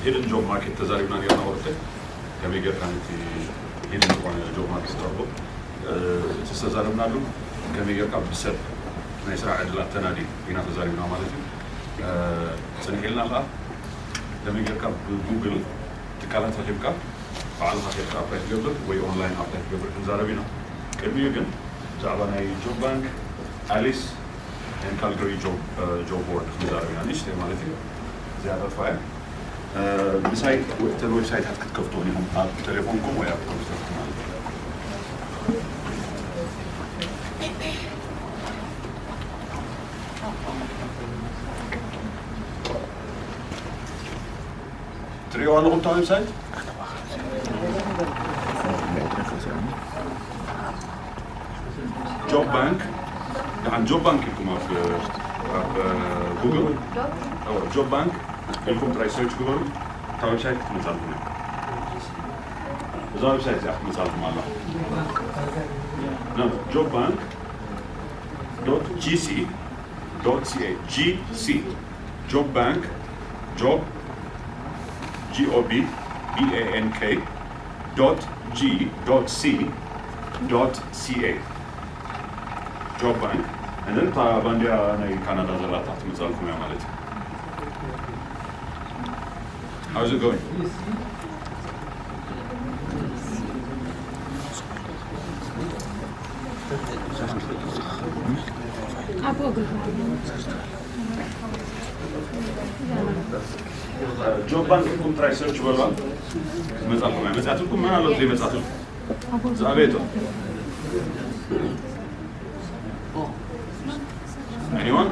ሂድን ጆብ ማርኬት ተዛሪብና ኔርና ወርተ ከመይ ጌርካ ነቲ ሂድን ዝኾነ ጆብ ማርኬት ተርቦ እቲ ዝተዛረብናሉ ከመይ ጌርካ ብሰብ ናይ ስራሕ ዕድላት ተናዲ ኢና ተዛሪብና ማለት እዩ። ጽንሕ ኢልና ከኣ ከመይ ጌርካ ብጉግል ትካላት ረኺብካ ባዕልኻ ኬድካ ኣፕላይ ትገብር ወይ ኦንላይን ኣፕላይ ትገብር ክንዛረብ ኢና። ቅድሚኡ ግን ብዛዕባ ናይ ጆብ ባንክ፣ ኣሊስ፣ ን ካልጋሪ ጆብ ቦርድ ክንዛረብ ኢና። ንእሽተይ ማለት እዩ። እዚኣ ጠፋ እያ። ምሳይ እተን ዌብሳይታት ክትከፍትዎም ኢኹም ኣብ ቴሌፎንኩም ወይ ኣብ ኮምፒውተርኩም ማለት እዩ። ትሪኦ ኣለኹም እታ ዌብሳይት ጆብ ባንክ። ደሓን ጆብ ባንክ ኢልኩም ኣብ ኣብ ጉግል ጆብ ባንክ ኢልኩም ጥራይ ሰርች ግበሩ። እታ ዌብሳይት ክትመጻልኩም እያ። እዛ ዌብሳይት እዚኣ ክትመጻልኩም ኣላ። ጆብ ባንክ ዶት ጂ ሲ ዶት ሲ ኤ ጂ ሲ ጆብ ባንክ ጆብ ጂ ኦ ቢ ቢ ኤ ኤን ኬ ዶት ጂ ዶት ሲ ዶት ሲ ኤ ጆብ ባንክ። እነን እታ ባንዲራ ናይ ካናዳ ዘላታ ክትመጻልኩም እያ ማለት እዩ። How's it going? ጆብ ባንክ ኢልኩም ጥራይ ሰርች በልዋ። መጻኹም ኣይመጻትኩም መን ኣሎ ዘይመጻትኩም? ዝኣበየቶ? Anyone?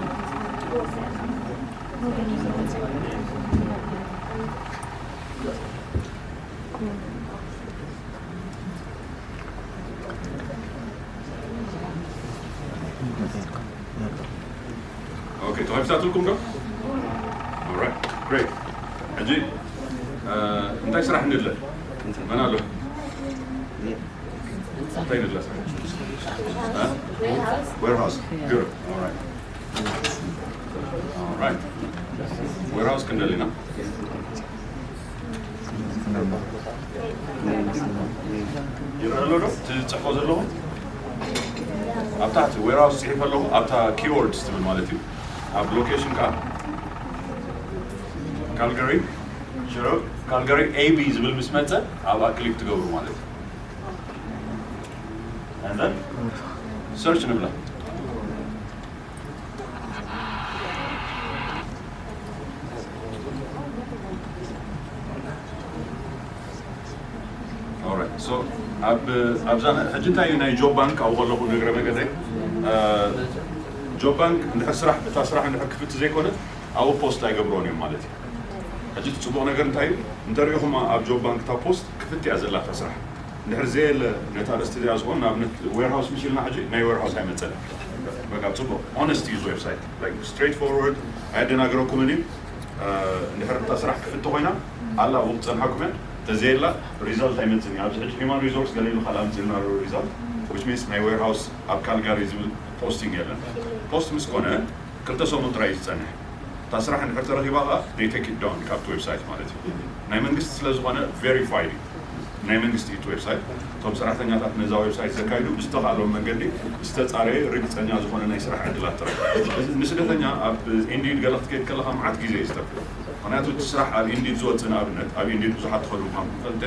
ኦኬ፣ ተኸፊታትልኩም ዶ? Alright, great. ሕጂ እንታይ ስራሕ ንድለ? መን ኣሎ? እንታይ ንድለ ስራሕ? ዌርሃውስ። Good. Alright. Alright. ዌርሃውስ ክንደሊ ኢና። ይረአ ኣሎ ዶ? እቲ ዝጽሕፎ ዘለኹ ኣብ ታሕቲ ዌርሃውስ ጽሒፈ ኣለኹ። ኣብታ ኪወርድስ ትብል ማለት እዩ። ኣብ ሎኬሽን ከኣ ካልጋሪ ሽዑ ካልጋሪ ኤቢ ዝብል ምስ መጸ ኣብኣ ክሊክ ትገብሩ ማለት እዩ። And then search ንብላ። Alright, so ኣብ ኣብዛ ሕጂ እንታይ እዩ ናይ ጆብ ባንክ ኣብኡ ከለኹ ንግረ መገደይ ጆብ ባንክ እንድሕር ስራሕ እታ ስራሕ እንድሕር ክፍቲ ዘይኮነት ኣብኡ ፖስት ኣይገብሮን እዮም ማለት እዩ። ሕጂ እቲ ጽቡቕ ነገር እንታይ እዩ እንተሪኢኹም ኣብ ጆብ ባንክ እታ ፖስት ክፍቲ እያ ዘላ እታ ስራሕ እንድሕር ዘየለ ነታ ርእስቲ እዚኣ ዝኾን ንኣብነት ዌርሃውስ ምስ ኢልና ሕጂ ናይ ዌርሃውስ ኣይመጸን። በቃ ጽቡቕ ሆነስት ዩዝ ዌብሳይት ስትሬት ፎርወርድ ኣየደናግረኩምን እዩ። እንድሕር እታ ስራሕ ክፍቲ ኮይና ኣላ ኣብኡ ክጸንሓኩም እያ። ተዘየላ ሪዛልት ኣይመጽን እዩ። ኣብዚ ሕጂ ሂማን ሪሶርስ ገለ ኢሉ ካልኣ ምጽልና ሪዛልት which means ናይ ዌርሃውስ ኣብ ካልጋሪ ዝብል ፖስቲንግ የለን። ፖስት ምስ ኮነ ክልተ ሰሙን ጥራይ እዩ ዝጸንሕ። እታ ስራሕ እንድሕር ተረኺባ ከኣ they take it down ካብቲ ዌብሳይት ማለት እዩ። ናይ መንግስቲ ስለ ዝኾነ ቬሪፋይድ እዩ። ናይ መንግስቲ እዩ እቲ ዌብሳይት። እቶም ሰራሕተኛታት ነዛ ዌብሳይት ዘካይዱ ብዝተኻእሎም መንገዲ ዝተጻረየ ርግጸኛ ዝኾነ ናይ ስራሕ ዕድላት ጥራይ። እዚ ንስደተኛ ኣብ ኢንዲድ ገለ ክትከይድ ከለኻ መዓት ግዜ እዩ ዝተርፍ። ምክንያቱ እቲ ስራሕ ኣብ ኢንዲድ ዝወጽእ ንኣብነት ኣብ ኢንዲድ ብዙሓት ትኸዱ ምዃንኩም ፈልጠ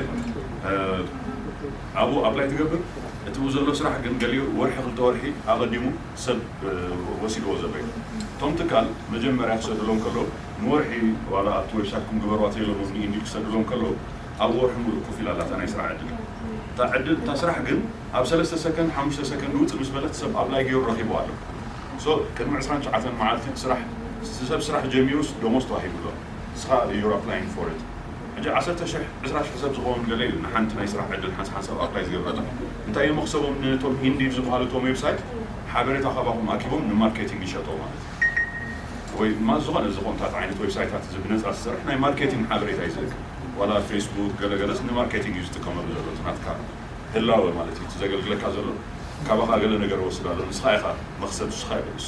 ኣብኡ ኣፕላይ ትገብር እቲ ብኡ ዘሎ ስራሕ ግን ገሊኡ ወርሒ ክልተ ወርሒ ኣቐዲሙ ሰብ ወሲድዎ ዘሎ እዩ። እቶም ትካል መጀመርያ ክሰድሎም ከለዉ ንወርሒ ዋላ ኣብቲ ዌብሳይትኩም ግበርዋ ተኢሎሞም ንኢንዲድ ክሰድሎም ከለዉ ኣብ ወርሒ ሙሉእ ኮፍ ኢላ ኣላ እታ ናይ ስራሕ ዕድል። እታ ዕድል እታ ስራሕ ግን ኣብ ሰለስተ ሰከንድ ሓሙሽተ ሰከንድ ውፅእ ምስ በለት ሰብ ኣፕላይ ገይሩ ረኺቡ ኣሎ። ሶ ቅድሚ ዕስራን ትሽዓተን መዓልቲ ስራሕ ሰብ ስራሕ ጀሚሩስ ደሞዝ ተዋሂቡ ኣሎ። ንስኻ you're applying for it። ሕጂ ዓሰርተ ሽሕ ዕስራ ሽሕ ሰብ ዝኸውን ገለ እዩ ንሓንቲ ናይ ስራሕ ዕድል ሓንሳብ ሓንሳብ ኣፕላይ ዝገብረላ። እንታይ እዩ መኽሰቦም ነቶም ኢንዲድ ዝበሃሉ እቶም ዌብሳይት ሓበሬታ ካባኹም ኣኪቦም ንማርኬቲንግ ይሸጦ ማለት እዩ። ወይ ድማ ዝኾነ ዝኾንታት ዓይነት ዌብሳይታት እዚ ብነፃ ዝሰርሕ ናይ ማርኬቲንግ ሓበሬታ እዩ ዝልክ ዋላ ፌስቡክ ገለገለስ ንማርኬቲንግ እዩ ዝጥቀመሉ ዘሎ እቲ ናትካ ህላወ ማለት እዩ እቲ ዘገልግለካ ዘሎ ካባኻ ገለ ነገር ወስድ ኣሎ ንስኻ ኢኻ መኽሰብ ንስኻ ይበልስ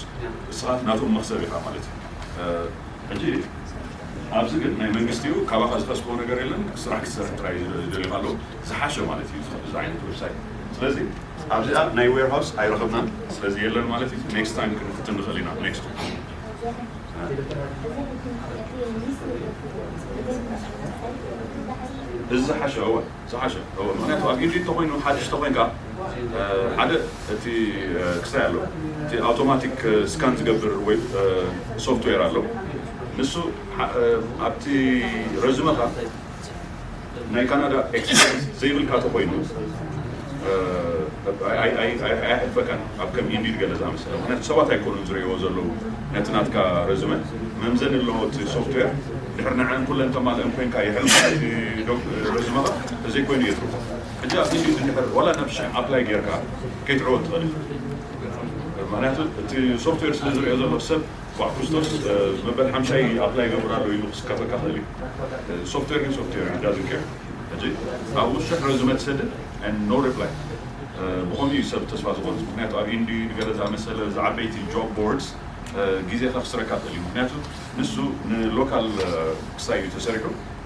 ንስኻ ናቶም መኽሰብ ኢኻ ማለት እዩ ሕጂ ኣብዚ ግን ናይ መንግስቲ እዩ፣ ካባኻ ዝኸስቦ ነገር የለን። ስራሕ ክትሰርሕ ጥራይ እዩ ዝደልዩ ኣለዉ። ዝሓሸ ማለት እዩ እዚ ዓይነት ዌብሳይት። ስለዚ ኣብዚኣ ናይ ዌርሃውስ ኣይረኸብናን፣ ስለዚ የለን ማለት እዩ። ኔክስት ታይም ክንፍትን ንኽእል ኢና። ኔክስት እዚ ዝሓሸ እወ ዝሓሸ እወ ምክንያቱ ኣብ ኢንዲድ ተኮይኑ ሓድሽ ተኮይንካ ሓደ እቲ ክስታይ ኣሎ፣ እቲ ኣውቶማቲክ ስካን ዝገብር ወይ ሶፍትዌር ኣሎ። ንሱ ኣብቲ ረዝመኻ ናይ ካናዳ ኤክስፔሪንስ ዘይብልካ ተኮይኑ ኣይሕልፈካን፣ ኣብ ከም ኢንዲድ ገለ ዝኣመሰለ። ምክንያቱ ሰባት ኣይኮኑን ዝርእይዎ ዘለዉ ነቲ ናትካ ረዝመ። መምዘኒ ኣለዎ እቲ ሶፍትዌር። ድሕሪ ንዐን ኩለን ተማልአን ኮይንካ የሕልፈካ እቲ ረዝመኻ፣ ተዘይኮይኑ የትርፎ። ሕጂ ኣብ ኢንዲድ እንድሕር ዋላ ናብ ሽሕ ኣፕላይ ጌርካ ከይትዕወት ትኽእል። ምክንያቱ እቲ ሶፍትዌር ስለ ዝርእዮ ዘሎ ሰብ ኳዕ ክርስቶስ መበል ሓምሻይ ኣፕላይ ይገብር ኣሎ ኢሉ ክስከፈካ ክእል እዩ። ሶፍትዌር ግን ሶፍትዌር እዩ፣ ዳዝን ኬር። ሕጂ ኣብኡ ሽሕ ረዝመ ትሰድድ ኖ ሪፕላይ። ብኸምኡ እዩ ሰብ ተስፋ ዝኾንስ። ምክንያቱ ኣብ ኢንዲድ ገለ ዝኣመሰለ ዝዓበይቲ ጆብ ቦርድስ ግዜ ከኽስረካ ክእል እዩ። ምክንያቱ ንሱ ንሎካል ክሳይ እዩ ተሰሪሑ።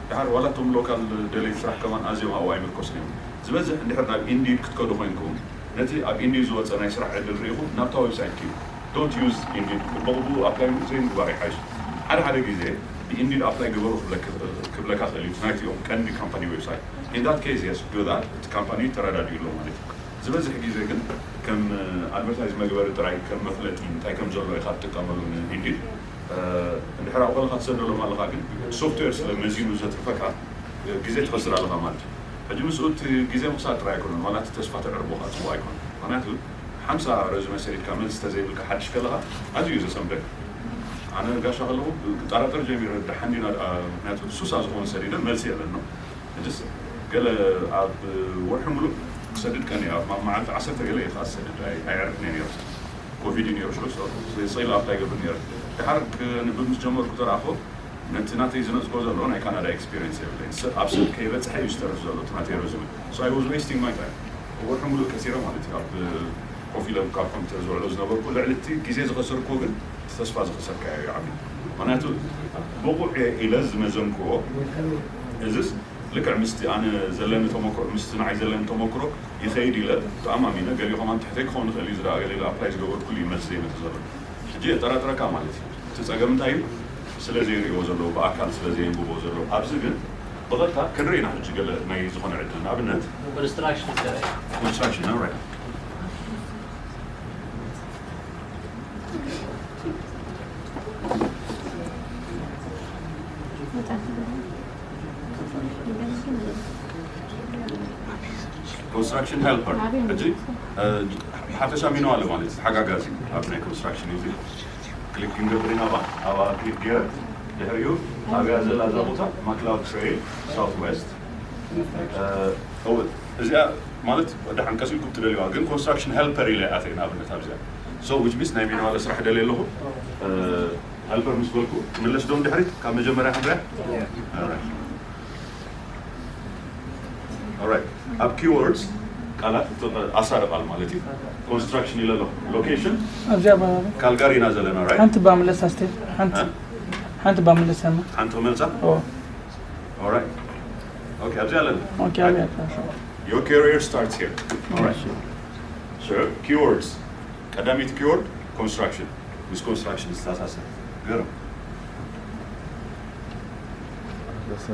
ድሓር ዋላ እቶም ሎካል ደለይቲ ስራሕ ከማን ኣዝዮም ኣብኡ ኣይምርኮስን እዮም። ዝበዝሕ እንድሕር ናብ ኢንዲድ ክትከዱ ኮይንኩም ነቲ ኣብ ኢንዲድ ዝወፀ ናይ ስራሕ ዕድል ርኢኹም ናብታ ዌብሳይት ኪዱ። ዶንት ዩዝ ኢንዲድ። ብቕቡኡ ኣፕላይ ዘይምግባር ይሓይሽ። ሓደ ሓደ ግዜ ብኢንዲድ ኣፕላይ ግበሩ ክብለካ ክእል እዩ። ናይቲኦም ቀንዲ ካምፓኒ ዌብሳይት። ኢን ዳት ኬዝ የስ ዱ ዳት። እቲ ካምፓኒ ተረዳድኡ ኣሎ ማለት እዩ። ዝበዝሕ ግዜ ግን ከም ኣድቨርታይዝ መግበሪ ጥራይ ከም መፍለጢ እንታይ ከም ዘሎ ኢኻ ትጥቀመሉ ኢንዲድ። እንድሕር ኣብኡ ከለኻ ትሰደሎም ኣለኻ ግን ሶፍትዌር ስለ መዚኑ ዘትርፈካ ግዜ ትኸስር ኣለኻ ማለት እዩ። ሕጂ ምስኡ እቲ ግዜ ምኽሳር ጥራይ ኣይኮነን፣ ዋላ እቲ ተስፋ ተዕርቦ ከዓ ፅቡቕ ኣይኮነን። ምክንያቱ ሓምሳ ረዝመ ሰዲድካ መልሲ ተዘይብልካ ሓድሽ ከለኻ ኣዝዩ እዩ ዘሰንበካ። ኣነ ጋሻ ከለኹ ክጠራጠር ጀሚረ፣ ደሓን ዲና ደኣ፣ ምክንያቱ ሱሳ ዝኾነ ሰዲደ መልሲ የለን ነው። ሕጅስ ገለ ኣብ ወርሒ ሙሉእ ክሰድድ ቀንየ፣ ኣብ መዓልቲ ዓሰርተ ገለ እየ ከዓ ዝሰድድ፣ ኣይ- ኣይዕርፍን እየ ነይረ። ኮቪድ እዩ ነይሩ ሽዑ፣ ስቕ ኢለ ኣፕላይ ይገብር ነይረ። ድሓር ክንብብ ምስ ጀመርኩ ተረኣኽቦ ነቲ ናተይ ዝነጽጎ ዘሎ ናይ ካናዳ ኤክስፒሪየንስ የብለይን። ሰብ ኣብ ሰብ ከይበጽሐ እዩ ዝተርፍ ዘሎ እቲ ናተይ ረዝመ። So I was wasting my time። ወርሒ ሙሉእ ከሲረ ማለት እዩ። ኣብ ኮፍ ኢለ ካብ ኮምፒተር ዝውዕሎ ዝነበርኩ ልዕሊ እቲ ግዜ ዝኸሰርኩዎ ግን እቲ ተስፋ ዝኸሰርካዮ እዩ ዓቢ። ምኽንያቱ ብቑዕ እየ ኢለ ዝመዘንክዎ እዝስ ልክዕ ምስቲ ኣነ ዘለኒ ተመክሮ ምስቲ ንዓይ ዘለኒ ተመክሮ ይኸይድ ኢለ ተኣማሚነ ገሊኡ ከማን ትሕተይ ክኸውን ይኽእል እዩ ዝረኣ ገሊኡ ኣፕላይ ዝገበርኩሉ እዩ መልሲ ዘይመጽእ ዘሎ። ሕጂ የጠራጥረካ ማለት እዩ። እቲ ጸገም እንታይ እዩ? ስለ ዘይርእይዎ ዘለዉ፣ ብኣካል ስለ ዘየንብብዎ ዘለዉ። ኣብዚ ግን ብቐጥታ ክንርኢ ኢና ሕጂ ገለ ናይ ዝኾነ ዕድል። ንኣብነት ኮንስትራክሽን ዘርኢ ኮንስትራክሽን፣ ኦራይት። ኮንስትራክሽን ሄልፐር ሕጂ ብሓፈሻ ሚኖ ኣሎ ማለት እዩ። ተሓጋጋዚ ኣብ ናይ ኮንስትራክሽን እዩ። ክሊክ ክንገብር ኢና። ኣብኣ ክሊክ ገይረ ድሕሪኡ ኣብያ ዘላ እዛ ቦታ ማክላውድ ትሬይል ሳውት ዌስት። እወ እዚኣ ማለት ደሓን ቀስ ኢልኩም ትደልዩዋ፣ ግን ኮንስትራክሽን ሄልፐር ኢለ ኣተይ ንኣብነት ኣብዚኣ። So which means ናይ ሚኖ ኣሎ ስራሕ ደልየ ኣለኹ። ሄልፐር ምስ በልኩ ክምለስ ዶ ንድሕሪት ካብ መጀመርያ ክንሪኣ? ኦራይት። ኣብ ኪወርድስ ቃላት ኣሳሪ ቃል ማለት እዩ። ኮንስትራክሽን ኢለ ኣለኹ። ሎኬሽን ኣብዚኣ ባ- ካልጋሪ ኢና ዘለና ራይት? ሓንቲ ባምለሳ ስቴ ሓንቲ ሓንቲ ባምለሳ ማ ሓንቲ ክመልሳ። ኦራይት። ኦኬ ኣብዚኣ ኣለና። ኦኬ ኣብዚኣ። Your career starts here. Alright. Sure. Keywords. ቀዳመይቲ ኪወርድ ኮንስትራክሽን። ምስ ኮንስትራክሽን ዝተኣሳሰር ገርም።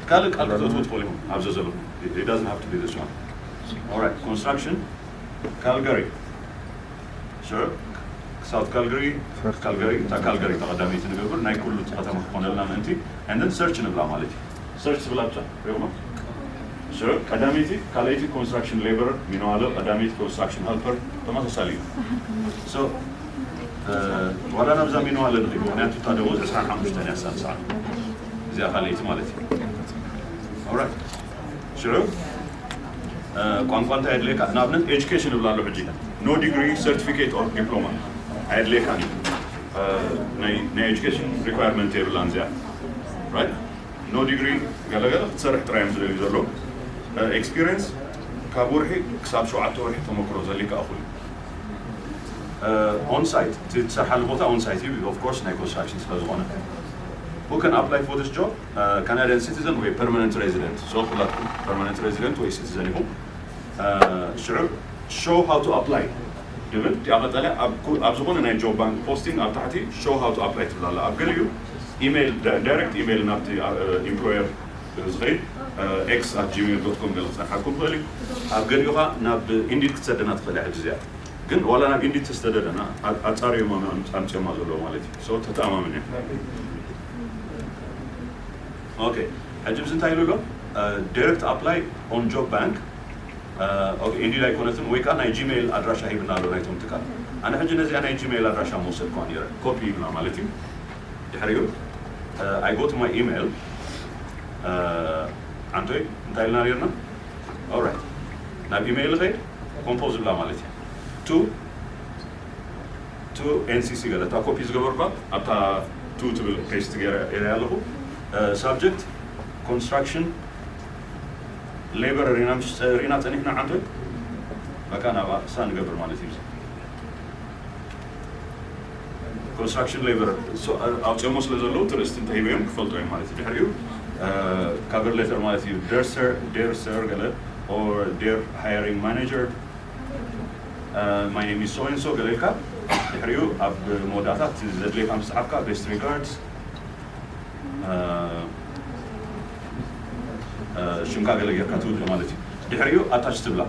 ካልእ ቃል ክትእትዉ ትኽእሉ ኢኹም ኣብዚ ዘለኹም። It doesn't have to be this one. Alright. ኮንስትራክሽን ካልጋሪ። ሽዑ ሳውት ካልጋሪ ካልጋሪ እታ ካልጋሪ እታ ቀዳመይቲ ንገብር ናይ ኩሉ እቲ ከተማ ክኾነልና ምእንቲ and then search ንብላ ማለት እዩ። Search ትብላ ብቻ ሪኹማ። ሽዑ ቀዳመይቲ ካልኣይቲ ኮንስትራክሽን ሌበር ሚነዋለ ቀዳመይቲ ኮንስትራክሽን ሄልፐር ተመሳሳሊ እዩ። So ዋላ ናብዛ ሚነዋለ ንኽድ ምክንያቱ እታ ደሞዝ ዕስራን ሓሙሽተን እያ ሳልሳ እዚኣ ካልኣይቲ ማለት እዩ። Alright ሽዑ ቋንቋ እንታይ የድልየካ? ንኣብነት ኤጁኬሽን እብላ ኣሎ ሕጂ no degree certificate or diploma ኣየድልየካን እዩ። ናይ ኤጁኬሽን ሪኳየርመንት የብላን እዚኣ። Right? No degree ገለገለ ክትሰርሕ ጥራይ እዮም ዝደልዩ ዘለዉ። ኤክስፒሪየንስ ካብ ወርሒ ክሳብ ሸውዓተ ወርሒ ተመክሮ ዘድልየካ እኹል እዩ። ኦን ሳይት እቲ ትሰርሓሉ ቦታ ኦን ሳይት እዩ። Of course ናይ ኮንስትራክሽን ስለ ዝኾነ Who can apply for this job? Canadian citizen ወይ permanent resident? So ኩላትኩም permanent resident ወይ citizen ኢኹም። ሽዑ show how to apply ይብል እቲኣ ቀጠልያ ኣብ ዝኾነ ናይ job bank posting ኣብ ታሕቲ show how to apply ትብል ኣላ። ኣብ ገሊኡ ኢሜይል direct ኢሜይል ናብቲ employer ዝኸይድ x at gmail dot com ገለ ክፀንሓኩም ይኽእል እዩ። ኣብ ገሊኡ ኸዓ ናብ Indeed ክትሰደና ትኽእል እያ። ሕጂ እዚኣ ግን ዋላ ናብ Indeed ተሰደደና ኣፃርዮም ኣምፅዮማ ዘለዉ ማለት እዩ። So ተተኣማመን እያ። ኦኬ፣ ሕጂ ብዚ እንታይ ኢሉ ኣሎ? Direct apply on job bank። ኦኬ፣ Indeed ኣይኮነትን ወይ ከዓ ናይ ጂሜይል ኣድራሻ ሂብና ኣሎ ናይቶም ትካል። ኣነ ሕጂ ነዚኣ ናይ ጂሜይል ኣድራሻ መውሰድኳ ነይረ፣ ኮፒ ሂብና ማለት እዩ። ድሕሪኡ I go to my email። ዓንቶይ እንታይ ኢልና ነርና? Alright፣ ናብ ኢሜይል ኸይድ ኮምፖዝ ብላ ማለት እዩ። ቱ ቱ ኤንሲሲ ገለ እታ ኮፒ ዝገበርኳ ኣብታ ቱ ትብል ፔስት ገይረ ኣለኹ። ሳብጀክት ኮንስትራክሽን ሌበር ሪና ሪና ፀኒሕና ዓንቶይ በቃ ናብኣ እሳ ንገብር ማለት እዩ። ኮንስትራክሽን ሌበር ኣውፅኦሞ ስለ ዘለዉ ትርእስቲ እንተሂበዮም ክፈልጦ እዮም ማለት እዩ። ድሕሪኡ ካቨር ሌተር ማለት እዩ። Dear sir, dear sir ገለ or dear hiring manager, my name is so and so ገለ ኢልካ ድሕሪኡ ኣብ መወዳእታ ዘድልየካ ምስ ፀሓፍካ best regards ሽምካ ገለ ጌርካ ትውድእ ማለት እዩ። ድሕሪኡ ኣታች ትብላ።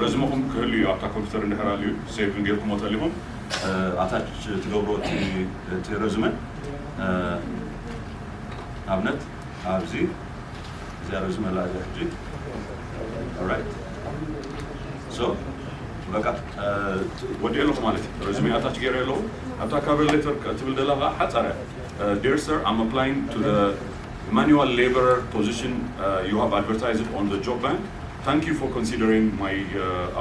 ረዝመኹም ክህሉ እዩ ኣብታ ኮምፒውተር እንድሕር ኣልዩ ሴቭ ጌርኩሞ ተሊኹም ኣታች ትገብሮ እቲ ረዝመ። ኣብነት ኣብዚ እዚኣ ረዝመ ኣላ እዚኣ ሕጂ። ኦራይት፣ ሶ በቃ ወዲኤ ኣለኹ ማለት እዩ። ረዝመ ኣታች ገይረ ኣለኹ። ኣብታ ካቨር ሌተር ትብል ደላ ከዓ ሓፃር እያ። Dear sir, I'm applying to the manual laborer position you have advertised on the job bank. Thank you for considering my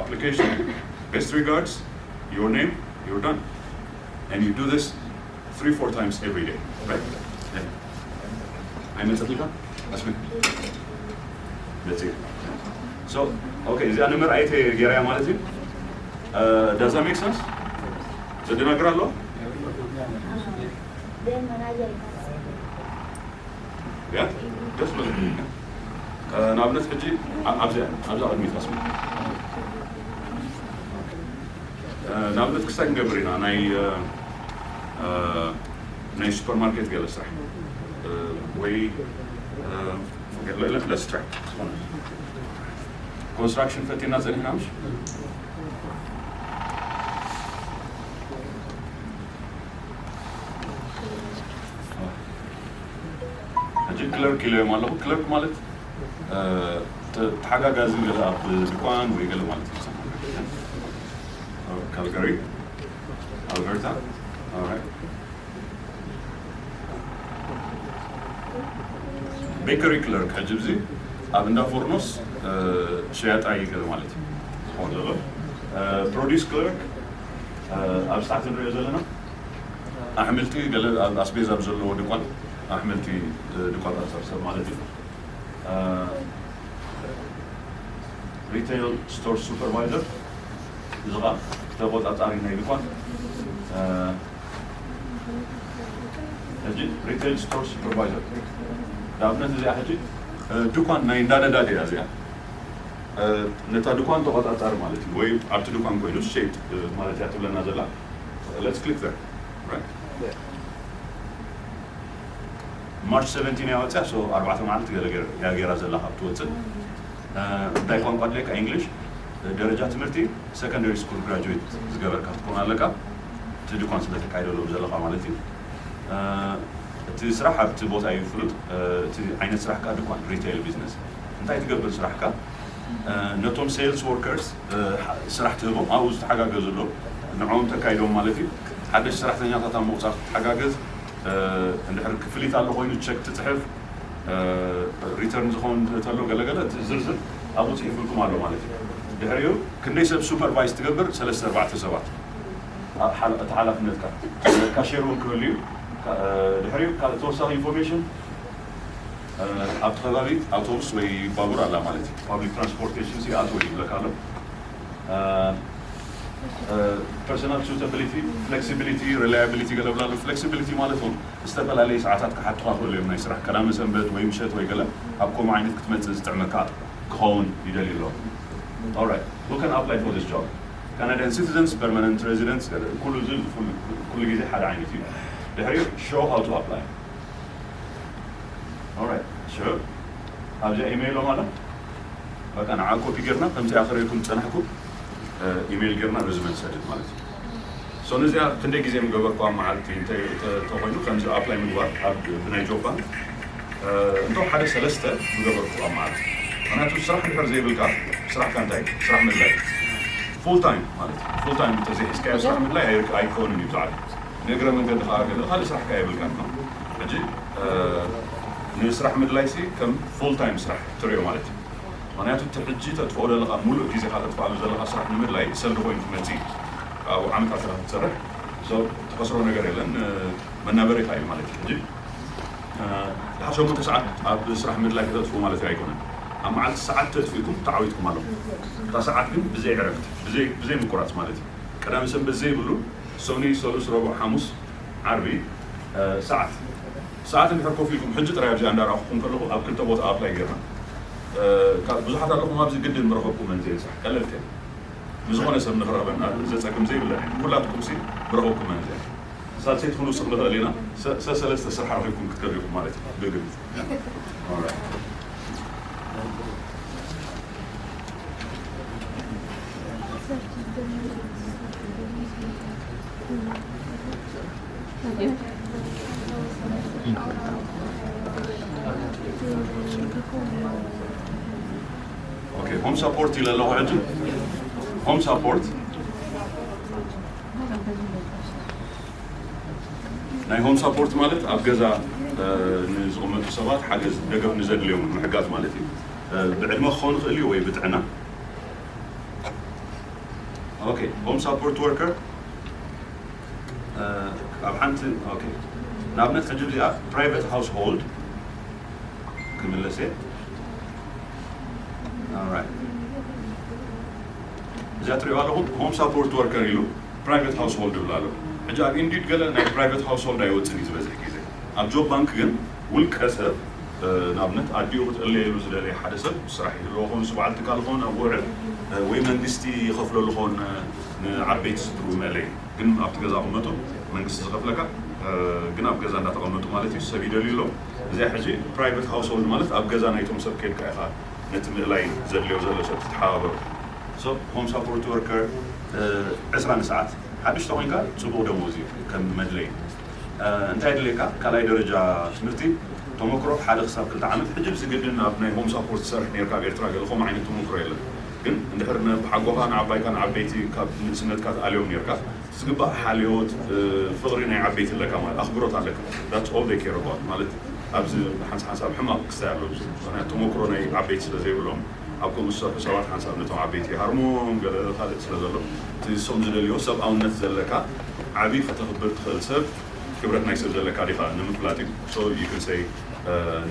application. Best regards, your name, you're done. And you do this three, four times every day, right? Yeah. I messed up. That's me. That's it. So, okay, እዚኣ ነመር ኣይተ ገይራያ ማለት እዩ። Does that make sense? ዘደናግር ኣሎ? ያ ደስ በለኒ። ንኣብነት ሕጂ ኣብዚኣ ኣብዛ ቅድሚት ኣስሚ ንኣብነት ክስታይ ክንገብር ኢና ናይ ናይ ሱፐርማርኬት ገለ ስራሕ ወይ let's try ኮንስትራክሽን ፈቲና ፀኒሕና ምሽ ሕጂ ክለርክ ኢለዮም ኣለኹ። ክለርክ ማለት ተሓጋጋዚ ገለ ኣብ ድኳን ወይ ገለ ማለት እዩ። ካልጋሪ ኣልበርታ። ቤከሪ ክለርክ ሕጂ ብዚ ኣብ እንዳ ፎርኖስ ሸያጣይ ገለ ማለት እዩ። ዝኾን ዘሎ ፕሮዲስ ክለርክ ኣብ ሰዓት ንሪኦ ዘለና ኣሕምልቲ ገለ ኣስቤዛ ኣብ ዘለዎ ድኳን ኣሕምልቲ ድኳን ኣሰርሰብ ማለት እዩ። ሪቴል ስቶር ሱፐርቫይዘር እዚ ኸዓ ተቆፃፃሪ ናይ ድኳን ሕጂ ሪቴል ስቶር ሱፐርቫይዘር ንኣብነት እዚኣ ሕጂ ድኳን ናይ እንዳ ነዳዲ እያ እዚኣ ነታ ድኳን ተቆፃፃሪ ማለት እዩ ወይ ኣብቲ ድኳን ኮይኑ ሸይጥ ማለት እያ ትብለና ዘላ let's click there right ማርች ሰቨንቲን እያ ወፅያ so ኣርባዕተ መዓልቲ ገለ እያ ገይራ ዘላ ካብ ትወፅእ እንታይ ቋንቋ ድሌካ እንግሊሽ ደረጃ ትምህርቲ ሰከንደሪ ስኩል ግራጁዌት ዝገበርካ ክትኮን ኣለካ እቲ ድኳን ስለ ተካይደሎም ዘለካ ማለት እዩ እቲ ስራሕ ኣብቲ ቦታ እዩ ፍሉጥ እቲ ዓይነት ስራሕ ከዓ ድኳን ሪቴይል ቢዝነስ እንታይ ትገብር ስራሕካ ነቶም ሴልስ ወርከርስ ስራሕ ትህቦም ኣብኡ ዝተሓጋገዙ ኣሎ ንዕኦም ተካይዶም ማለት እዩ ሓደሽ ሰራሕተኛታት ኣብ ምቁፃር ትሓጋገዝ እንድሕር ክፍሊት ኣሎ ኮይኑ ቸክ ትፅሕፍ ሪተርን ዝኸውን ተሎ ገለገለ እቲ ዝርዝር ኣብኡ ፅሒፍልኩም ኣሎ ማለት እዩ ድሕሪኡ ክንደይ ሰብ ሱፐርቫይዝ ትገብር ሰለስተ ኣርባዕተ ሰባት እቲ ሓላፍነትካ ካሼር እውን ክህሉ እዩ ድሕሪኡ ካልእ ተወሳኺ ኢንፎርሜሽን ኣብቲ ከባቢ ኣውቶቡስ ወይ ባቡር ኣላ ማለት እዩ ፓብሊክ ትራንስፖርቴሽን ሲኣቶ ይብለካ ኣሎ personal suitability, flexibility, reliability ገለ ብላሉ። Flexibility ማለት እውን ዝተፈላለየ ሰዓታት ክሓቱኻ ክእሉ እዮም። ናይ ስራሕ ቀዳመ ሰንበት ወይ ምሸት ወይ ገለ ኣብ ከምኡ ዓይነት ክትመጽእ ዝጥዕመካ ክኸውን ይደልዩ ኣለዉ። Alright, who can apply for this job? Canadian citizens, permanent residents ገለ ኩሉ እዚ ኩሉ ግዜ ሓደ ዓይነት እዩ። ድሕሪኡ show how to apply. Alright, ሽዑ ኣብዚኣ ኢሜይሎም ኣላ። በቃ ንዓ ኮፒ ጌርና ከምዚ ኣኽሪኩም ዝጸናሕኩም ኢሜይል ጌርና ርዝመ ንሰድድ ማለት እዩ። ሶ ነዚኣ ክንደይ ግዜ ምገበርኩ ኣብ መዓልቲ እንተ- እንተ- እንተኾይኑ ከምዚ ኣፕላይ ምግባር ኣብ ብናይ ጆብ ባንክ እንቶ ሓደ ሰለስተ ምገበርኩ ኣብ መዓልቲ። ምክንያቱ ስራሕ ድሕር ዘይብልካ ስራሕካ እንታይ ስራሕ ምድላይ ፉል ታይም ማለት እዩ። ፉል ታይም እንተዘይሒዝካዮ ስራሕ ምድላይ ኣይ- ኣይከውንን እዩ ብዛዕባ ንእግረ መንገዲ ከዓ ገለ ካልእ ስራሕ ከዓ የብልካን ነው። ሕጂ ንስራሕ ምድላይ ሲ ከም ፉል ታይም ስራሕ ትሪኦ ማለት እዩ። ምክንያቱ እቲ ሕጂ ተጥፍኦ ዘለካ ሙሉእ ግዜካ ተጥፍኣሉ ዘለካ ስራሕ ንምድላይ ሰልዲ ኮይኑ ትመፅእ እዩ። ኣብ ዓመት ዓሰርተ ትሰርሕ ትኸስሮ ነገር የለን። መናበሪካ እዩ ማለት እዩ። ሕጂ ድሓር ሸሞንተ ሰዓት ኣብ ስራሕ ምድላይ ከተጥፍኡ ማለት እዩ ኣይኮነን። ኣብ መዓልቲ ሰዓት ተጥፊእኩም ተዓዊትኩም ኣለኹም። እታ ሰዓት ግን ብዘይ ዕረፍቲ ብዘይ ምቁራፅ ማለት እዩ። ቀዳሚ ሰንበት ዘይብሉ ሰኑይ፣ ሰሉስ፣ ረቡዕ፣ ሓሙስ፣ ዓርቢ ሰዓት ሰዓት እንድሕር ኮፍ ኢልኩም ሕጂ ጥራይ ኣብዚኣ እንዳረኣኹኩም ከለኹ ኣብ ክልተ ቦታ ኣፕላይ ጌርና ብዙሓት ኣለኹም ኣብዚ ግድን ምረኸብኩም መንዚ ስራሕ ቀለልቲ ምስዝኾነ ሰብ ንኽረኸበና ዘፀግም ዘይብለን ኩላትኩም ሲ ምረኸብኩም መንዚ ሳልሰይቲ ክንውስኽ ንኽእል ኢና። ሰሰለስተ ስራሕ ረኺብኩም ክትከዱ ኢኹም ማለት እዩ ብግምት። ሆም ሳፖርት ኢለ ኣለኹ ሕጂ። ሆም ሳፖርት ናይ ሆም ሳፖርት ማለት ኣብ ገዛ ንዝቕመጡ ሰባት ሓገዝ ደገፍ ንዘድልዮም ምሕጋዝ ማለት እዩ። ብዕድመ ክኸውን ይኽእል እዩ ወይ ብጥዕና። ኦኬ፣ ሆም ሳፖርት ወርከር ኣብ ሓንቲ ኦኬ፣ ንኣብነት ሕጂ እዚኣ ፕራይቬት ሃውስሆልድ ክምለስ እየ። እዚኣ ትሪእዋ ኣለኹም ሆም ሳፖርት ወርከር ኢሉ ፕራይቬት ሃውስሆልድ ይብል ኣሎ። ሕጂ ኣብ ኢንዲድ ገለ ናይ ፕራይቬት ሃውስሆልድ ኣይወፅን እዩ ዝበዝሕ ግዜ። ኣብ ጆብ ባንክ ግን ውልቀ ሰብ ንኣብነት ኣዲኡ ክትእለየሉ ዝደለየ ሓደ ሰብ ስራሕ ይህልዎ ኸውን ንሱ በዓል ትካል ኸውን ኣብ ወርሒ ወይ መንግስቲ ይኸፍለሉ ኸውን ንዓበይቲ ስድርኡ መእለይ ግን ኣብቲ ገዛ ክመጡ መንግስቲ ዝኸፍለካ ግን ኣብ ገዛ እንዳተቐመጡ ማለት እዩ ሰብ ይደልዩ ኣለዉ። እዚኣ ሕጂ ፕራይቬት ሃውስሆልድ ማለት ኣብ ገዛ ናይቶም ሰብ ከድካ ኢኻ ነቲ ምእላይ ዘድልዮ ዘሎ ሰብ ትተሓባበሩ። ሆም ሳፖርት ወርከር ዕስራ ንሰዓት ሓድሽ ተኮይንካ ፅቡቅ ደሞዝ እዩ ከም መድለይ እንታይ ድሌካ ካልኣይ ደረጃ ትምህርቲ ተመክሮ ሓደ ክሳብ ክልተ ዓመት ሕጂ ብዚ ግድን ኣብ ናይ ሆም ሳፖርት ትሰርሕ ነርካ ኣብ ኤርትራ ገለ ከምኡ ዓይነት ተመክሮ የለን ግን እንድሕር ንሓጎኻ ንዓባይካ ንዓበይቲ ካብ ንእስነትካ ትኣልዮም ነርካ ዝግባእ ሓልዮት ፍቕሪ ናይ ዓበይቲ ኣለካ ማለት ኣኽብሮት ኣለካ that's all they care about ማለት ኣብዚ ሓንሳብ ሓንሳብ ሕማቕ ክስታይ ኣሎ ምክንያቱ ተመክሮ ናይ ዓበይቲ ስለ ዘይብሎም ኣብ ከምኡ ዝሰርሑ ሰባት ሓንሳብ ነቶም ዓበይቲ ይሃርሞም ገለ ካልእ ስለ ዘሎ እቲ ንሶም ዝደልዮ ሰብኣውነት ዘለካ ዓብዪ ከተኽብር ትኽእል ሰብ ክብረት ናይ ሰብ ዘለካ ዲኻ ንምፍላጥ እዩ so you can say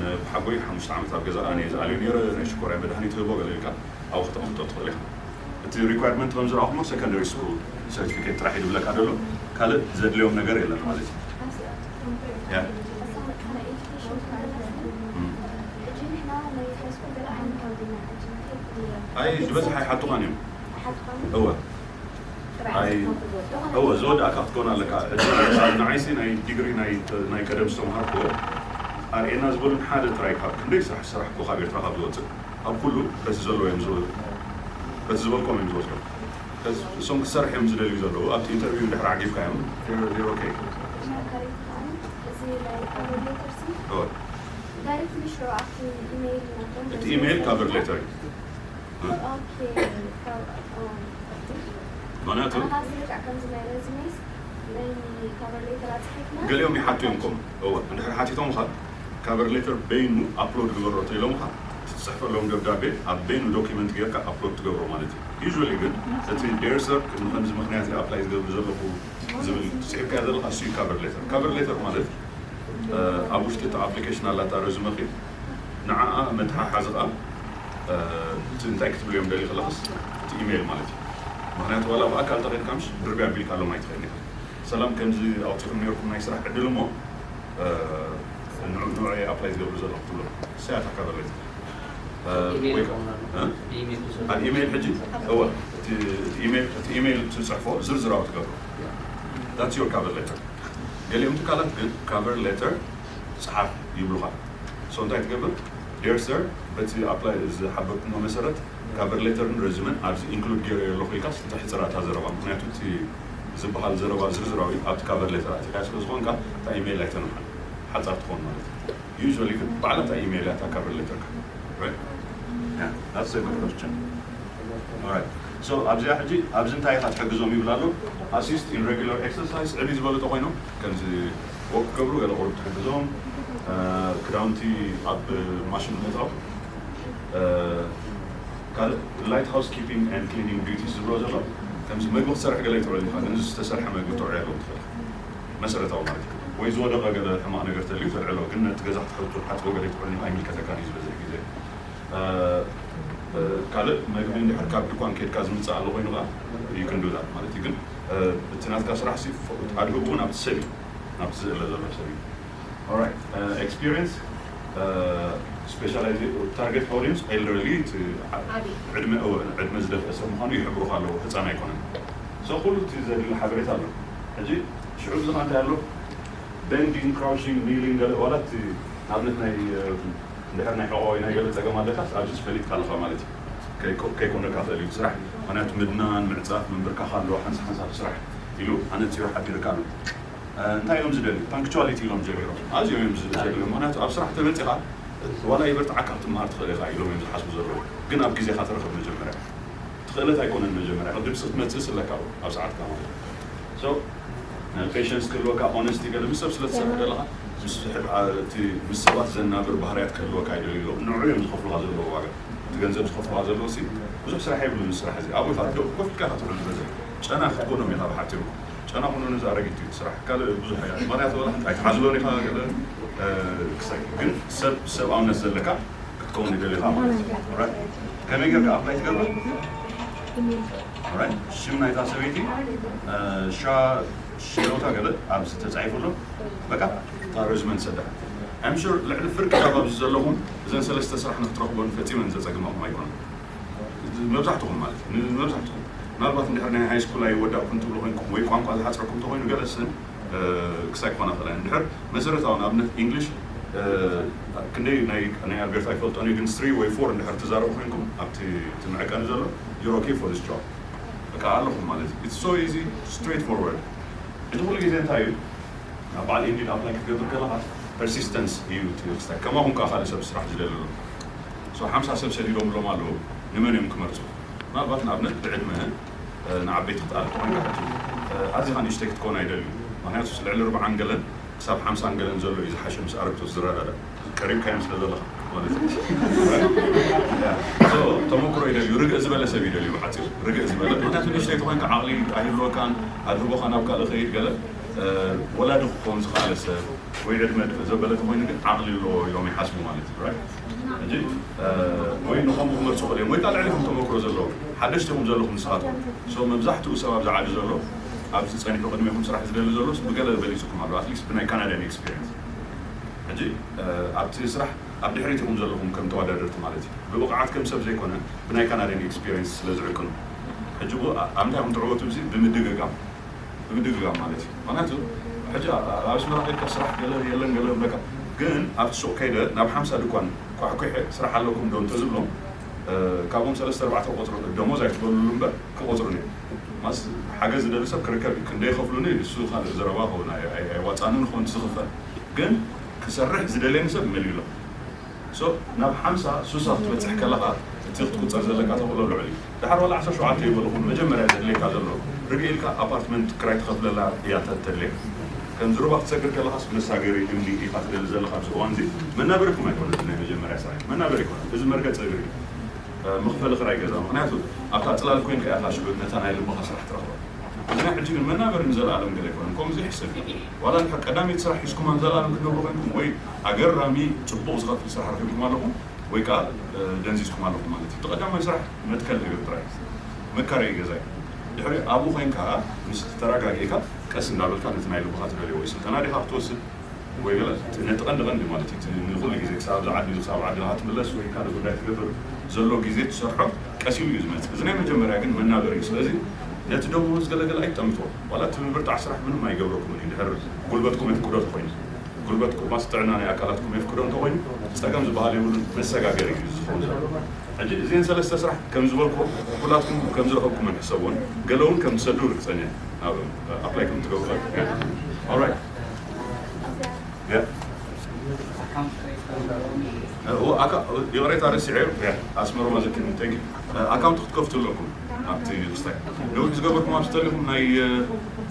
ንሓጎይ ሓሙሽተ ዓመት ኣብ ገዛ ኣነ ዝኣልዮ ነይረ ናይ ሽኮርያ መድሃኒት ህቦ ገለ ኢልካ ኣብኡ ከተቐምጦ ትኽእል ኢኻ እቲ requirement ከም ዝረኣኹሞ secondary school certificate ጥራሕ እዩ ዝብለካ ዘሎ ካልእ ዘድልዮም ነገር የለን ማለት እዩ ኣይ ዝበዝሓ ይሓቱኻን እዮም እወ እወ ዝወዳእካ ክትኮን ኣለካ ንዓይሲ ናይ ዲግሪ ናይ ቀደም ዝተምሃርክዎ ኣርእየና ዝበሉን ሓደ ጥራይ ካብ ክንደይ ስራሕ ዝሰራሕክዎ ካብ ኤርትራ ካብ ዝወፅእ ኣብ ኩሉ በቲ ዘለዎ እዮም ዝወ በቲ ዝበልኮም እዮም ዝወስዶም እሶም ክሰርሕ እዮም ዝደልዩ ዘለዉ ኣብቲ ኢንተርቪው እንድሕር ዓጊብካዮም ኦኬ እቲ ኢሜይል ካቨር ሌተር እዩ ምክንያቱ ገሊኦም ይሓቱ እዮም ከም እወ እንድሕር ሓቲቶምኻ ካቨር ሌተር በይኑ ኣፕሎድ ግበሮ ተኢሎምኻ ትፅሕፈሎም ደብዳቤ ኣብ በይኑ ዶኪመንት ጌርካ ኣፕሎድ ትገብሮ ማለት እዩ ዩሊ ግን እቲ ዴር ሰርክ ንከምዚ ምክንያት ኣፕላይ ዝገብር ዘለኹ ዝብል ፅሒፍካዮ ዘለካ እሱ እዩ ካቨር ሌተር ካቨር ሌተር ማለት ኣብ ውሽጢ እቲ ኣፕሊኬሽን ኣላታ ረዝመኺ ንዓኣ መተሓሓዚ ከዓ እቲ እንታይ ክትብል እዮም ደሊ ከለክስ እቲ ኢሜይል ማለት እዩ ምክንያቱ ዋላ ብኣካል ተኸድካ ምሽ ድርቢ ኣቢልካ ኣሎም ኣይትኽእል ኢኻ። ሰላም ከምዚ ኣውፂኹም ነርኩም ናይ ስራሕ ዕድል እሞ ንዑ ንዑ ኣፕላይ ዝገብሩ ዘለኹ ትብሎ ሰያታ ካቨር ሌተር ኢሜይል ወይ ይኸውን ኣሎ። እ? ብኢሜይል ዝሰዱ ኣብ ኢሜይል ሕጂ እወ እቲ ኢሜይል እቲ ኢሜይል ትፅሕፎ ዝርዝራዊ ትገብሮ that's your cover letter። ገሊኦም ትካላት ግን ካቨር ሌተር ፀሓፍ ይብሉኻ። So እንታይ ትገብር? Dear sir በቲ ኣፕላይ ዝሓበርኩሞ መሰረት ካቨር ሌተርን ረዝመን ኣብዚ ኢንክሉድ ገይረ ኣለኹ ኢልካስ እንተ ሕፅራ እታ ዘረባ ምክንያቱ እቲ ዝበሃል ዘረባ ዝርዝራዊ ኣብቲ ካቨር ሌተር ኣቲኻዮ ስለ ዝኾንካ እታ ኢሜይል ኣይተንብሓን ሓፃር ትኾን ማለት እዩ። Usually ግን ባዕላ እታ ኢሜይል እያ እታ ካቨር ሌተርካ። Right? Yeah, that's a good question. Alright. So ኣብዚኣ ሕጂ ኣብዚ እንታይ ኢኻ ትሕግዞም ይብል ኣሎ። Assist in regular exercise ዕብይ ዝበሉ ተኮይኖም ከምዚ ወክ ክገብሩ ገለ ቁሩብ ትሕግዞም እ፣ ክዳውንቲ ኣብ ማሽን ምእታው እ፣ ካልእ light housekeeping and cleaning duties ዝብሎ ዘሎ ከምዚ መግቢ ክትሰርሕ ገለ ይትውዕል ኢኻ ግን ዝተሰርሐ መግቢ ተውዕል ኣለዎ ትኽእል መሰረታዊ ማለት እዩ ወይ ዝወደቐ ገለ ሕማቕ ነገር ተልዩ ተልዕሎ ግን ነቲ ገዛ ክትሕቱ ክትሓፅቦ ገለ ይትውዕል ኢኻ ይምልከተካ እዩ ዝበዝሕ ግዜ ካልእ መግቢ እንድሕር ካብ ድኳን ከድካ ዝምፅእ ኣሎ ኮይኑ ከዓ ይክንዱላት ማለት እዩ ግን እቲ ናትካ ስራሕ ኣድህቡ ናብቲ ሰብ እዩ ናብቲ ዝእለ ዘሎ ሰብ እዩ experience specialize target audience elderly ዕድመ ዕድመ ዝደፍአ ሰብ ምኳኑ ይሕብሩካ ኣለዉ ህፃን ኣይኮነን so ኩሉ እቲ ዘድሊ ሓበሬታ ኣሎ ሕጂ ሽዑ ብዝካ እንታይ ኣሎ bending crouching kneeling ገለ ዋላ እቲ ንኣብነት ናይ እንድሕር ናይ ሕቆ ወይ ናይ ገለ ፀገም ኣለካ ኣብዚ ፈሊጥካ ኣለካ ማለት እዩ ከይኮነካ ክእል እዩ ስራሕ ምክንያቱ ምድናን ምዕፃፍ ምንብርካኻ ኣለዎ ሓንሳ ሓንሳብ ስራሕ ኢሉ ኣነፂሩ ሓቢርካ ኣሎ እንታይ እዮም ዝደልዩ punctuality ኢሎም ጀሚሮም ኣዝዮም እዮም ዝደልዩ ምክንያቱ ኣብ ስራሕ ተመፂኻ ዋላ ይበርትዓካ ክትመሃር ትኽእል ኢኻ ኢሎም እዮም ዝሓስቡ ዘለዉ ግን ኣብ ግዜኻ ተረኽብ መጀመርያ እቲ ክእለት ኣይኮነን መጀመርያ ቅድም ክትመፅእ ስለካ ኣብ ሰዓትካ ማለት patience ክህልወካ honesty ገለ ምስ ሰብ ስለ ትሰርሕ ዘለካ ምስ ሕድ እቲ ምስ ሰባት ዘናብር ባህርያት ክህልወካ ይደልዩ ኣለዉ ንዑ እዮም ዝኸፍሉካ ዘለዉ ዋጋ እቲ ገንዘብ ዝኸፍሉካ ዘለዉ ሲ ብዙሕ ስራሕ የብሉ ስራሕ እዚ ኣብኡ ኢኻ ደው ኮፍ ኢልካ ኢኻ ትውዕል ዝበዝሕ ጨና ክትኮኖም ኢኻ ብሓፂሩ ጨና ኩኖ ነዚ ኣረጊት እዩ ስራሕ ካልእ ብዙሕ እያ ማለት ወላ ኣይትሓዝሎን ኢኻ ገለ ክሳይ ግን ሰብ ሰብኣውነት ዘለካ ክትከውን ይደልኻ ማለት እዩ ከመይ ጌርካ ኣፕላይ ትገብር ሽም ናይታ ሰበይቲ ሽኖታ ገለ ኣብዚ ተፃሒፉ ኣሎ በቃ እታ ረዝመን ሰዳ I'm sure ልዕሊ ፍርቂ ካብ ኣብዚ ዘለኹም እዘን ሰለስተ ስራሕ ንክትረኽቦን ፈፂመን ዘፀግማኹም ኣይኮነን መብዛሕትኹም ማለት እዩ መብዛሕትኹም ምናልባት እንድሕር ናይ ሃይ ስኩል ኣይወዳእኩም ትብሉ ኮይንኩም ወይ ቋንቋ ዝሓፅረኩም ተኮይኑ ገለ ስን ክሳይ ክኾና ክእላ እንድሕር መሰረታዊ ንኣብነት ኢንግሊሽ ክንደይ ናይ ኣልቤርታ ይፈልጦ ግን ስሪ ወይ ፎር እንድሕር ትዛረቡ ኮይንኩም ኣብቲ እቲ መዕቀኒ ዘሎ you're okay for this job በቃ ኣለኹም ማለት እዩ it's so easy straight forward እዚ ኩሉ ግዜ እንታይ እዩ ናብ በዓል ኢንዲድ ኣፕላይ ክትገብር ከለካ persistence እዩ እቲ ክስታይ ከማኹም ከዓ ካልእ ሰብ ስራሕ ዝደሊ ኣሎ so ሓምሳ ሰብ ሰዲዶምሎም ኣለዉ ንመን እዮም ክመርፁ ምናልባት ንኣብነት ብዕድመ ንዓበይቲ ክትኣል ኮይንካ ሕጂ ኣዚኻ ንእሽተይ ክትከውን ኣይደልዩ ምክንያቱ ልዕሊ ርብዓን ገለን ክሳብ ሓምሳን ገለን ዘሎ እዩ ዝሓሸ ምስ ኣረግቶት ዝረዳዳ ቀሪብካዮም ስለ ዘለኻ ማለት እዩ ተመክሮ ይደልዩ ርግእ ዝበለ ሰብ ይደልዩ ብሓፂሩ ርግእ ዝበለ ምክንያቱ ንእሽተይ ተኮይንካ ዓቕሊ ኣይህልወካን ኣድህቦካ ናብ ካልእ ከይድ ገለ ወላዲ ክኸውን ዝኽኣለ ሰብ ወይ ዕድመ ዘበለ ተኮይኑ ግን ዓቕሊ ኣለዎ ኢሎም ይሓስቡ ማለት እዩ ሕጂ ወይ ንኸምኡ ክመርፁ ክእል እዮም ወይ ካልዕ ኢኹም ተመክሮ ዘለዎ ሓደሽቲ ኢኹም ዘለኹም ንስኻትኩም so መብዛሕትኡ ሰብ ኣብዚ ዓዲ ዘሎ ኣብዚ ፀኒሑ ቅድሚኹም ስራሕ ዝደሊ ዘሎስ ብገለ በሊፅኩም ኣሎ ኣትሊስት ብናይ ካናዳን ኤክስፒሪንስ ሕጂ ኣብቲ ስራሕ ኣብ ድሕሪት ኢኹም ዘለኹም ከም ተወዳደርቲ ማለት እዩ ብብቕዓት ከም ሰብ ዘይኮነ ብናይ ካናዳን ኤክስፒሪንስ ስለ ዝዕቅኑ ሕጂ ኣብ ምንታይ ኢኹም ትዕወቱ እዚ ብምድግጋም ብምድግጋም ማለት እዩ ምክንያቱ ሕጂ ኣብ ኣስመራ ከድካ ስራሕ ገለ የለን ገለ ብለካ ግን ኣብቲ ሱቅ ከይደ ናብ ሓምሳ ድኳን ኳሕኩሐ ስራሕ ኣለኩም ዶ እንተዝብሎም ካብኦም ሰለስተ ኣርባዕተ ክቆፅሩ ደሞዝ ኣይትበልሉ እምበር ክቆፅሩ እዮም ማስ ሓገዝ ዝደሊ ሰብ ክርከብ እዩ ክንደይ ከፍሉኒ ንሱ ካልእ ዘረባ ኸውን ኣይዋፃንን ክኸውን ዝኽፈል ግን ክሰርሕ ዝደልየኒ ሰብ መሊኡ ኣሎ ናብ ሓምሳ ሱሳ ክትበፅሕ ከለኻ እቲ ክትቁፀር ዘለካ ተኽእሎ ልዑል እዩ ድሓር ዋላ ዓሰርተ ሸውዓተ ይበልኹም መጀመርያ ዘድልየካ ዘሎ ርግእ ኢልካ ኣፓርትመንት ክራይ ትኸፍለላ እያ ተድልየካ ከምዚ ሩባ ክትሰግር ከለኻስ መሳገሪ እምኒ ኢኻ ትደሊ ዘለኻ ኣብዚ እዋን እዚ መናበሪኩም ኣይኮነትን ናይ መጀመርያ ስራሕ መናበሪ ይኮነ እዚ መርገፂ እግሪ እዩ መኽፈሊ ክራይ ገዛ ምክንያቱ ኣብታ ፅላል ኮይንካ ኢኻ ሽዑ ነታ ናይ ልብኻ ስራሕ ትረኽባ እዚ ናይ ሕጂ ግን መናበሪ ንዘለኣለም ገለ ኣይኮነን ከምኡ ዘይሕሰብ እዩ ዋላ እንድሕር ቀዳመይቲ ስራሕ ሒዝኩማ ንዘለኣለም ክትነብሩ ኮይንኩም ወይ ኣገራሚ ፅቡቕ ዝኸፍል ስራሕ ረኺብኩም ኣለኹም ወይ ከዓ ደንዚዝኩም ኣለኹም ማለት እዩ እቲ ቀዳማይ ስራሕ መትከል ነገር ጥራይ መካረይ ገዛ እዩ ድሕሪ ኣብኡ ኮይንካ ምስ ተረጋጊእካ ቀስ እንዳበልካ ነቲ ናይ ልብኻ ትደልዮ ወይ ስልጠና ዲኻ ክትወስድ ወይ ገለ እቲ ነቲ ቀንዲ ቀንዲ ማለት እዩ እቲ ንኩሉ ግዜ ክሳብ ኣብዚ ዓዲ እዚ ክሳብ ዓድኻ ትምለስ ወይ ካልእ ጉዳይ ትገብር ዘሎ ግዜ ትሰርሖ ቀስ ኢሉ እዩ ዝመፅእ። እዚ ናይ መጀመርያ ግን መናበሪ እዩ። ስለዚ ነቲ ደሞዝ ገለገለ ኣይትጠምቶ ዋላ እቲ ምብርጣዕ ስራሕ ምንም ኣይገብረኩምን እዩ ድሕር ጉልበትኩም የፍቅዶ ተኮይኑ ጉልበትኩም ማስ ጥዕና ናይ ኣካላትኩም የፍቅዶ እንተኮይኑ ፀገም ዝበሃል የብሉን። መሰጋገሪ እዩ ዝኸውን ዘሎ። ሕጂ እዚን ሰለስተ ስራሕ ከም ዝበልኩ ኩላትኩም ከም ዝረኸብኩምን ሕሰቦን ገለ እውን ከም ትሰዱ ርግፀኛ እየ። ናብ ኣፕላይ ከም ትገብሩ ኦራይት ይቕሬታ ረሲዐ ኣስመሮማ ዘኪርኒ። ኣካውንት ክትከፍቱ ኣለኩም ኣብቲ ክስታይ ንውሕ ዝገበርኩም ኣብ ዝተለኹም ናይ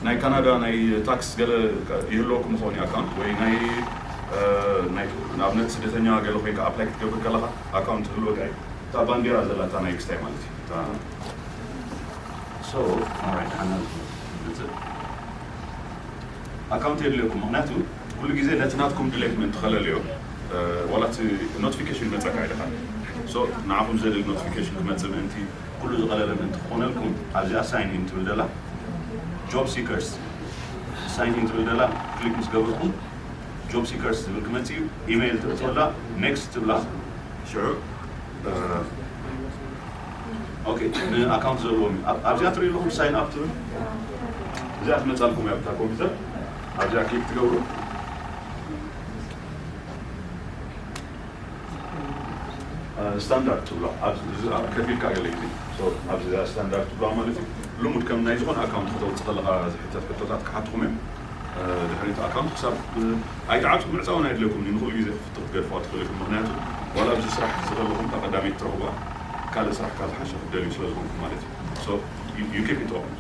ናይ ካናዳ ናይ ታክስ ገለ ይህልወኩም ይኸውን ኣካውንት ወይ ናይ ንኣብነት ስደተኛ ገለ ኮይንካ ኣፕላይ ክትገብር ከለካ ኣካውንት ህልወካ እዩ። እታ ባንዴራ ዘላ እታ ናይ ክስታይ ማለት እዩ። ኣካውንት የድልየኩም ምክንያቱ ኩሉ ግዜ ነቲ ናትኩም ድሌት ምእንቲ ከለልዮ ዋላ እቲ ኖቲፊኬሽን ይመፀካ ኢልካ ንዓኹም ዘድል ኖቲፊኬሽን ክመፅእ ምእንቲ ኩሉ ዝቐለለ ምእንቲ ክኾነልኩም ኣብዚኣ ሳይን ኢን ትብል ደላ ጆብ ሲከርስ ሳይን ኢን ትብል ደላ ክሊክ ምስ ገበርኩም ጆብ ሲከርስ ዝብል ክመፅእ እዩ። ኢሜይል ትእትወላ ኔክስት ትብላ ሽዑ ንኣካውንት ዘለዎም ኣብዚኣ ትርኢ ኣለኹም ሳይን ኣፕ ትብል እዚኣ ትመፃልኩም እያ ብታ ኮምፒውተር ኣብዚኣ ክሊክ ትገብሩ ስታንዳርድ ትብሎ ከፊልካ ገለ ግዜ ኣብዚ ስታንዳርድ ትብሎ ማለት እዩ። ልሙድ ከም ናይ ዝኾነ ኣካውንት ከተውፅእ ከለካ ዝሕተት ሕቶታት ክሓትኹም እዮም። ድሕሪት ኣካውንት ክሳብ ኣይትዓፁ ምዕፃውን ኣይድለኩም ንኩሉ ግዜ ክፍቲ ክትገድፍዋ ትኽእል ኢኹም። ምክንያቱ ዋላ ኣብዚ ስራሕ ዝኸለኹም እታ ቀዳመይቲ ትረኽቡዋ ካልእ ስራሕ ካብ ዝሓሸ ክትደልዩ ስለ ዝኾንኩም ማለት እዩ። You keep it open.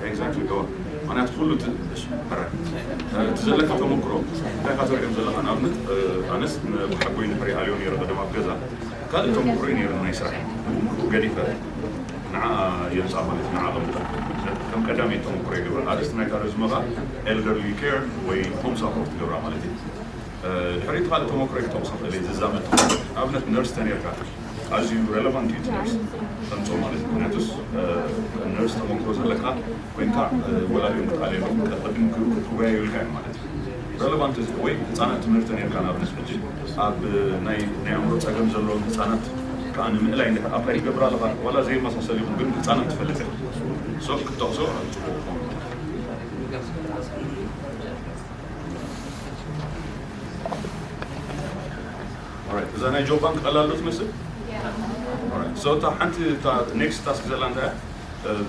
Exactly. ምክንያቱ ኩሉ እቲ ዘለካ ተመክሮ እንታይ ኢካ ተሪኦም ዘለካ ንኣብነት ኣነስ ብሓጎይ ንሕሪ ኣልዮ ነረ ቀደም ኣብ ገዛ ካልእ ተመክሮ እዩ ነይሩ ናይ ስራሕ ገዲፈ ንዓ የምፃ ማለት ንዓ ቀምጠ ከም ቀዳመይ ተመክሮ ይገብር ኣርእስቲ ናይታ ረዝመ ካ ኤልደርሊ ኬር ወይ ሆም ሳፖርት ትገብራ ማለት እዩ። ድሕሪት ካልእ ተመክሮ ክጠቕሶ ክእል ዝዛመድ ንኣብነት ነርስ ተኔርካ ኣዝዩ ረለቫንት እዩ ነርስ ተምፅኦ ማለት ምክንያቱስ ነርስ ተመክሮ ዘለካ ኮይንካ ወላዲኦም ክትኣልየሎም ቅድም ክትወያዩልካ እዮም ማለት እዩ። ረለቫንት ወይ ህፃናት ትምህርቲ ነርካ ንኣብነት ሕጂ ኣብ ናይ ኣእምሮ ፀገም ዘለዎም ህፃናት ከዓ ንምእላይ እንድሕር ኣፕላይ ትገብር ኣለካ ዋላ ዘይመሳሰል ይኹን ግን ህፃናት ትፈልጥ ኢኻ ሶ ክትጠቕሶ ኣብ ፅቡቅ እዛ ናይ ጆብ ባንክ ቀላል ዶ ትመስል? ሶ እታ ሓንቲ ኔክስት ታስክ ዘላ እንታይ እያ?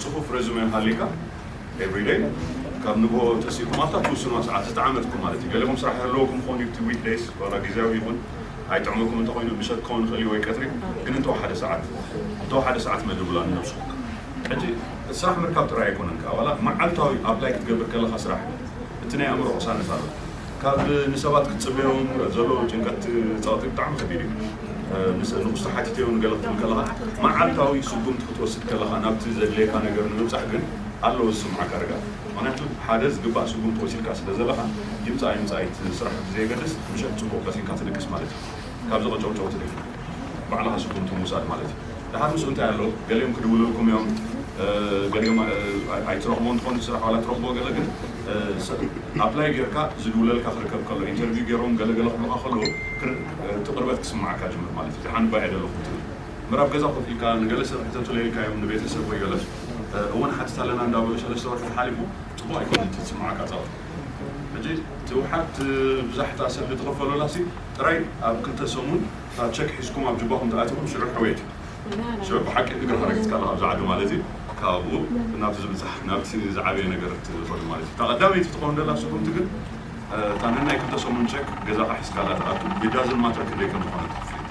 ፅፉፍ ረዙመ ሃሊካ ኤቭሪደይ ካብ ንግሆ ተሲእኩም ኣብታ ትውስኖ ሰዓት ዝተዓመትኩም ማለት እዩ። ገለኹም ስራሕ ያለወኩም ክኾኑ እቲ ዊክ ደይስ ዋላ ግዜያዊ ይኹን ኣይጥዕመኩም እንተኾይኑ ምሸት ክኸውን ይኽእል እዩ ወይ ቀትሪ ግን እንተወሓደ ሰዓት እንተወሓደ ሰዓት መድብላ ንነብስኹም። ሕጂ ስራሕ ምርካብ ጥራይ ኣይኮነን ከዓ ዋላ መዓልታዊ ኣፕላይ ክትገብር ከለካ ስራሕ እቲ ናይ ኣእምሮ ቅሳነት ኣሎ። ካብ ንሰባት ክትፅበዮም ዘሎ ጭንቀት ፃወት ብጣዕሚ ከቢድ እዩ። ንክስቶ ሓቲተዮ ንገለ ክትብል ከለካ መዓልታዊ ስጉምቲ ክትወስድ ከለካ ናብቲ ዘድለየካ ነገር ንምብፃሕ ግን ኣለዎ ዝስምዓካ ርጋ ምክንያቱ ሓደ ዝግባእ ስጉምቲ ወሲድካ ስለ ዘለካ ይምፃእ ይምፃእ እቲ ስራሕ ብዘየገድስ ምሸት ፅቡቅ ቀሲንካ ትድቅስ ማለት እዩ። ካብ ዝቐጨውጨው ትደፊ ባዕልኻ ስጉምቲ ምውሳድ ማለት እዩ። ድሓር ምስኡ እንታይ ኣሎ ገሊኦም ክድውልልኩም እዮም ገሊኦም ኣይትረኽቦ እንትኾን ስራሕ ዋላ ትረኽቦ ገለ ግን ኣፕላይ ጌርካ ዝድውለልካ ክርከብ ከሎ ኢንተርቪው ገይሮም ገለገለ ክብሉካ ከለዉ እቲ ቅርበት ክስምዓካ ጅምር ማለት እዩ። ድሓን ባየ ደለኹም ትብል ምራብ ገዛ ኮፍ ኢልካ ንገለ ሰብ ሕተቱለ ኢልካዮም ንቤተሰብ ወይ ገለ እውን ሓትት ኣለና እንዳበሉ ሰለስተ ወርሒ ሓሊፉ ፅቡቅ ኣይኮነ እቲ ዝስምዓካ ፃወት ሕጂ ትውሓት ብዛሕታ ሰብ ዝተኸፈሎላ ሲ ጥራይ ኣብ ክልተ ሰሙን እታ ቸክ ሒዝኩም ኣብ ጅባኹም ተኣቲኹም ሽዑ ሕውየት እዩ። ሽዑ ብሓቂ እግርኻ ረጊፅካ ኣለኻ ኣብዚ ዓዲ ማለት እዩ። ካብኡ ናብቲ ዝብፃሕ ናብቲ ዝዓበየ ነገር ትኸዱ ማለት እዩ። እታ ቀዳመይቲ ትኸውን ደላ ስጉምቲ ግን እታ ነናይ ክልተ ሰሙን ቸክ ገዛኻ ሒዝካላ ትኣቱ it doesn't matter ክንደይ ከም ዝኾነ ትኽፍል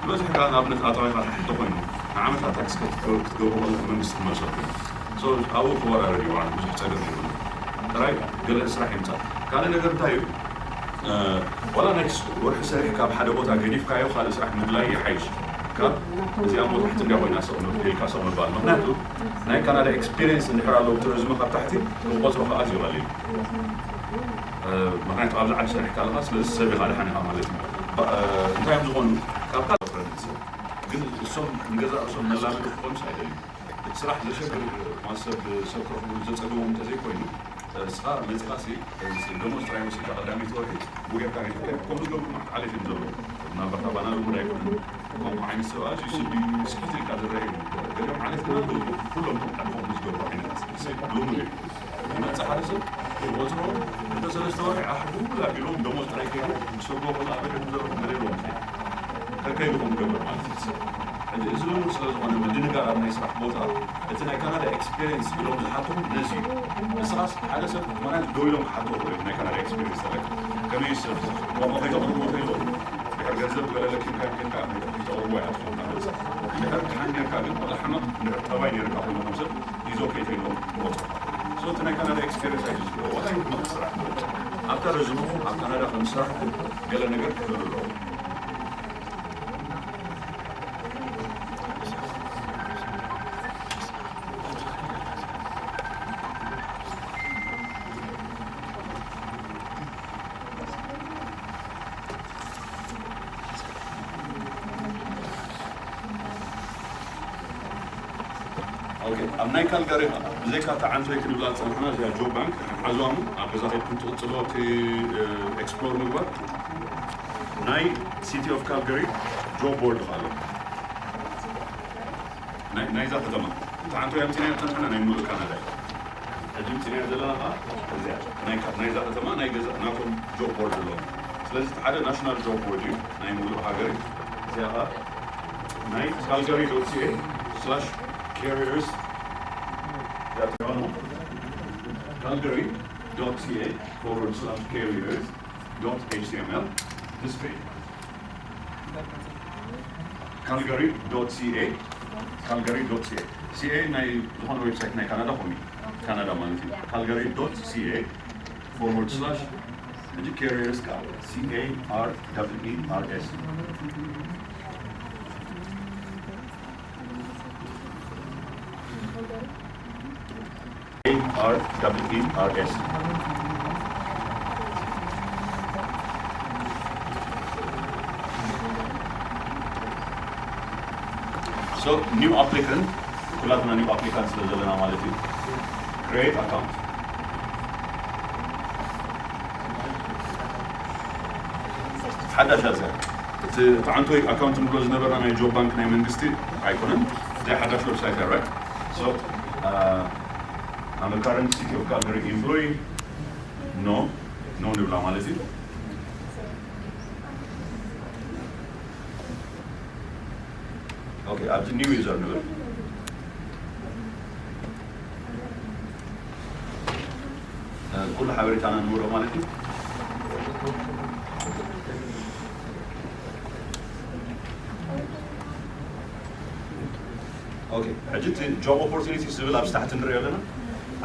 ዝበዝሕ ከዓ ንኣብነት ኣታዊኻ ትሓቲ ተኮይኑ ንዓመታት ታክስ ክትገብሩ ከለኹም መንግስቲ ክመልሰኩም እዩ። ኣብኡ ክወራረድ እዩ ብዙሕ ፀገም የብሉ። ጥራይ ገለ ስራሕ ይምፃእ ካልእ ነገር እንታይ እዩ ዋላ ናይ ወርሒ ሰሪሕ ካብ ሓደ ቦታ ገዲፍካዮ ካልእ ስራሕ ምድላይ ይሓይሽ ካብ እዚኣ ሞ ታሕቲ እንዲያ ኮይና ሰቕ ኢልካ ሰቕ ምባል ምክንያቱ ናይ ካናዳ ኤክስፒሪየንስ እንድሕር ኣለዎ እቲ ረዝመ ካብ ታሕቲ ንክቆፅሮ ከዓ ኣዝዩ ቀሊል ምክንያቱ ኣብዚ ዓዲ ሰሪሕካ ኣለካ፣ ስለዚ ሰብ ኢካ ድሓን ኢካ ማለት እዩ። እንታይ እዮም ዝኾኑ? ካብ ካልእ ፍረንት ሰብ ግን እሶም ንገዛ እሶም መላመዲ ክኾኑስ ኣይደልዩ። እቲ ስራሕ ዘሸግር ማሰብ ሰብ ክረኽቡ ዘጸገሞም እንተዘይኮይኑ፣ እስኻ መጺኻ ሲ ደሞዝ ጥራይ ወሲድካ ቀዳመይቲ ወርሒ ጉጌርካ ጌርካ ከምኡ ዝገብሩ ማዕት ዓሌት እዮም ዘለዉ። ምናልባት ኣባና ልሙድ ኣይኮነን። ከምኡ ዓይነት ሰብ ኣዝዩ ስዲ ስሕት ኢልካ ዝረአ እዩ። ገሊኦም ዓሌት ግን ኣለዉ፣ ኩሎም ከም ሓደ ከምኡ ዝገብሩ ዓይነት ሰብ ልሙድ እዩ። ይመጽእ ሓደ ሰብ ይቆጽሮም፣ እንተ ሰለስተ ወርሒ ኣሕዱ ኣቢሎም ደሞዝ ጥራይ ከይዱ ዝሰግዎ ከሎ ኣበይ ዘለኹም ገለ ኢሎም ከከይዱ ከም ዝገብር ማለት እዩ ሰብ። ሕጂ እዚ ልሙድ ስለ ዝኾነ ምድንጋር ኣብ ናይ ስራሕ ቦታ እቲ ናይ ካናዳ ኤክስፔሪንስ ኢሎም ዝሓትኹ ነዚ እዩ። ንስኻስ ሓደ ሰብ ማለት ደው ኢሎም ክሓትዎ ይኽእሉ እዮም ናይ ካናዳ ኤክስፔሪንስ ኣለካ። ከመይ ሰብ ቋንቋ ከይተቕርብዎ ከይትኽእሉ ድሕር ገንዘብ ገለ ለኪምካ ከይድካ ከይተቕርብዎ ኣይሓትኹም ማለት እዩ። እንድሕር ድሓን ጌርካ ግን ዋላ ሕመቕ እንድሕር ጠባይ ኔርካ ኮይኑ ከም ሰብ ኢዞ ከይተይኖ ይወጽእ። So እቲ ናይ ካናዳ ኤክስፔሪንስ ኣይትስብኦ ዋላ ይሕመቕ ስራሕ። ኣብታ ረዝምኹም ኣብ ካናዳ ከም ዝሰራሕኩም ገለ ነገር ክህሉ ኣለዎ። ኦኬ፣ ኣብ ናይ ካልጋሪ ብዘይካ እታ ዓንቶይ ክንብላ ዝጸናሕና እዚኣ ጆብ ባንክ ሓዝዋ እሞ ኣብ ገዛ ከድኩም ትቕጽሎ እቲ ኤክስፕሎር ምግባር ናይ ሲቲ ኦፍ ካልጋሪ ጆብ ቦርድ ኣሎ። ናይ ናይዛ ከተማ እታ ዓንቶይ ኣምጺናዮ ዝጸናሕና ናይ ሙሉእ ካናዳ እዩ። ሕጂ ምጽናያ ዘለና ኸዓ እዚኣ ናይ ካ- ናይዛ ከተማ ናይ ገዛ ናቶም ጆብ ቦርድ ኣለዎም። ስለዚ እቲ ሓደ ናሽናል ጆብ ቦርድ እዩ ናይ ሙሉእ ሃገር እዩ። እዚኣ ኸዓ ናይ ካልጋሪ ዶት ሲኤ ስላሽ ካሪየርስ ካልጋሪ ዶት ሲኤ ፎርወርድ ስላሽ ካሪየርስ ዶት ኤች ቲ ኤም ኤል ዲስፕሌይ ካልጋሪ ዶት ሲኤ ካልጋሪ ዶት ሲኤ ሲኤ ናይ ዝኾነ ዌብሳይት ናይ ካናዳ ኮሚ ካናዳ ማለት እዩ። ካልጋሪ ዶት ሲኤ ፎርወርድ ስላሽ ሕጂ ካሪየርስ ከዓ C A R E E R S A R E E R S So new applicant ኩላትና ኒው ኣፕሊካንት ስለ ዘለና ማለት እዩ። ክሬት ኣካውንት ሓዳሽ ኣዚያ እቲ እቲ ዓንቶይ ኣካውንት ንብሎ ዝነበርና ናይ ጆብ ባንክ ናይ መንግስቲ ኣይኮነን። እዚኣ ሓዳሽ ዌብሳይት እያ right? So I'm a current City of Calgary employee. No no ንብላ ማለት እዩ። ኦኬ ኣብዚ ኒው ዩዘር ንብል። ኩሉ ሓበሬታና ንውሮ ማለት እዩ። ኦኬ ሕጂ እቲ ጆብ ኦፖርቱኒቲ ዝብል ኣብ ታሕቲ ንሪኦ ኣለና።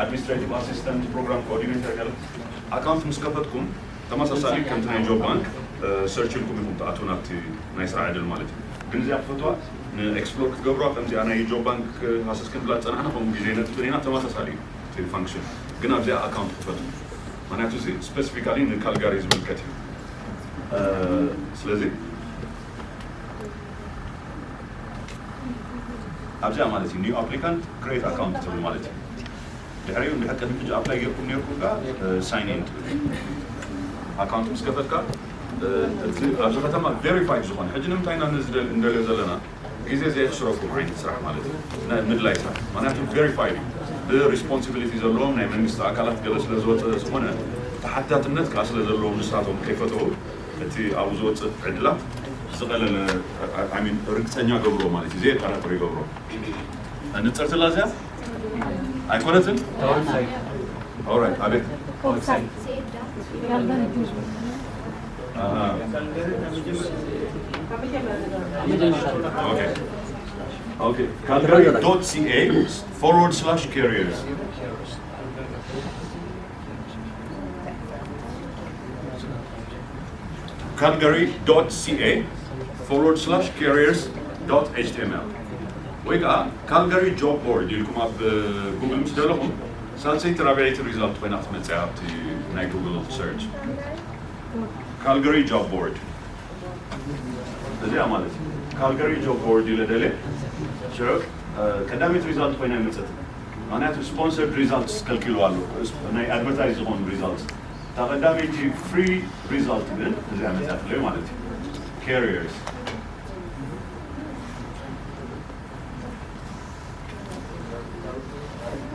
ኣድሚኒስትሬቲቭ ኣሲስታንት ፕሮግራም ኮኦርዲኔተር ገለ ኣካውንት ምስ ከፈትኩም ተመሳሳሊ ከምቲ ናይ ጆብ ባንክ ሰርች ኢልኩም ኢኹም ትኣትዉ ናብቲ ናይ ስራሕ ዕድል ማለት እዩ። ግን እዚኣ ክፈትዋ ንኤክስፕሎር ክትገብሩዋ ከምዚኣ ናይ ጆብ ባንክ ሃሰስ ክንብላ ዝፀናሕና ከምኡ ግዜ ነጥፍን ኢና ተመሳሳሊ እዩ እቲ ፋንክሽን። ግን ኣብዚኣ ኣካውንት ክፈቱ ምክንያቱ እዚ ስፔሲፊካሊ ንካልጋሪ ዝምልከት እዩ። ስለዚ ኣብዚኣ ማለት እዩ ኒው ኣፕሊካንት ክሬት ኣካውንት ትብል ማለት እዩ። ድሕሪኡ እንድሕር ቅድሚ ሕጂ ኣፕላይ ጌርኩም ኔርኩም ከኣ ሳይን ኢን ትብል ኣካውንት ምስ ከፈትካ እቲ ኣብዚ ከተማ ቬሪፋይድ ዝኾነ ሕጂ ንምንታይ ኢና ነዚ እንደልዮ ዘለና ግዜ ዘየኽስረኩም ዓይነት ስራሕ ማለት እዩ። ምድላይ ስራሕ ምክንያቱ ቬሪፋይድ እዩ ብሪስፖንሲቢሊቲ ዘለዎም ናይ መንግስቲ ኣካላት ገለ ስለ ዝወፀ ዝኾነ ተሓታትነት ከዓ ስለ ዘለዎም ንሳቶም ከይፈተው እቲ ኣብኡ ዝወፅእ ዕድላት ዝቐለለ ርግፀኛ ገብሮ ማለት እዩ ዘየጠራጥር ይገብሮ። ንፅርትላ እዚኣ ኣይኮነትን። ኦራይት ኣቤት ካልጋሪ ዶት ሲኤ ፎርወርድ ስላሽ ካሪየርስ ካልጋሪ ዶት ሲኤ ፎርወርድ ስላሽ ካሪየርስ ዶት ኤች ቲ ኤም ኤል ወይ ከዓ ካልጋሪ ጆብ ቦርድ ኢልኩም ኣብ ጉግል ምስ ደለኹም ሳልሰይቲ ራብዐይቲ ሪዛልት ኮይና ክትመፅእ ኣብቲ ናይ ጉግል ሰርች ካልጋሪ ጆብ ቦርድ እዚኣ ማለት እዩ። ካልጋሪ ጆብ ቦርድ ኢለ ደለ ሽዑ ቀዳመይቲ ሪዛልት ኮይና ይመፀት። ምክንያቱ ስፖንሰርድ ሪዛልት ከልኪሉ ኣሎ። ናይ ኣድቨርታይዝ ዝኾኑ ሪዛልት እታ ቀዳመይቲ ፍሪ ሪዛልት ግን እዚኣ መፅኣትለይ ማለት እዩ። ካሪየርስ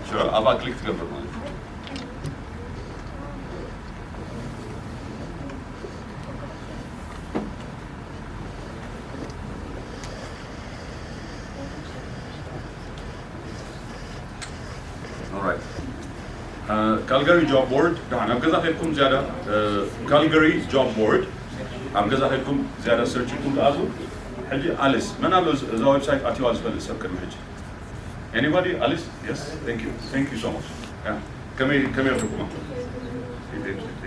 ሽዑ ኣብኣ ክሊክ ትገብር ማለት እዩ። ካልጋሪ ጆብ ቦርድ ደሓን ኣብ ገዛ ከድኩም ዝያዳ ካልጋሪ ጆብ ቦርድ ኣብ ገዛ ከድኩም ዝያዳ ሰርች ኢልኩም ትኣትዉ። ሕጂ ኣሊስ መን ኣሎ እዛ ዌብሳይት ኣትዋ ዝፈልጥ ሰብ ቅድሚ ሕጂ? Anybody? Alice? Yes? Thank you. Thank you so much. Yeah. ከመይ ከመይ ኣለኩማ?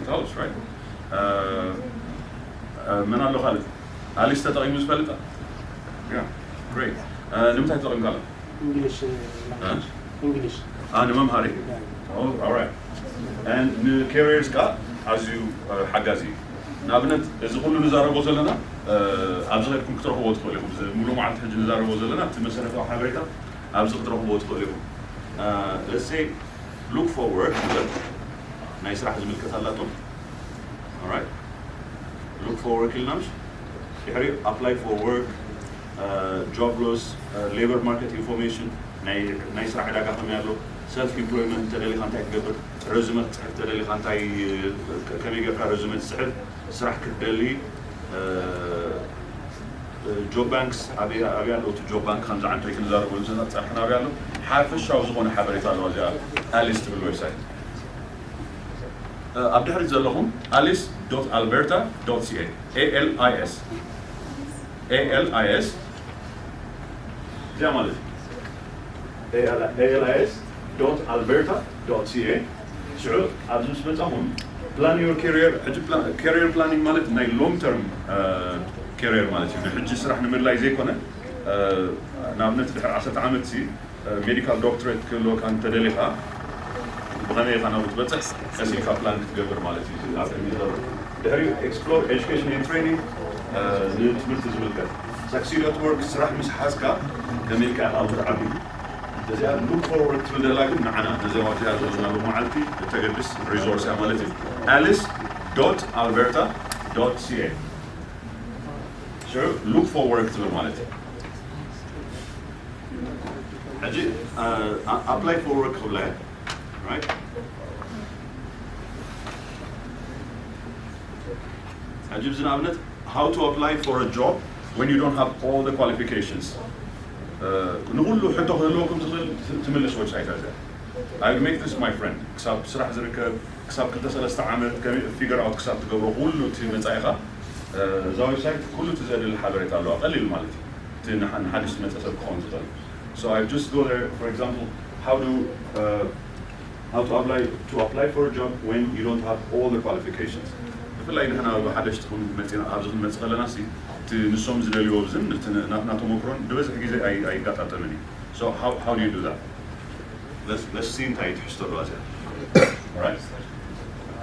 It helps, right? መን ኣሎ ካልእ ኣሊስ ተጠቒሙ ዝፈልጥ? Yeah. Great. ንምንታይ ተጠቒምካ ኣሎ? English Huh? English Ah, ንመምሃሪ? Oh, all right. And ንካሪየርስ ከዓ ኣዝዩ ሓጋዚ እዩ። ንኣብነት እዚ ኩሉ ንዛረቦ ዘለና ኣብዚ ከድኩም ክትረኽቦ ትኽእሉ ኢኹም። እዚ ሙሉ መዓልቲ ሕጂ ንዛረቦ ዘለና እቲ መሰረታዊ ሓበሬታ ኣብዚ ክትረኽቦ ትኽእሉ ኢኹም። Let's say look for work ንበል ናይ ስራሕ ዝምልከት ኣላቶ። All right. Look for work ኢልና ምሽ ድሕሪ apply for work job loss labor market information ናይ ስራሕ ዕዳጋ ከመይ ኣሎ፣ ሰልፍ ኢምፕሎይመንት ተደሊኻ እንታይ ትገብር፣ ረዝመ ክትፅሕፍ ተደሊኻ እንታይ ከመይ ጌርካ ረዝመ ትፅሕፍ፣ ስራሕ ክትደሊ ጆብ ባንክስ ኣበይ ኣለዉ እቲ ጆብ ባንክ ከምዚ ዓንቶይ ክንዛረበሉ ዘለና ፀርሕና ኣበይ ኣሎ። ሓፈሻዊ ዝኾነ ሓበሬታ ኣለዋ እዚኣ ኣሊስ ትብል ዌብሳይት። ኣብ ድሕሪት ዘለኹም ኣሊስ ዶት ኣልበርታ ዶት ሲኤ ኤኤልኣይኤስ ኤኤልኣይኤስ እዚኣ ማለት እዩ። ኤኤልኣይኤስ ዶት ኣልበርታ ዶት ሲኤ ሽዑ ኣብዚ ምስ መፃኹም plan your career ሕጂ ካሪየር ፕላኒንግ ማለት ናይ ሎንግ ተርም ካሪየር ማለት እዩ። ንሕጂ ስራሕ ንምድላይ ዘይኮነ ንኣብነት ድሕሪ ዓሰርተ ዓመት ሲ ሜዲካል ዶክትሬት ክህልወካ እንተደሊኻ ብኸመይ ኢኻ ናብኡ ትበፅሕ ቀስ ኢልካ ፕላን ክትገብር ማለት እዩ። ኣብ ቅድሚ ዘሎ ድሕሪኡ explore education and training ንትምህርቲ ዝምልከት succeed at work ስራሕ ምስ ሓዝካ ከመይ ኢልካ ኢኻ ኣብኡ ትዓቢ። እዚኣ look for work ትብል ዘላ ግን ንዓና ነዚ ኣብዚኣ ዘለና ሎማዓልቲ እተገድስ ሪሶርስ እያ ማለት እዩ። ኣሊስ ዶት ኣልበርታ ዶት ሲኤ ሽዑ look for work ትብል ማለት እዩ። ሕጂ apply for work ክብላ እየ right? ሕጂ ብዚ ንኣብነት how to apply for a job when you don't have all the qualifications ንኩሉ ሕቶ ክህልወኩም ዝኽእል ትምልስ ዌብሳይት እያ። I would make this my friend ክሳብ ስራሕ ዝርከብ ክሳብ ክልተ ሰለስተ ዓመት figure out ክሳብ ትገብሮ ኩሉ እቲ መፃኢኻ እዛ ዌብሳይት ኩሉ እቲ ዘድሊ ሓበሬታ ኣለዋ። ቀሊል ማለት እዩ። እቲ ንሓድሽ ዝመፀ ሰብ ክኸውን ዝኽእል so I just go there for example how do uh, how to apply to apply for a job when you don't have all the qualifications ብፍላይ ንሕና ኣብ ሓደሽቲ ክንመፅና ኣብዚ ክንመፅእ ከለና ሲ እቲ ንሶም ዝደልይዎ ብዝን እቲ ናትና ተመክሮን ዝበዝሕ ግዜ ኣይጋጣጠምን እዩ so how, how do you do that let's, let's see እንታይ ትሕዝቶ ኣለዋ እዚኣ right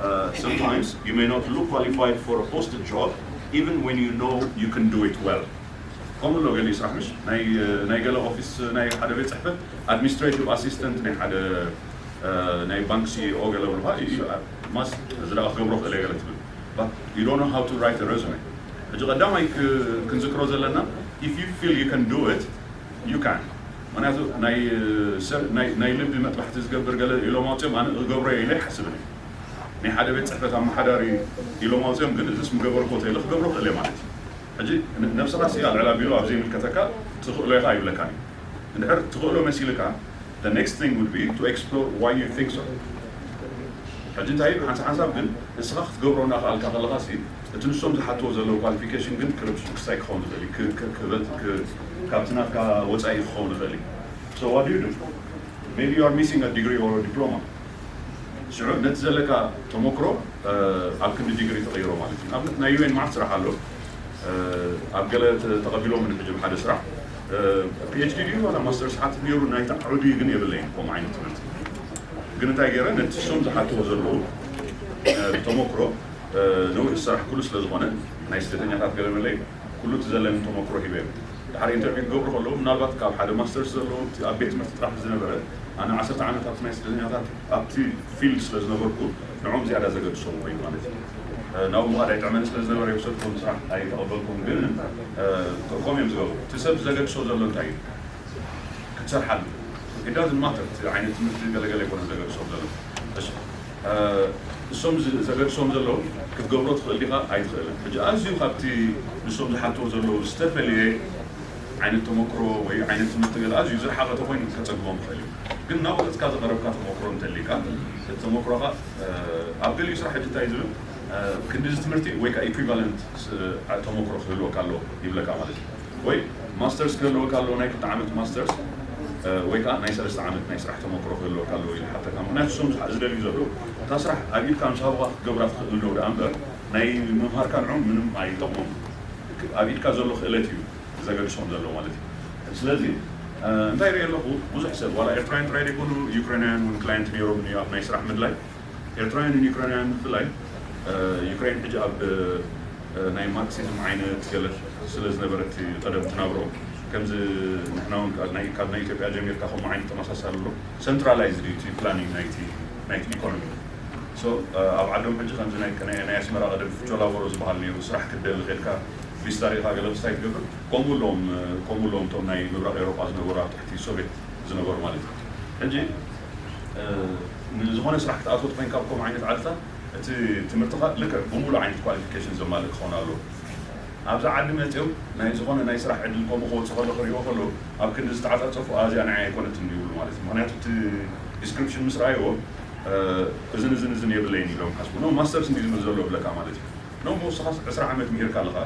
uh, sometimes you may not look qualified for a posted job even when you know you can do it well ከምኡ ኣሎ ገሊኡ ስራሕ ምሽ ናይ ገለ ኦፊስ ናይ ሓደ ቤት ፅሕፈት ኣድሚኒስትሬቲቭ ኣሲስተንት ናይ ሓደ ናይ ባንክ ሲኢኦ ገለ ብልካ ማስ እዚ ደኣ ክገብሮ ክእለ ገለ ትብል but you don't know how to write a resume ሕጂ ቀዳማይ ክንዝክሮ ዘለና if you feel you can do it you can ምክንያቱ ናይ ልቢ መጥባሕቲ ዝገብር ገለ ኢሎም ኣውፅኦም ኣነ ክገብሮ ኢለ ይሓስብን ናይ ሓደ ቤት ፅሕፈት ኣመሓዳሪ ኢሎም ኣውፅኦም ግን እዚስ ምገበርኮ ተኢለ ክገብሮ ክእለ ማለት እዩ ሕጂ ነብስኻ ሲ ኣልዕል ኣቢሉ ኣብ ዘይምልከተካ ትኽእሎ ኢኻ ኣይብለካን እዩ እንድሕር ትኽእሎ መሲልካ the next thing would be to explore why you think so ሕጂ እንታይ ሓንቲ ሓንሳብ ግን እስኻ ክትገብሮ እናኽኣልካ ከለኻ ሲ እቲ ንሶም ዝሓትዎ ዘለዉ ኳሊፊኬሽን ግን ክርብሽ ክሳይ ክኸውን ዝኽእል እዩ ካብቲ ናትካ ወፃኢ ክኸውን ይኽእል እዩ so what do you do maybe you are missing a degree or a diploma ሽዑ ነቲ ዘለካ ተመክሮ ኣብ ክንዲ ዲግሪ ተቐይሮ ማለት እዩ ኣብነት ናይ ዩኤን ማዓት ስራሕ ኣሎ ኣብ ገለ ተቐቢሎም ንሕጂ ሓደ ስራሕ ፒኤችዲ ድዩ ዋላ ማስተርስ ሓትት ነይሩ ናይታ ዕዱይ ግን የብለይን ከምኡ ዓይነት ትምህርቲ ግን እንታይ ገይረ ነቲ እሶም ዝሓትዎ ዘለዉ ተሞክሮ ነዊሕ ዝሰራሕኩሉ ስለ ዝኾነ ናይ ስደተኛታት ገለመለይ ኩሉ እቲ ዘለኒ ተሞክሮ ሂበ። ድሓር ኢንተርቪው ክገብሩ ከለዉ ምናልባት ካብ ሓደ ማስተርስ ዘለዎ ኣብ ቤት ትምህርቲ ጥራሕ ዝነበረ ኣነ ዓሰርተ ዓመት ኣብቲ ናይ ስደተኛታት ኣብቲ ፊልድ ስለ ዝነበርኩ ንዕኦም ዝያዳ ዘገድሶም ኮይኑ ማለት እዩ። ናብኡ ምኻድ ኣይጥዕመኒ ስለ ዝነበረ ይውሰድኩም ስራሕ ኣይተቐበልኩም ግን ከምኡ እዮም ዝገብሩ። እቲ ሰብ ዘገድሶ ዘሎ እንታይ እዩ ክትሰርሓሉ ኢዳዝን ማተር ዓይነት ትምህርቲ ገለገለ ይኮነ ዘገድሶም ዘሎ እሶም ዘገድሶም ዘለዉ ክትገብሮ ትኽእል ዲኻ ኣይትኽእልን። ሕጂ ኣዝዩ ካብቲ ንሶም ዝሓትዎ ዘለዉ ዝተፈለየ ዓይነት ተመክሮ ወይ ዓይነት ትምህርቲ ገለ ኣዝዩ ዝረሓቐ ተኮይኑ ከጸግቦም ይኽእል እዩ። ግን ናብ ገጽካ ዝቐረብካ ተመክሮ እንተሊካ እቲ ተመክሮኻ ኣብ ገሊኡ ስራሕ ሕጂ እንታይ ዝብል ክንዲዚ ትምህርቲ ወይ ከዓ ኢኩቫለንት ተመክሮ ክህልወካ ኣለዎ ይብለካ ማለት እዩ። ወይ ማስተርስ ክህልወካ ኣለዎ ናይ ክልተ ዓመት ማስተርስ ወይ ከዓ ናይ ሰለስተ ዓመት ናይ ስራሕ ተመክሮ ክህልወካ ኣለዎ ኢሉ ሓተካ። ምክንያቱ እሶም ዝደልዩ ዘለዉ እታ ስራሕ ኣብ ኢድካ ምስ ሃቡካ ክትገብራ ትኽእል ኣለዉ ደኣ እምበር ናይ ምምሃርካ ንዕኦም ምንም ኣይጠቕሞም። ኣብ ኢድካ ዘሎ ክእለት እዩ ዘገድሶም ዘሎ ማለት እዩ። ስለዚ እንታይ ርኢ ኣለኹ ብዙሕ ሰብ ዋላ ኤርትራውያን ጥራይ ዘይኮኑ ዩክሬናውያን እውን ክላየንት ነይሮም እዩ ኣብ ናይ ስራሕ ምድላይ ኤርትራውያንን ዩክሬናውያን ብፍላይ ዩክሬን ሕጂ ኣብ ናይ ማርክሲዝም ዓይነት ገለ ስለ ዝነበረት ቀደም ትናብሮ ከምዚ ንሕና እውን ካብ ናይ ኢትዮጵያ ጀሚርካ ከምኡ ዓይነት ተመሳሳሊ ኣሎ ሰንትራላይዝድ እዩ እቲ ፕላኒንግ ናይቲ ኢኮኖሚ። ኣብ ዓዶም ሕጂ ከምዚ ናይ ኣስመራ ቀደም ፍቾላቦሮ ዝበሃል ነይሩ ስራሕ ክትደሊ ከድካ ቪስታ ሪኢኻ ገለ ክስታይ ትገብር ከምኡ ኣለዎም ከምኡ ኣለዎም እቶም ናይ ምብራቕ ኤውሮጳ ዝነበሩ ኣብ ትሕቲ ሶቪየት ዝነበሩ ማለት እዩ። ሕጂ ንዝኾነ ስራሕ ክትኣትዎ ኮይንካ ኣብ ከምኡ ዓይነት ዓድታት እቲ ትምህርትኻ ልክዕ ብምሉእ ዓይነት ኳሊፊኬሽን ዘማልእ ክኸውን ኣለዎ። ኣብዛ ዓዲ መፅኦም ናይ ዝኾነ ናይ ስራሕ ዕድል ከምኡ ክወፅእ ከሎ ክሪእዎ ከሎ ኣብ ክንዲ ዝተዓፃፀፉ ኣዚኣ ንዓይ ኣይኮነትን ይብሉ ማለት እዩ። ምክንያቱ እቲ ዲስክሪፕሽን ምስ ረኣይዎ እዝን እዝን እዝን የብለይን ኢሎም ሓስቡ ኖ ማስተርስ እንዲ ዝብል ዘሎ ብለካ ማለት እዩ። ኖ ንስኻስ ዕስራ ዓመት ምሂርካ ኣለኻ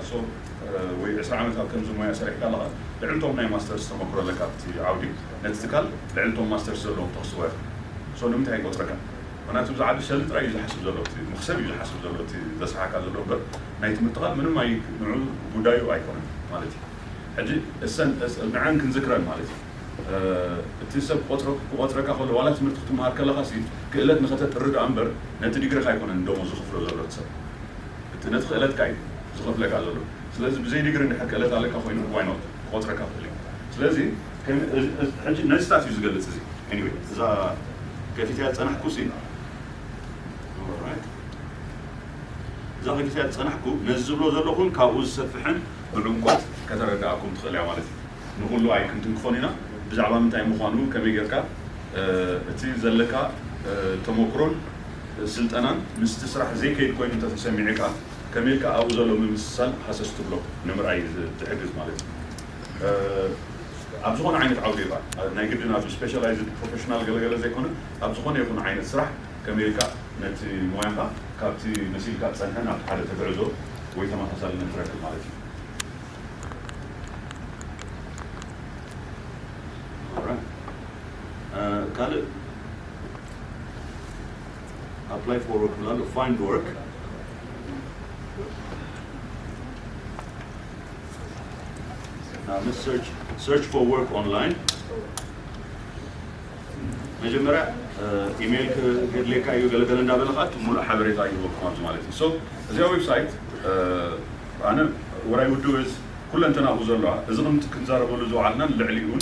ወይ ዕስራ ዓመት ኣብ ከምዚ ሞያ ሰሪሕካ ኣለኻ ልዕልቶም ናይ ማስተርስ ተመክሮ ኣለካ ኣብቲ ዓውዲ ነቲ ትካል ልዕልቶም ማስተርስ ዘለዎም ተኽስቦ ኢኻ። ሶ ንምንታይ ኣይቆፅረካ? ምክንያቱ ብዛዕባ ሸሊ ጥራይ እዩ ዝሓስብ ዘሎ እቲ መክሰብ እዩ ዝሓስብ ዘሎ እቲ ዘስሓካ ዘሎ እምበር ናይ ትምህርትኻ ምንም ኣይ ንዑ ጉዳዩ ኣይኮነን ማለት እዩ። ሕጂ እሰን ንዐን ክንዝክረን ማለት እዩ። እቲ ሰብ ክቆፅረካ ከሎ ዋላ ትምህርቲ ክትመሃር ከለካ ሲ ክእለት ንኸተጥሪ ደኣ እምበር ነቲ ዲግሪኻ ኣይኮነን ደሞ ዝኽፍሎ ዘሎ እቲ ሰብ እቲ ነቲ ክእለትካ እዩ ዝኸፍለካ ዘሎ። ስለዚ ብዘይ ዲግሪ እንድሕር ክእለት ኣለካ ኮይኑ ዋይኖት ክቆፅረካ ክእል እዩ። ስለዚ ሕጂ ነዚ ስታት እዩ ዝገልፅ እዚ። Anyway እዛ ከፊትያ ዝፀናሕኩ ሲ እዛ ከፊትያ ዝፀናሕኩ ነዚ ዝብሎ ዘለኹን ካብኡ ዝሰፍሕን ብዕምቆት ከተረድኣኩም ትኽእል እያ ማለት እዩ። ንኹሉ ኣይክንትንክፎን ኢና። ብዛዕባ ምንታይ ምዃኑ ከመይ ጌርካ እቲ ዘለካ ተመክሮን ስልጠናን ምስቲ ስራሕ ዘይከይድ ኮይኑ እንተተሰሚዑካ ከመይ ኢልካ ኣብኡ ዘሎ ምምስሳል ሃሰስ ትብሎ ንምርኣይ ዝሕግዝ ማለት እዩ። ኣብ ዝኾነ ዓይነት ዓውዲ ኢኻ ናይ ግድን ኣብ ስፔሻላይዝድ ፕሮፌሽናል ገለገለ ዘይኮነ ኣብ ዝኾነ ይኹን ዓይነት ስራሕ ከመይ ኢልካ ነቲ ሞያኻ ካብቲ መሲልካ ዝፀንሐ ናብ ሓደ ተግዕዞ ወይ ተመሳሳልነት ትረክብ ማለት እዩ። ካልእ apply for work ላሉ find work search for work online መጀመርያ ኢሜይል ክድልየካ እዩ ገለገለ እንዳበለ ከዓ ሙሉእ ሓበሬታ ይህበኩም ኣብዚ ማለት እዩ። እዚኣ ዌብሳይት ኣነ ወራይ ውድብ ኩለንተናኡ ዘለዋ እዚ ክዛረበሉ ዝወዓልና ልዕሊኡን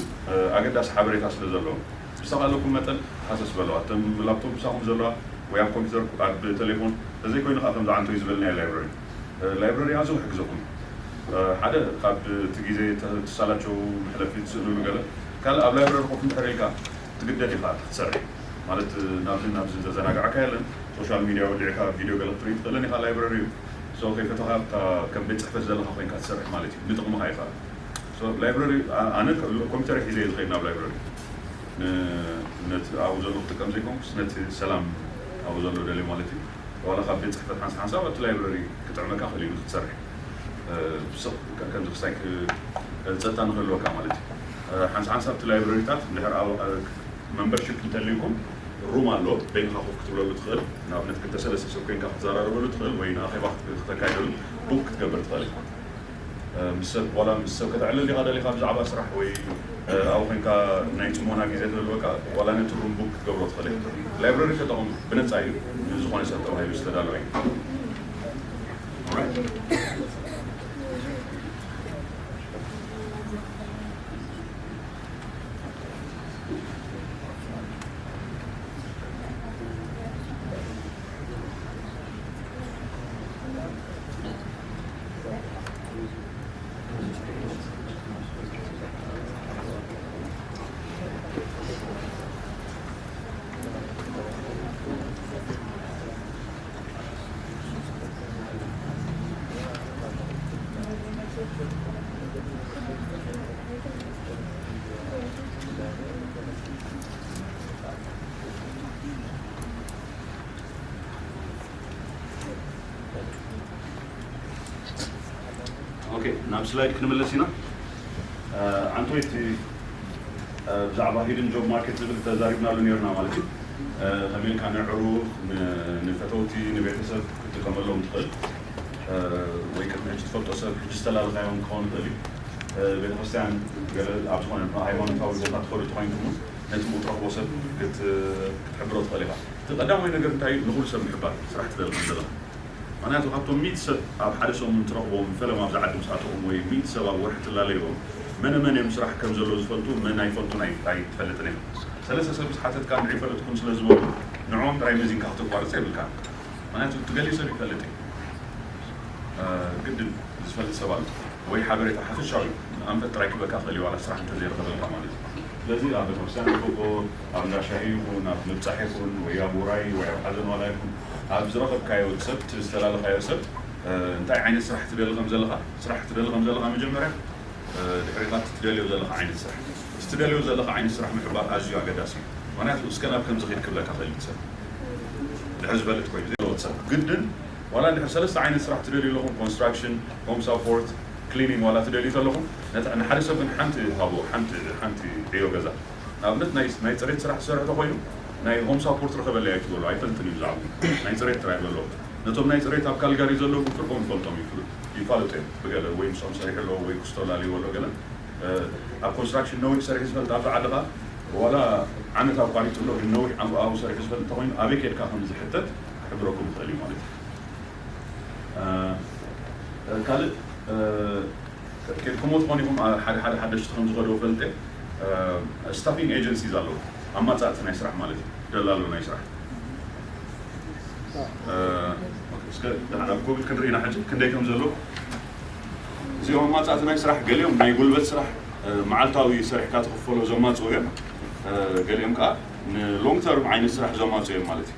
ኣገዳሲ ሓበሬታ ስለ ዘለዎ ብሳቕ ኣለኩም መጠን ሃሰስ በለዋ። እተን ላፕቶፕ ብሳኹም ዘለዋ ወይ ኣብ ኮምፒውተር ኣብ ቴሌፎን ተዘይኮይኑ ከዓ ከምዚ ዓንቶይ ዝበልናዮ ላይብረሪ ላይብረሪ ኣዝዩ ክሕግዘኩም ሓደ ካብ እቲ ግዜ ትሳላቸው መሕለፊ ትስእልሉ ገለ ካልእ ኣብ ላይብረሪ ኮፍ እንድሕር ኢልካ ትግደድ ኢኻ ክትሰርሕ ማለት ናብዚ ናብዚ ዘዘናግዓካ የለን። ሶሻል ሚድያ ወሊዕካ ቪድዮ ገለ ክትርኢ ትኽእለን ኢኻ ላይብረሪ እዩ። ሶ ከይፈተኻ ከም ቤት ፅሕፈት ዘለካ ኮይንካ ትሰርሕ ማለት እዩ። ንጥቕምኻ ኢኻ። ላይብረሪ ኣነ ኮምፒተር ሒዘ ዝኸይድ ናብ ላይብረሪ ነቲ ኣብኡ ዘሎ ክጥቀም ዘይኮንኩስ ነቲ ሰላም ኣብኡ ዘሎ ደልየ ማለት እዩ። ዋላ ካብ ቤት ፅሕፈት ሓንሳ ሓንሳብ ኣብቲ ላይብረሪ ክጥዕመካ ክእል እዩ ክትሰርሕ ስቕ ከምዚ ክሳይ ፀጥታ ንክህልወካ ማለት እዩ። ሓንሳ ሓንሳብ እቲ ላይብረሪታት እንድሕር መምበርሽፕ እንተልይኩም ሩም ኣሎ በይንካ ኮፍ ክትብለሉ ትኽእል። ንኣብነት ክልተ ሰለስተ ሰብ ኮይንካ ክትዘራረበሉ ትኽእል ወይ ንኣኼባ ክተካይደሉ ቡክ ክትገብር ትኽእል። ምስ ሰብ ዋላ ምስ ሰብ ከተዕልል ዲኻ ደሊኻ ብዛዕባ ስራሕ ወይ ኣብኡ ኮንካ ናይ ጽሞና ግዜ ተደልወካ ዋላ ነቲ ሩም ቡክ ክትገብሮ ትኽእል ኢኻ። ላይብረሪ ተጠቕሙ ብነጻ እዩ ንዝኾነ ሰብ ተባሂሉ ዝተዳለወ እዩ። ኦኬ፣ ናብ ስላይድ ክንምለስ ኢና። ኣንቶይ እቲ ብዛዕባ ሂድን ጆብ ማርኬት ዝብል ተዛሪብናሉ ነርና ማለት እዩ። ከመይ ኢልካ ንዕሩኽ ንፈተውቲ ንቤተሰብ ክትጥቀመሎም ትኽእል፣ ወይ ቅድሚ ሕጂ ትፈልጦ ሰብ ሕጂ ዝተላለኻዮም ክኸውን ይኽእል እዩ። ቤተክርስትያን ገለ ኣብ ዝኾነ ሃይማኖታዊ ቦታ ትኸዱ ተኾይንኩም እውን ነቲ ትረኽቦ ሰብ ክትሕብሮ ትኽእል ኢኻ። እቲ ቀዳማይ ነገር እንታይ እዩ? ንኹሉ ሰብ ምሕባር ስራሕ ትደሊ ከም ዘለኻ። ምክንያቱ ካብቶም ሚእቲ ሰብ ኣብ ሓደ ሰሙን ትረኽቦም ፈለማ ኣብዚ ዓዲ ምስ ኣተኹም ወይ ሚእቲ ሰብ ኣብ ወርሒ ትላለይዎም መነ መን እዮም ስራሕ ከም ዘሎ ዝፈልጡ መን ኣይፈልጡን ኣይትፈልጥን ኢኻ። ሰለስተ ሰብ ምስ ሓተትካ ንዒ ፈለጥኩም ስለ ዝበሉ ንዕኦም ጥራይ መዚንካ ክተቋርጽ የብልካ። ምክንያቱ እቲ ገሊኡ ሰብ ይፈልጥ እዩ። ግድን ዝፈልጥ ሰብ ኣሎ ወይ ሓበሬታ ሓፈሻዊ ኣንፈት ጥራይ ክበካ ክእል ዋላ ስራሕ እንተዘይረኸበልካ ማለት እዩ። ስለዚ ኣብ ቤተክርስትያን ይኹን ኣብ እንዳ ሻሂ ይኹን ኣብ ምብፃሕ ይኹን ወይ ኣብ ውራይ ወይ ኣብ ሓዘን ዋላ ይኹን ኣብ ዝረኸብካዮ ሰብ እቲ ዝተላለኻዮ ሰብ እንታይ ዓይነት ስራሕ ትደሊ ከም ዘለኻ ስራሕ ትደሊ ከም ዘለኻ መጀመርያ ድሕሪታት ትደልዮ ዘለኻ ዓይነት ስራሕ እቲ ትደልዮ ዘለኻ ዓይነት ስራሕ ምሕባር ኣዝዩ ኣገዳሲ እዩ። ምክንያቱ እስከ ናብ ከምዚ ኺድ ክብለካ ኽእል ሰብ ድሕሪ ዝበለጥ ኮይኑ ዘይለወጥ ሰብ ግድን ዋላ እንድሕር ሰለስተ ዓይነት ስራሕ ትደልዩ ኣለኹም ኮንስትራክሽን ሆም ሳፖርት ክሊኒንግ ዋላ ትደልዩ ተለኹም ነቲ ንሓደ ሰብ ግን ሓንቲ ሃቦ ሓንቲ ሓንቲ ዕዮ ገዛ ንኣብነት ናይ ናይ ፅሬት ስራሕ ዝሰርሕ ተኮይኑ ናይ ሆም ሳፖርት ርኸበለይ ኣይትበሉ ኣይፈልጥን እዩ ብዛዕባ ናይ ፅሬት ጥራይ በሎ ነቶም ናይ ፅሬት ኣብ ካልጋሪ ዘለዉ ፍርቆም ይፈልጦም ይፋለጡ እዮም ብገለ ወይ ምስኦም ሰሪሑ ኣለዎ ወይ ክስቶላልዎ ኣሎ ገለ ኣብ ኮንስትራክሽን ነዊሕ ሰሪሑ ዝፈልጥ ኣብ ዓድኻ ዋላ ዓመት ኣቋሪፁ ኣሎ ግን ነዊሕ ኣብኡ ሰሪሑ ዝፈልጥ ተኮይኑ ኣበይ ከድካ ከም ዝሕተት ክሕብረኩም ይኽእል እዩ ማለት እዩ ካልእ ከድኩሞ ትኾን ኢኹም ሓደ ሓደ ሓደሽቲ ከም ዝኸደው ፈልጠ ስታፊንግ ኤጀንሲዝ ኣለዉ ኣማፃእቲ ናይ ስራሕ ማለት እዩ ደላሎ ናይ ስራሕ እስከ ኣብ ጎግል ክንርኢና ሕጂ ክንደይ ከም ዘሎ እዚኦም ኣማፃእቲ ናይ ስራሕ ገሊኦም ናይ ጉልበት ስራሕ መዓልታዊ ሰሪሕካ ትኽፈሎ ዘማፅኡ እዮም ገሊኦም ከዓ ንሎንግ ተርም ዓይነት ስራሕ ዘማፅኡ እዮም ማለት እዩ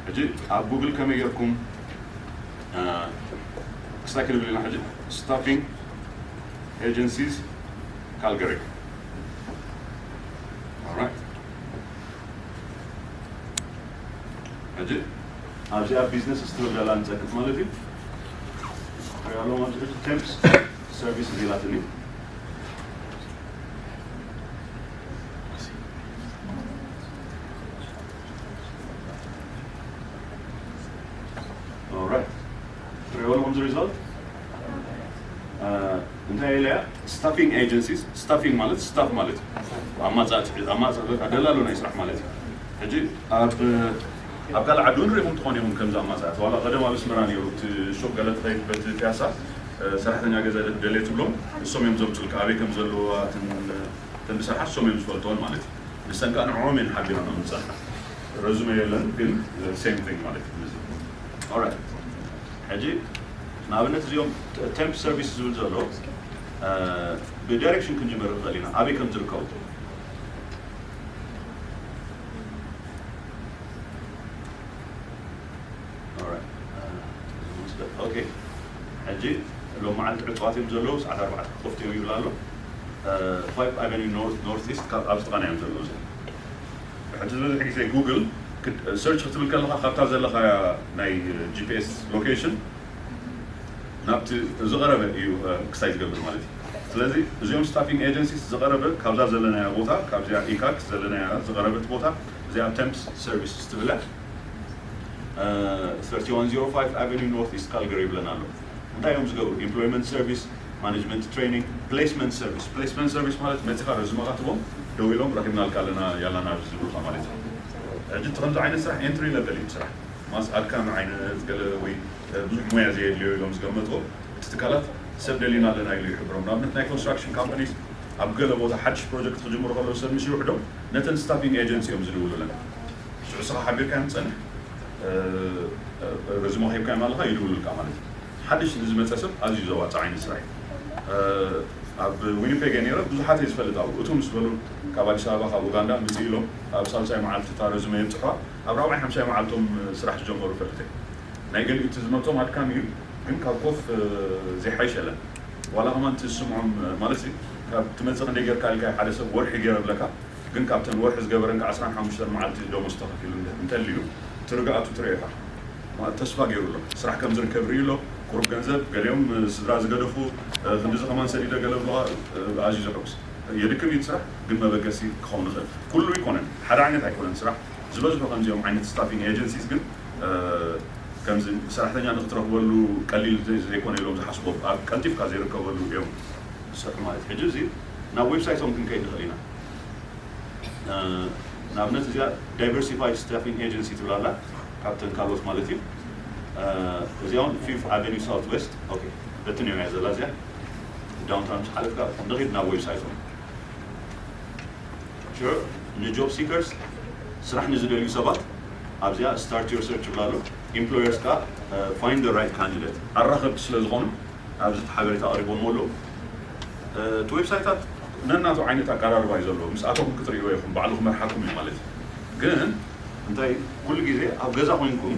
ሕጂ ኣብ ጉግል ከመይ ጌርኩም ክስታይ ክንብል ኢና ሕጂ staffing agencies Calgary ሕጂ ኣብዚኣ ቢዝነስ ስትብል ዘላ ንፀቅጥ ማለት እዩ ሪያሎም ኣብዚ ሕጂ temps services ኢላትኒ ትሪኦ ኣለኹም ዝሪዛልት እንታይ ኢለያ ስታፊንግ ኤጀንሲስ ስታፊንግ ማለት ስታፍ ማለት እዩ ኣማፃእቲ ደላሎ ናይ ስራሕ ማለት እዩ ሕጂ ኣብ ኣብ ካልእ ዓዲ እውን ሪኢኹም ትኾኑ ኢኹም ከምዚ ኣማፃእቲ ዋላ ቀደም ኣብ ኣስመራ ነይሩ እቲ ሹቅ ገለ ትኸይድ በቲ ፒያሳ ሰራሕተኛ ገዛ ደልየ ትብሎም እሶም እዮም ዘምፅልካ ኣበይ ከም ዘለዋ እተን ዝሰርሓ እሶም እዮም ዝፈልጥዎን ማለት እዩ ንሰን ከዓ ንዕኦም እየን ሓቢረን ኣምፅኣና ረዙመ የለን ግን same thing ማለት እዩ ሕጂ ንኣብነት እዚኦም temp service ዝብል ዘሎ ብዳይሬክሽን ክንጅመር ንኽእል ኢና ኣበይ ከም ዝርከቡ ሕጂ ሎም መዓልቲ ዕፅዋት እዮም ዘለዉ ሰዓት ኣርባዕተ ክኸፍቱ እዮም ይብል ኣሎ ፋይቭ ኣቨኒ ኖርት ኢስት ካብ ኣብ ጥቓና እዮም ዘለዉ ሕጂ ዝበዝሕ ግዜ ጉግል ሰርች ክትብል ከለካ ካብታ ዘለካ ናይ ጂፒኤስ ሎኬሽን ናብቲ ዝቐረበ እዩ ክሳይ ዝገብር ማለት እዩ ስለዚ እዚኦም ስታፊንግ ኤጀንሲስ ዝቐረበ ካብዛ ዘለናያ ቦታ ካብዚኣ ኢካክ ዘለናያ ዝቐረበት ቦታ እዚኣ temps services ትብለ thirty-one oh five Avenue North East Calgary ይብለና ኣሎ እንታይ እዮም ዝገብሩ employment service ማኔጅመንት ትሬኒንግ፣ ፕሌስመንት ሰርቪስ። ፕሌስመንት ሰርቪስ ማለት መፂኻ ረዝመኻ ትቦም ደው ኢሎም ረኺብናልካ ኣለና ያላና ዝብሉኻ ማለት እዩ። ሕጂ እቲ ከምዚ ዓይነት ስራሕ ኤንትሪ ለቨል እዩ ስራሕ ማስ ኣድካሚ ዓይነት ገለ ወይ ብዙሕ ሞያ ዘየድልዮ ኢሎም ዝገመጥዎ እቲ ትካላት ሰብ ደሊና ኣለና ኢሉ ይሕብሮም። ንኣብነት ናይ ኮንስትራክሽን ካምፓኒስ ኣብ ገለ ቦታ ሓድሽ ፕሮጀክት ክጅምሩ ከለዉ ሰብ ምስ ይውሕዶም ነተን ስታፊንግ ኤጀንሲ እዮም ዝድውሉለን። ሽዑ ስኻ ሓቢርካዮም ትጸንሕ ረዝሞ ሂብካዮም ኣለኻ ይድውሉልካ ማለት እዩ። ሓድሽ ንዝመፀ ሰብ ኣዝዩ ዘዋፅእ ዓይነት ስራሕ እዩ። ኣብ ዊኒፔግ ነረ ብዙሓት እየ ዝፈልጥ ኣብኡ እቱ ምስ በሉ ካብ ኣዲስ ኣበባ ካብ ኡጋንዳ ምፅእ ኢሎም ኣብ ሳልሳይ መዓልቲ እታ ረዝመ የብፅሕዋ ኣብ ራብዓይ ሓምሳይ መዓልቶም ስራሕ ዝጀመሩ ፈልጥ ናይ ገሊኡ እቲ ዝመፅኦም ኣድካሚ እዩ ግን ካብ ኮፍ ዘይሓይሽ የለን ዋላ ከማን ትስምዖም ማለት ካብ ትመፅእ ክንደይ ገርካ ኢልካ ሓደ ሰብ ወርሒ ገይረ ብለካ ግን ካብተን ወርሒ ዝገበረን ከዓ ዓስራን ሓሙሽተን መዓልቲ ደሞዝ ተኸፊሉ እንተልዩ ትርግኣቱ ትርኢ ኢኻ ተስፋ ገይሩ ኣሎ ስራሕ ከም ዝርከብ ርኢ ኣሎ ቁሩብ ገንዘብ ገሊኦም ስድራ ዝገደፉ ክንዲዚ ከማን ሰዲደ ገለ ብለዋ ኣዝዩ ዘሐጉስ የድክም እዩ ስራሕ ግን መበገሲ ክኸውን ይኽእል ኩሉ ይኮነን ሓደ ዓይነት ኣይኮነን ስራሕ ዝበዝሑ ከምዚኦም ዓይነት ስታፊንግ ኤጀንሲስ ግን ከምዚ ሰራሕተኛ ንክትረክበሉ ቀሊል ዘይኮነ ኢሎም ዝሓስቦ ኣብ ቀልጢፍካ ዘይርከበሉ እዮም ዝሰርሑ ማለት ሕጂ እዚ ናብ ዌብሳይቶም ክንከይድ ንኽእል ኢና ንኣብነት እዚኣ diversified staffing agency ትብል ኣላ ካብተን ካልኦት ማለት እዩ እዚኣ እውን ፊፍ ኣቨኒ ሳውት ዌስት በትን እዮም እያ ዘላ እዚኣ ዳውንታውን ዝሓለፍካ ንኺድ ናብ ዌብሳይቶም ሽዑ ንጆብ ሲከርስ ስራሕ ንዝደልዩ ሰባት ኣብዚኣ start your search ይብላ ኣሎ employers ከዓ find the right candidate ኣራኸብቲ ስለ ዝኾኑ ኣብዚ ሓበሬታ ኣቕሪቦሞ ኣለዉ እቲ ዌብሳይታት ነናቱ ዓይነት ኣቀራርባ እዩ ዘለዎ ምስኣቶም ክትርእይዎ ይኹም ባዕሉ ክመርሓኩም እዩ ማለት እዩ ግን እንታይ ኩሉ ግዜ ኣብ ገዛ ኮይንኩም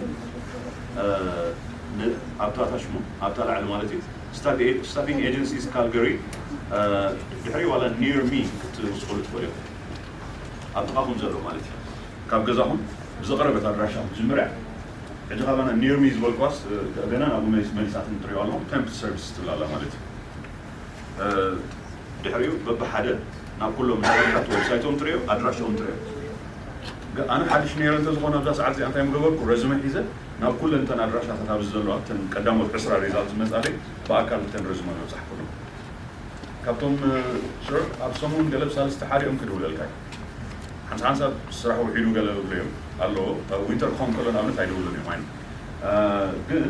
ኣብታ ታሽሙ ኣብታ ላዕሊ ማለት እዩ staffing agencies Calgary ድሕሪ ዋላ near me ክትስቁሉ ትኽእሉ ኣብ ጥቓኹም ዘሎ ማለት እዩ ካብ ገዛኹም ብዝቐረበት ኣድራሻ መጀመርያ ሕጂ ካባና near me ዝበልኳስ ገና ናብኡ መሊሳትን ትሪኦ ኣለኹም temp service ትብል ኣላ ማለት እዩ ድሕሪኡ በብሓደ ናብ ኩሎም ናት ዌብሳይቶም ትሪኦ ኣድራሻኦም ትሪኦ ኣነ ሓድሽ ነይረ እንተዝኾነ ኣብዛ ሰዓት እዚኣ እንታይ ምገበርኩ ረዝመ ሒዘ ናብ ኩለን እተን ኣድራሻታት ኣብዚ ዘለዋ እተን ቀዳሞት ዕስራ ሪዛልት ዝመፃለይ ብኣካል እተን ረዝመ መብፃሕኩሎም ካብቶም ሽዑ ኣብ ሰሙን ገለ ብሳልስቲ ሓዲኦም ክድውለልካ እዩ ሓንሳ ሓንሳብ ስራሕ ውዒሉ ገለ ብሎ እዮም ኣለዎ ዊንተር ክኸውን ከሎ ንኣብነት ኣይደውሉን እዮም ኣይኑ ግን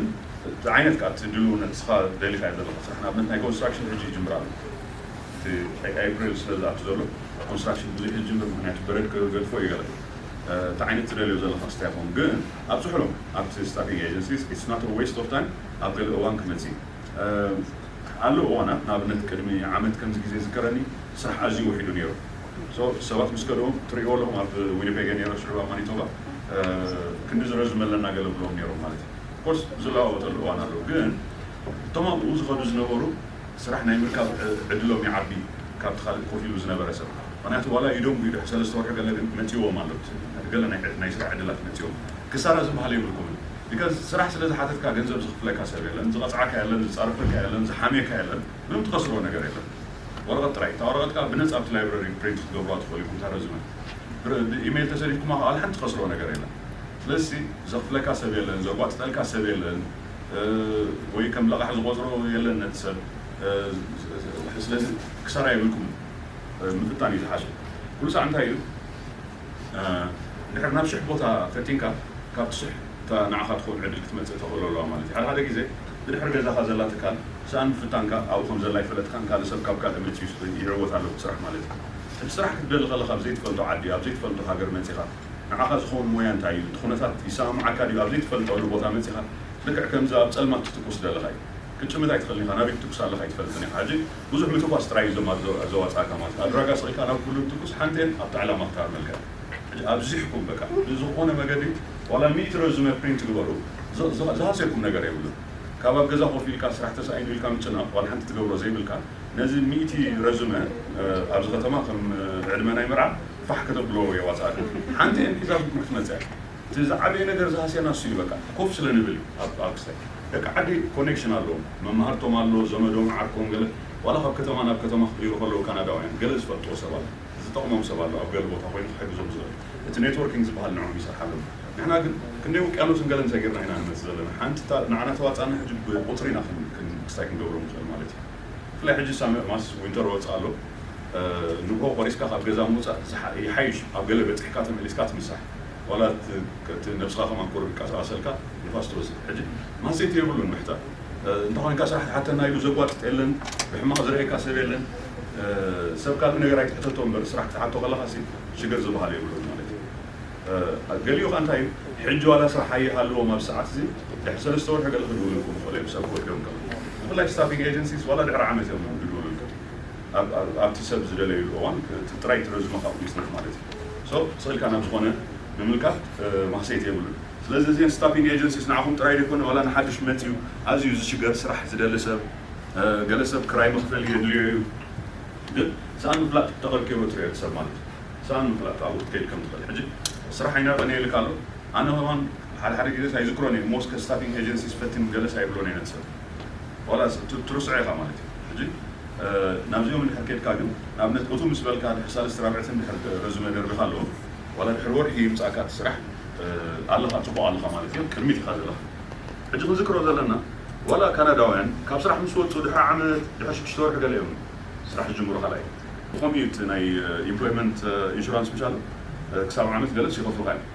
እቲ ዓይነት ከዓ እቲ ድልውነት ንስኻ ደሊኻዮ ዘለካ ስራሕ ንኣብነት ናይ ኮንስትራክሽን ሕጂ ይጅምር ኣሎ እቲ ኤፕሪል ስለ ዝኣቱ ዘሎ ኮንስትራክሽን ብዙሕ ዝጅምር ምክንያቱ በረድ ክገድፎ እዩ ገለ እቲ ዓይነት ትደልዮ ዘለካ ስታይፎም ግን ኣብፅሕሎም ኣብቲ staffing agencies it's not a waste of time ኣብ ገለ እዋን ክመፅእ ኣሎ እዋናት ንኣብነት ቅድሚ ዓመት ከምዚ ግዜ ዝከረኒ ስራሕ ኣዝዩ ውሒዱ ነይሩ ሰባት ምስ ከድኦም ትርእይዎ ኣለኹም ኣብ ዊኒፔገ ነይረ ሽዑ ኣብ ማኒቶባ ክንዲ ዝረዝመ ኣለና ገለ ብሎም ነይሮም ማለት እዩ ኮርስ ዝለዋወጠሉ እዋን ኣለዉ ግን እቶም ኣብኡ ዝኸዱ ዝነበሩ ስራሕ ናይ ምርካብ ዕድሎም ይዓቢ ካብቲ ካልእ ኮፍ ኢሉ ዝነበረ ሰብ ምክንያቱ ዋላ ኢዶም ጉይዶ ሰለስተ ወርሒ ገለ ግን መፂዎም ኣሎ ገለ ናይ ስራሕ ዕድላት መፂዎም ክሳራ ዝበሃል የብልኩምን ቢካዝ ስራሕ ስለ ዝሓተትካ ገንዘብ ዝኽፍለካ ሰብ የለን ዝቐፅዓካ የለን ዝፃረፈካ የለን ዝሓምየካ የለን ምንም ትኸስሮ ነገር የለን ወረቐት ጥራይ እታ ወረቐት ከዓ ብነፃ ኣብቲ ላይብረሪ ፕሪንት ክትገብሩዋ ትኽእሉ ኢኹም ታረዝመ ብኢሜይል ተሰዲድኩማ ከዓ ሓንቲ ትኸስሮ ነገር የለን ስለዚ ዘኽፍለካ ሰብ የለን ዘጓጥጠልካ ሰብ የለን ወይ ከም ለቓሕ ዝቆፅሮ የለን ነቲ ሰብ ስለዚ ክሳራ የብልኩም ምፍታን እዩ ዝሓሸ ኩሉ ሳዕ እንታይ እዩ ድሕር ናብ ሽሕ ቦታ ፈቲንካ ካብቲ ሽሕ እታ ንዓኻ ትኸውን ዕድል ክትመፅእ ተኽእሎ ኣለዋ ማለት እዩ ሓደ ሓደ ግዜ ብድሕሪ ገዛኻ ዘላ ትካል ሰኣን ምፍታንካ ኣብኡ ከም ዘላ ይፈለጥካን ካልእ ሰብ ካብ ካልእ መፅኡ ይዕወት ኣሎ ስራሕ ማለት እዩ እቲ ስራሕ ክትደሊ ከለኻ ኣብ ዘይትፈልጦ ዓዲ ኣብ ዘይትፈልጦ ሃገር መፂኻ ንዓኻ ዝኸውን ሞያ እንታይ እዩ እቲ ኩነታት ይሰማማዓካ ድዩ ኣብ ዘይትፈልጠሉ ቦታ መፂኻ ልክዕ ከምዚ ኣብ ፀልማት ትትኩስ ዘለኻ እዩ ክትጭምት ኣይትኽእልን ኢኻ ናበይ ክትኩስ ኣለኻ ኣይትፈልጥን ኢኻ ሕጂ ብዙሕ ምትኳስ ጥራይ እዩ ዘዋፅኣካ ማለት እዩ ኣድራጋ ስቒልካ ናብ ኩሉ ትኩስ ሓንተን ኣብቲ ዕላማ ክታርመልካ ኣብዚሕኩም በቃ ብዝኾነ መገዲ ዋላ ሚእቲ ረዙመ ፕሪንት ግበሩ ዝሃስየኩም ነገር የብሉን ካብ ኣብ ገዛ ኮፍ ኢልካ ስራሕ ተሳኢኑ ኢልካ ምጭናቕ ዋላ ሓንቲ ትገብሮ ዘይብልካ ነዚ ሚእቲ ረዙመ ኣብዚ ከተማ ከም ዕድመ ናይ መርዓ ፋሕ ከተብልዎ የዋፅኣካ ሓንቲ እየን ሒዛትኩም ክትመፅያ እቲ ዝዓበየ ነገር ዝሃስየና እሱ እዩ በቃ ኮፍ ስለ ንብል ኣብ ክስታይ ደቂ ዓዲ ኮኔክሽን ኣለዎም መማህርቶም ኣሎ ዘመዶም ዓርኮም ገለ ዋላ ካብ ከተማ ናብ ከተማ ክቕይሩ ከለዉ ካናዳውያን ገለ ዝፈልጥዎ ሰብ ኣሎ ዝጠቕሞም ሰብ ኣሎ ኣብ ገለ ቦታ ኮይኑ ክሕግዞም ዝኽእል እቲ ኔትወርኪንግ ዝበሃል ንዕኦም ይሰርሓሎም ንሕና ግን ክንደይ ውቅያኖስን ገለን ሰጊርና ኢና ንመፅእ ዘለና ሓንቲ ንዓና ተዋፃና ሕጂ ብቁፅሪ ኢና ክስታይ ክንገብሮ ንኽእል ማለት እዩ ብፍላይ ሕጂ ሳምዕ ማስ ዊንተር ወፅእ ኣሎ። ንግሆ ቆሪስካ ካብ ገዛ ምውፃእ ይሓይሽ። ኣብ ገለ በፂሕካ ተመሊስካ ትምሳሕ፣ ዋላ እቲ ነብስኻ ከማን ቁሩብ ይቀሳቀሰልካ፣ ንፋስ ትወስድ። ሕጂ ማሴት የብሉን ምሕታት። እንተኾይንካ ስራሕ ትሓተና ኢሉ ዘጓጥጥ የለን፣ ብሕማቕ ዝረእየካ ሰብ የለን። ሰብ ካልእ ነገር ኣይትሕተቶ እምበር፣ ስራሕ ክትሓቶ ከለኻ ሽግር ዝበሃል የብሉን ማለት እዩ። ገሊኡ ከ እንታይ እዩ? ሕጂ ዋላ ስራሕ ኣይሃልዎም ኣብ ሰዓት እዚ፣ ድሕሪ ሰለስተ ወርሒ ገለ ክድውሉልኩም ይኽእሉ እዮም፣ ሰብ ክውሕዶም ከሎ። ብፍላይ ስታፊንግ ኤጀንሲስ ዋላ ድሕሪ ዓመት እዮም ዝድውሉልካ። ኣብቲ ሰብ ዝደለይሉ እዋን ጥራይ ትረዝመ ካብ ቢዝነስ ማለት እዩ። ሶ ስእልካ ናብ ዝኾነ ንምልካት ማክሴት የብሉን። ስለዚ እዚን ስታፊንግ ኤጀንሲስ ንዓኹም ጥራይ ዘይኮነ ዋላ ንሓድሽ መፅዩ ኣዝዩ ዝሽገር ስራሕ ዝደሊ ሰብ፣ ገለ ሰብ ክራይ መኽፈሊ የድልዮ እዩ። ግን ሰኣን ምፍላጥ ተቐልቂሉ ትሪኦ ሰብ ማለት እዩ። ሰኣን ምፍላጥ ኣብኡ ክትከይድ ከም ትኽእል። ሕጂ ስራሕ ኣይናበነ ይልካ ኣሎ። ኣነ ከማን ሓደ ሓደ ግዜ ኣይዝክሮን እየ። ሞስት ከስታፊንግ ኤጀንሲስ ፈቲን ገለስ ኣይብሎን ኣይነት ሰብ። ዋላ ትርስዖ ኢኻ ማለት እዩ። ሕጂ ናብዚኦም እንድሕር ከድካ ግን ንኣብነት እቱ ምስ በልካ ድሕር ሳልስቲ ራብዕትን ድሕር ረዝመ ደርብኻ ኣለዎ። ዋላ ድሕር ወርሒ ይምፃእካ እቲ ስራሕ ኣለኻ፣ ፅቡቕ ኣለኻ ማለት እዩ። ቅድሚት ኢኻ ዘለኻ። ሕጂ ክንዝክሮ ዘለና ዋላ ካናዳውያን ካብ ስራሕ ምስ ወፁ ድሕሪ ዓመት ድሕሪ ሽዱሽተ ወርሒ ገለ እዮም ስራሕ ዝጅምሩ። ካልኣይ ብኸምኡ እዩ እቲ ናይ ኢምፕሎይመንት ኢንሹራንስ ምሻሉ ክሳብ ዓመት ገለስ ይኸፍሉካ እዮም።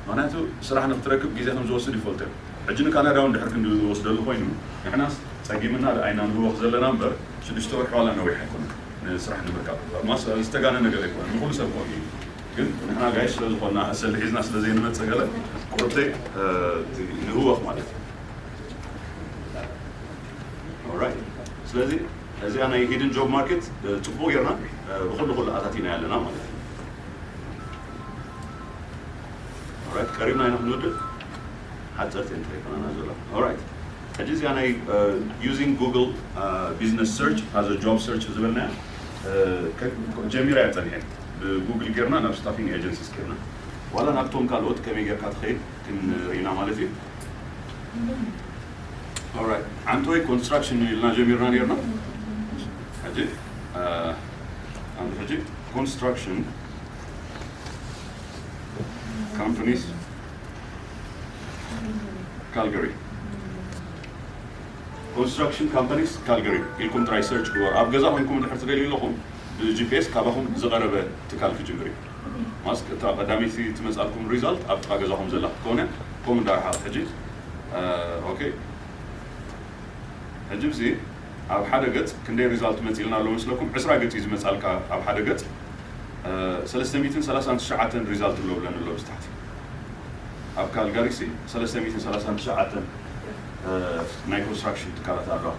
ምክንያቱ ስራሕ ንክትረክብ ግዜ ከም ዝወስድ ይፈልጡ እዮም። ሕጂ ንካናዳ እውን ድሕር ክንዲ ዝወስደሉ ኮይኑ ንሕናስ ፀጊምና ደኣ ኢና ንህወኽ ዘለና እምበር ሽዱሽተ ወርሒ ዋላ ነዊሕ ኣይኮነን ንስራሕ ንምርካብ። ማስ ዝተጋነ ነገር ኣይኮነን፣ ንኩሉ ሰብ ከምኡ እዩ። ግን ንሕና ጋይሽ ስለ ዝኾንና ሰልዲ ሒዝና ስለ ዘይንመፅእ ገለ ቁርብተይ ንህወኽ ማለት እዩ። ስለዚ እዚኣ ናይ ሂድን ጆብ ማርኬት ፅቡቅ ጌርና ብኩሉ ኩሉ ኣታቲና ያለና ማለት እዩ። ቀሪብና ኢና ክንወድእ ሓፀርቲ እንተይኮነና ዘሎ። ሕጂ እዚኣ ናይ using Google business search as a job search ዝበልናያ ጀሚራ እያ ፀኒሐ። ብጉግል ጌርና ናብ ስታፊንግ ኤጀንሲስ ጌርና ዋላ ናብቶም ካልኦት ከመይ ጌርካ ትኸይድ ክንርኢና ማለት እዩ። ዓንቶይ ኮንስትራክሽን ኢልና ጀሚርና ኔርና። ሕጂ ሕጂ ኮንስትራክሽን ካምፓኒስ ካልጋሪ፣ ኮንስትራክሽን ካምፓኒስ ካልጋሪ ኢልኩም ጥራይ ሰርች ግበሩ። ኣብ ገዛ ኮንኩም ድሕር ትደልዩ ኣለኹም ብጂፒኤስ ካባኹም ዝቐረበ ትካል ክጅምር እዩ። ማስክ እታ ቀዳመይቲ ትመጻልኩም ሪዛልት ኣብ ጥቓ ገዛኹም ዘላ ክትከውን እያ። ከምኡ እንዳረሓቕ ሕጂ ኦኬ። ሕጂ ብዚ ኣብ ሓደ ገጽ ክንደይ ሪዛልት መጺልና ኣሎ መስለኩም? ዕስራ ገጽ እዩ ዝመጻልካ ኣብ ሓደ ገጽ። ሰለስተ ሚእትን ሰላሳን ትሽዓተን ሪዛልት ኣሎ ብለን ኣሎ ብዝታሕቲ። ኣብ ካልጋሪ ሲ ሰለስተ ሚእትን ሰላሳን ትሽዓተን ናይ ኮንስትራክሽን ትካላት ኣለዋ፣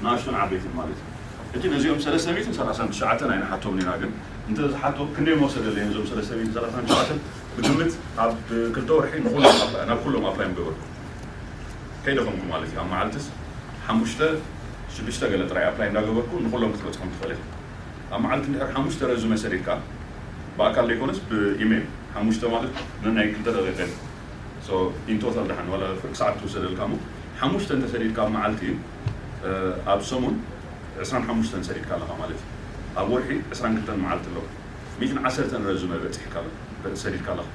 ንኣሽቱን ዓበይትን ማለት እዩ። ሕጂ ነዚኦም ሰለስተ ሚእትን ሰላሳን ትሽዓተን ኣይንሓቶም ኢና፣ ግን እንተ ዝሓቶ ክንደይ መወሰደለይ ነዞም ሰለስተ ሚእትን ሰላሳን ትሽዓተን ብግምት ኣብ ክልተ ወርሒ ንኹሎም ኣፕላይ፣ ናብ ኩሎም ኣፕላይ ምገበርኩ። ከይደኸምኩ ማለት እዩ። ኣብ መዓልትስ ሓሙሽተ ሽዱሽተ ገለ ጥራይ ኣፕላይ እንዳገበርኩ ንኹሎም ክትበፅሖም ትኽእል ኢኻ። ኣብ መዓልቲ እንድሕር ሓሙሽተ ረዙመ ሰዲድካ ብኣካል ዘይኮነስ ብኢሜይል ሓሙሽተ ማለት ነናይ ክልተ ደቂቀ ኢንቶታል ደሓን ዋላ ፍርቂ ሰዓት ትውሰደልካ እሞ ሓሙሽተ እንተሰዲድካ ኣብ መዓልቲ ኣብ ሰሙን ዕስራን ሓሙሽተን ሰዲድካ ኣለኻ ማለት እዩ። ኣብ ወርሒ ዕስራን ክልተን መዓልቲ ኣለዎ። ሚእትን ዓሰርተን ረዙመ በፂሕካ ሰዲድካ ኣለኻ።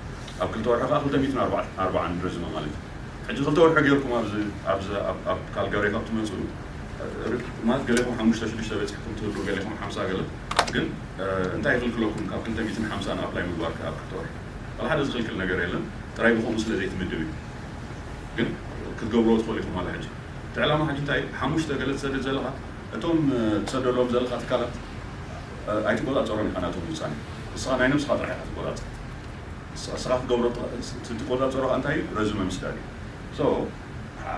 ኣብ ክልተ ወርሒ ከዓ ክልተ ሚእትን ኣርባዓን ረዙመ ማለት እዩ። ሕጂ ክልተ ወርሒ ጌርኩም ኣብዚ ኣብዚ ኣብ ካልጋሪ ካብ ትመፅኡ ማለት ገሌኹም ሓሙሽተ ሽዱሽተ በፂሕኩም ትህሉ ገሌኹም ሓምሳ ገለ ግን እንታይ ይኽልክለኩም ካብ ክልተ ሚእትን ሓምሳን ኣፕላይ ምግባር ኣብ ክልተ ወርሒ? ዋላ ሓደ ዝኽልክል ነገር የለን። ጥራይ ብኸምኡ ስለ ዘይትምድብ እዩ። ግን ክትገብርዎ ትኽእሉ ኢኹም። ዋላ ሕጂ እቲ ዕላማ ሕጂ እንታይ ሓሙሽተ ገለ ትሰድድ ዘለኻ እቶም ትሰደሎም ዘለኻ ትካላት ኣይትቆፃፀሮን ኢኻ ናቶም ውሳኔ። ንስኻ ናይ ነብስኻ ጥራሕ ኢኻ ትቆፃፀር። ንስኻ ክትገብሮ ትቆፃፀሮ እንታይ እዩ? ረዙመ ምስዳድ እዩ።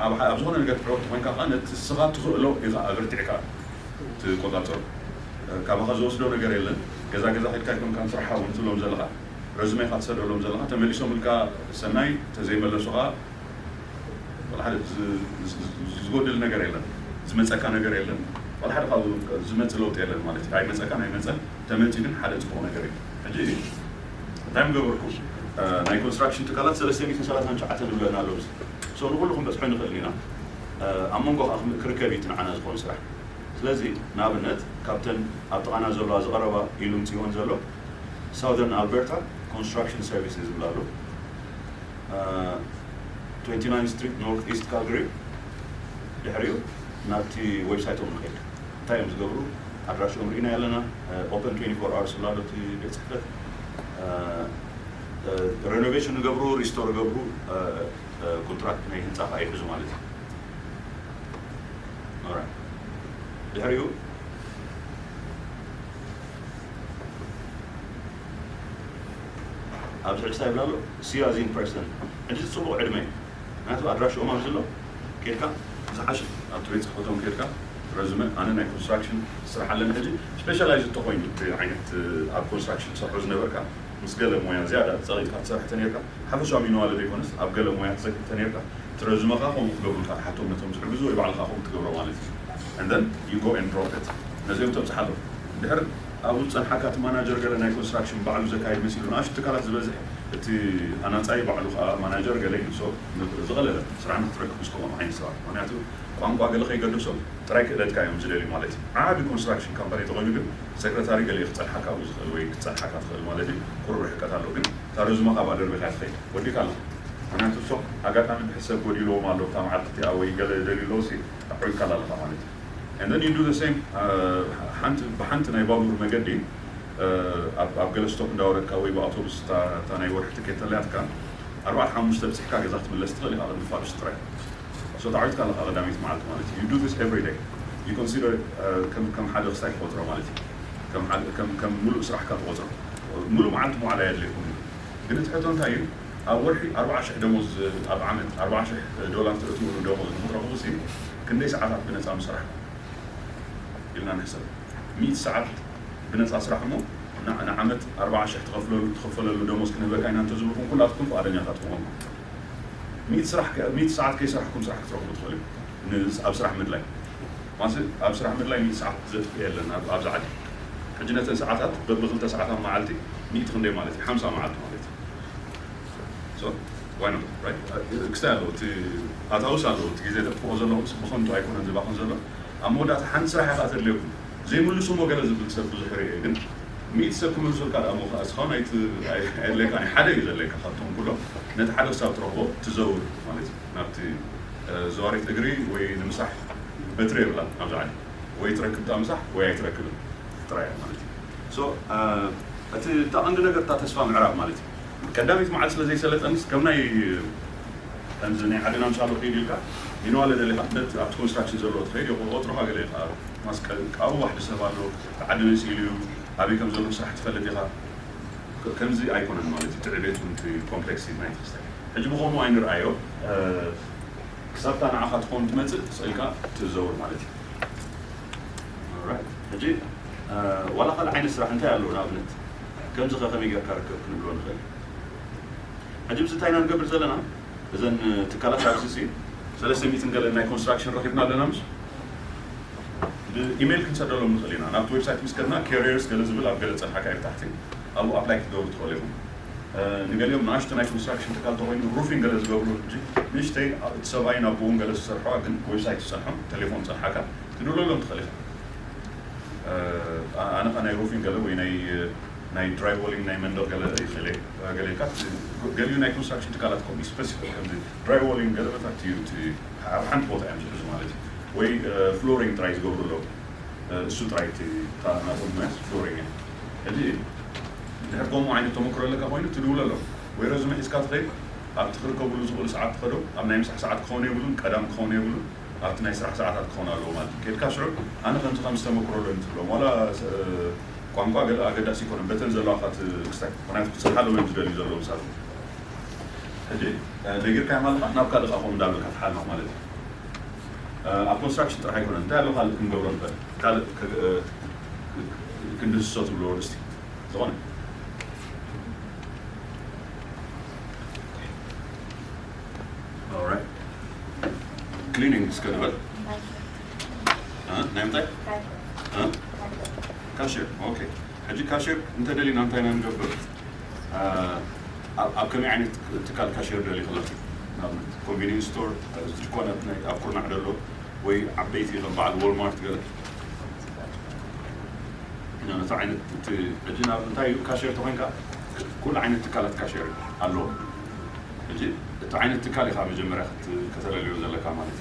ኣብ ዝኾነ ነገር ትዕወት ተኾይንካ ከዓ ነቲ ንስኻ ትኽእሎ ኢኻ ኣበርቲዕካ ትቆፃፀሮ። ካባኻ ዝወስዶ ነገር የለን። ገዛ ገዛ ከድካ ይኮንካ ስራሕ እውን ትብሎም ዘለኻ ረዝመ ኢኻ ትሰደሎም ዘለኻ ተመሊሶም ኢልካ ሰናይ ተዘይመለሱ ከዓ ወላ ሓደ ዝጎድል ነገር የለን፣ ዝመፀካ ነገር የለን። ወላ ሓደ ካብ ዝመፅ ለውጢ የለን ማለት እዩ። ኣይመፀካን ኣይመፀን ተመፂኡ ግን ሓደ ፅቡቕ ነገር እዩ። ሕጂ እንታይ ምገበርኩ ናይ ኮንስትራክሽን ትካላት ሰለስተ ሚእትን ሰላሳን ትሽዓተን ንብለና ኣለዉ። ሰው ንኩሉ ክንበፅሖ ንኽእል ኢና። ኣብ መንጎ ከዓ ክርከብ እዩ እቲ ንዓና ዝኾን ስራሕ። ስለዚ ንኣብነት ካብተን ኣብ ጥቓና ዘለዋ ዝቐረባ ኢሉ ምፅእወን ዘሎ ሳውዘርን ኣልበርታ ኮንስትራክሽን ሰርቪስስ ዝብላ ኣሎ። ትዌንቲ ናይን ስትሪት ኖርት ኢስት ካልጋሪ። ድሕሪኡ ናብቲ ዌብሳይቶም ንኸይድ እንታይ እዮም ዝገብሩ? ኣድራሽኦም ርኢና ኣለና። ኦፐን ትዌንቲ ፎር ኣወርስ ብላ ዶ እቲ ቤት ፅሕፈት። ሬኖቬሽን ይገብሩ፣ ሪስቶር ይገብሩ፣ ኮንትራክት ናይ ህንፃ ከዓ ይሕዙ ማለት እዩ። ድሕሪኡ ኣብዚ ሕጂ እንታይ ይብላ ኣሎ? ሲ ኣዝ ኢን ፐርሰን። ሕጂ ፅቡቕ ዕድመ እዩ። ምክንያቱ ኣድራሽኦም ኣብዚ ኣሎ። ኬድካ ዝሓሸ ኣብቲ ቤት ፅሕፈቶም ኬድካ ረዝመ ኣነ ናይ ኮንስትራክሽን ስራሕ ኣለኒ። ሕጂ ስፔሻላይዝ እንተኮይኑ እቲ ዓይነት ኣብ ኮንስትራክሽን ትሰርሖ ዝነበርካ ምስ ገለ ሞያ ዝያዳ ፀቂጥካ ትሰርሕ ተነርካ ሓፈሻዊ ሚንዋለ ዘይኮነስ ኣብ ገለ ሞያ ትዘክር ተነርካ እቲ ረዝመኻ ከምኡ ክገብሩልካ ትሓቶም ነቶም ዝሕግዙ ወይ ባዕልኻ ከምኡ ትገብሮ ማለት እዩ። And then you go and drop it። ነዚኦም ተብፅሓሎም። ድሕር ኣብኡ ዝፀንሓካ እቲ ማናጀር ገለ ናይ ኮንስትራክሽን ባዕሉ ዘካይድ መሲሉ ንኣሽቱ ትካላት ዝበዝሕ እቲ ኣናፃይ ባዕሉ ከዓ ማናጀር ገለ እዩ። So ዝቐለለ ስራሕ ንክትረክብ ምስ ከምኦም ዓይነት ሰባት ምክንያቱ ቋንቋ ገለ ከይገድሶም ጥራይ ክእለትካ እዮም ዝደልዩ ማለት እዩ። ዓቢ ኮንስትራክሽን ካምፓኒ ተኮይኑ ግን ሴክረታሪ ገለ ክፀንሓካ ኣብኡ ዝኽእል ወይ ክፀንሓካ ትኽእል ማለት እዩ። ቁሩብ ርሕቀት ኣሎ ግን እታ ረዝመኻ ብኣ ደርቢኻ ትኸይድ ወዲካ ኣለኻ። ምክንያቱ እሶም ኣጋጣሚ ብሕሰብ ጎዲልዎም ኣሎ እታ መዓልቲ እቲኣ ወይ ገለ ደልዩ ኣለዎ ሲ ኣዕዊትካ ኣለኻ ማለት እዩ። And then you do the same ሓንቲ ብሓንቲ ናይ ባቡር መገዲ ኣብ ገለ ስቶፕ እንዳወረድካ ወይ ብኣውቶቡስ እታ ናይ ወርሒ ትኬት ተለያትካ ኣርባዕተ ሓሙሽተ ብፅሕካ ገዛ ክትምለስ ትኽእል ኢኻ ቅድሚ ፋዱስ ጥራይ። So ተዓዊትካ ኣለኻ ቀዳመይቲ መዓልቲ ማለት እዩ። You do this every day. You consider ከም ሓደ ክስታይ ትቆፅሮ ማለት እዩ። ከም ሙሉእ ስራሕካ ትቆፅሮ። ሙሉእ መዓልቲ መዋዕላ የድልየኩም እዩ። ግን እቲ ሕቶ እንታይ እዩ? ኣብ ወርሒ ኣርባዓ ሽሕ ደሞዝ ኣብ ዓመት ኣርባዓ ሽሕ ዶላር ትእትውሉ ደሞዝ ንክትረኽቡ ሲ ክንደይ ሰዓታት ብነፃ ምሰራሕ ኢልና ንሕሰብ። ሚእቲ ሰዓት ብነፃ ስራሕ እሞ ንዓመት ኣርባዓ ሽሕ ትኸፍለሉ ደሞዝ ክንህበካ ኢና እንተዝብልኩም ኩላትኩም ፍቓደኛታት ምኾንኩም። ሚእቲ ሰዓት ከይሰራሕኩም ስራሕ ክትረኽቡ ትኽእሉ ኣብ ስራሕ ምድላይ ማስ ኣብ ስራሕ ምድላይ ሚእቲ ሰዓት ዘጥፍ የለን ኣብዚ ዓዲ። ሕጂ ነተን ሰዓታት በብክልተ ሰዓት ኣብ መዓልቲ ሚእቲ ክንደይ ማለት እዩ? ሓምሳ መዓልቲ ማለት እዩ። ክስታይ ኣለዎ እቲ ኣታውስ ኣለዎ እቲ ግዜ ተጥፍኦ ዘለኹም ብኸንቱ ኣይኮነን ዝባኽን ዘሎ። ኣብ መወዳእታ ሓንቲ ስራሕ ኢኻ ተድልየኩም ዘይምልሱ እሞ ገለ ዝብል ሰብ ብዙሕ ርኤ ግን ሚእቲ ሰብ ክምልሱልካ ደኣ ሞ ከዓ እስኻ ኣይድለካ ሓደ እዩ ዘለካ ካብቶም ኩሎም ነቲ ሓደ ክሳብ ትረኽቦ ትዘውር ማለት እዩ ናብቲ ዘዋሪት እግሪ ወይ ንምሳሕ በትሪ የብላ ኣብዚ ዓዲ ወይ ትረክብ እታ ምሳሕ ወይ ኣይትረክብን ጥራይ ማለት እዩ። እቲ እታ ቀንዲ ነገር እታ ተስፋ ምዕራብ ማለት እዩ። ቀዳሚት መዓልቲ ስለ ዘይሰለጠንስ ከም ናይ ከምዚ ናይ ዓድና ምሳሉ ክይድ ኢልካ ይንዋለ ደሊካ ነት ኣብቲ ኮንስትራክሽን ዘለዎ ትኸይድ የቆጥሮካ ገለ ኢኻ ማስቀል ካብኡ ዋሕዲ ሰብ ኣሎ ዓዲ መፂሉ እዩ ኣበይ ከም ዘሎ ስራሕ ትፈልጥ ኢኻ ከምዚ ኣይኮነን ማለት እዩ ትዕቤት ኮምፕሌክስ ናይ ተክስታይ ሕጂ ብኸምኡ ኣይንርኣዮ ክሳብታ ንዓኻ ትኸውን ትመፅእ ስእልካ ትዘውር ማለት እዩ ሕጂ ዋላ ካልእ ዓይነት ስራሕ እንታይ ኣለዎ ንኣብነት ከምዚ ከ ከመይ ጌርካ ርከብ ክንብሎ ንኽእል ሕጂ ምስ እንታይ ኢና ንገብር ዘለና እዘን ትካላት ኣብዚ ሲ ሰለስተ ሚእትን ገለ ናይ ኮንስትራክሽን ረኺብና ኣለና ምስ ብኢሜይል ክንሰደሎም ንኽእል ኢና ናብቲ ዌብሳይት ምስ ከድና ካሪየርስ ገለ ዝብል ኣብ ገለ ፀንሓካ እዩ ታሕቲ ኣብኡ ኣፕላይ ክትገብሩ ትኽእሉ ኢኹም ንገሊኦም ንኣሽቱ ናይ ኮንስትራክሽን ትካል ተኮይኑ ሩፊን ገለ ዝገብሩ ሕጂ ንእሽተይ እቲ ሰብኣይን ኣቦኡን ገለ ዝሰርሖ ግን ዌብሳይት ዝፀንሖም ቴሌፎን ፀንሓካ ትድውለሎም ትኽእል ኢኻ ኣነ ኸ ናይ ሩፊን ገለ ወይ ናይ ናይ ድራይ ዎሊንግ ናይ መንደቕ ገለ ይኽእል ገሌካ ገሊኡ ናይ ኮንስትራክሽን ትካላት ኮም ስፐሲፊክ ከምዚ ድራይ ዎሊንግ ገለ በታች እዩ ኣብ ሓንቲ ቦታ እዮም ዝሕዙ ማለት እዩ ወይ ፍሎሪንግ ጥራይ ዝገብሩ ኣለዉ እሱ ጥራይ ናቶም መስ ፍሎሪንግ እዩ ሕጂ ድሕር ከምኡ ዓይነት ተመክሮ ኣለካ ኮይኑ ትድውለ ኣለዉ ወይ ረዝመ ሒዝካ ትኸይድ ኣብቲ ክርከብሉ ዝኽእሉ ሰዓት ትኸዶ ኣብ ናይ ምሳሕ ሰዓት ክኸውን የብሉን ቀዳም ክኸውን የብሉን ኣብቲ ናይ ስራሕ ሰዓታት ክኾን ኣለዎ ማለት እዩ። ከድካ ሽዑ ኣነ ከምዚ ከም ዝተመክሮ ዶ ትብሎም ዋላ ቋንቋ ገለ ኣገዳሲ ይኮነ በተን ዘለዋ ካት ክስታይ ምክንያቱ ክፅንሓሎም እዮም ዝደልዩ ዘለዉ ምሳት ሕጂ ነጊርካ ማለት ናብ ካልእ ካ ከምኡ እንዳበልካ ትሓልኖ ማለት እዩ። ኣብ ኮንስትራክሽን ጥራሕ ኣይኮነ እንታይ ኣሎ ካልእ ክንገብሮ ንኽእል ካልእ ክንድህስሶ ትብሎ ወደስቲ ዝኾነ ክሊኒንግ እስከ ንበል ናይ ምንታይ ካሽር ኦኬ ሕጂ ካሽር እንተደሊና እንታይ ኢና ንገብር ኣብ ከመይ ዓይነት ትካል ካሽር ደሊ ከለኪ ንኣብነት ኮንቪኒንስ ስቶር ድኳናት ናይ ኣብ ኩርናዕ ደሎ ወይ ዓበይቲ ከም በዓል ዎልማርት ገለ ኢና ነቲ ዓይነት እቲ ሕጂ ናብ እንታይ እዩ ካሽር ተኮይንካ ኩሉ ዓይነት ትካላት ካሽር ኣለዎ ሕጂ እቲ ዓይነት ትካል ኢኻ መጀመርያ ከተለልዮ ዘለካ ማለት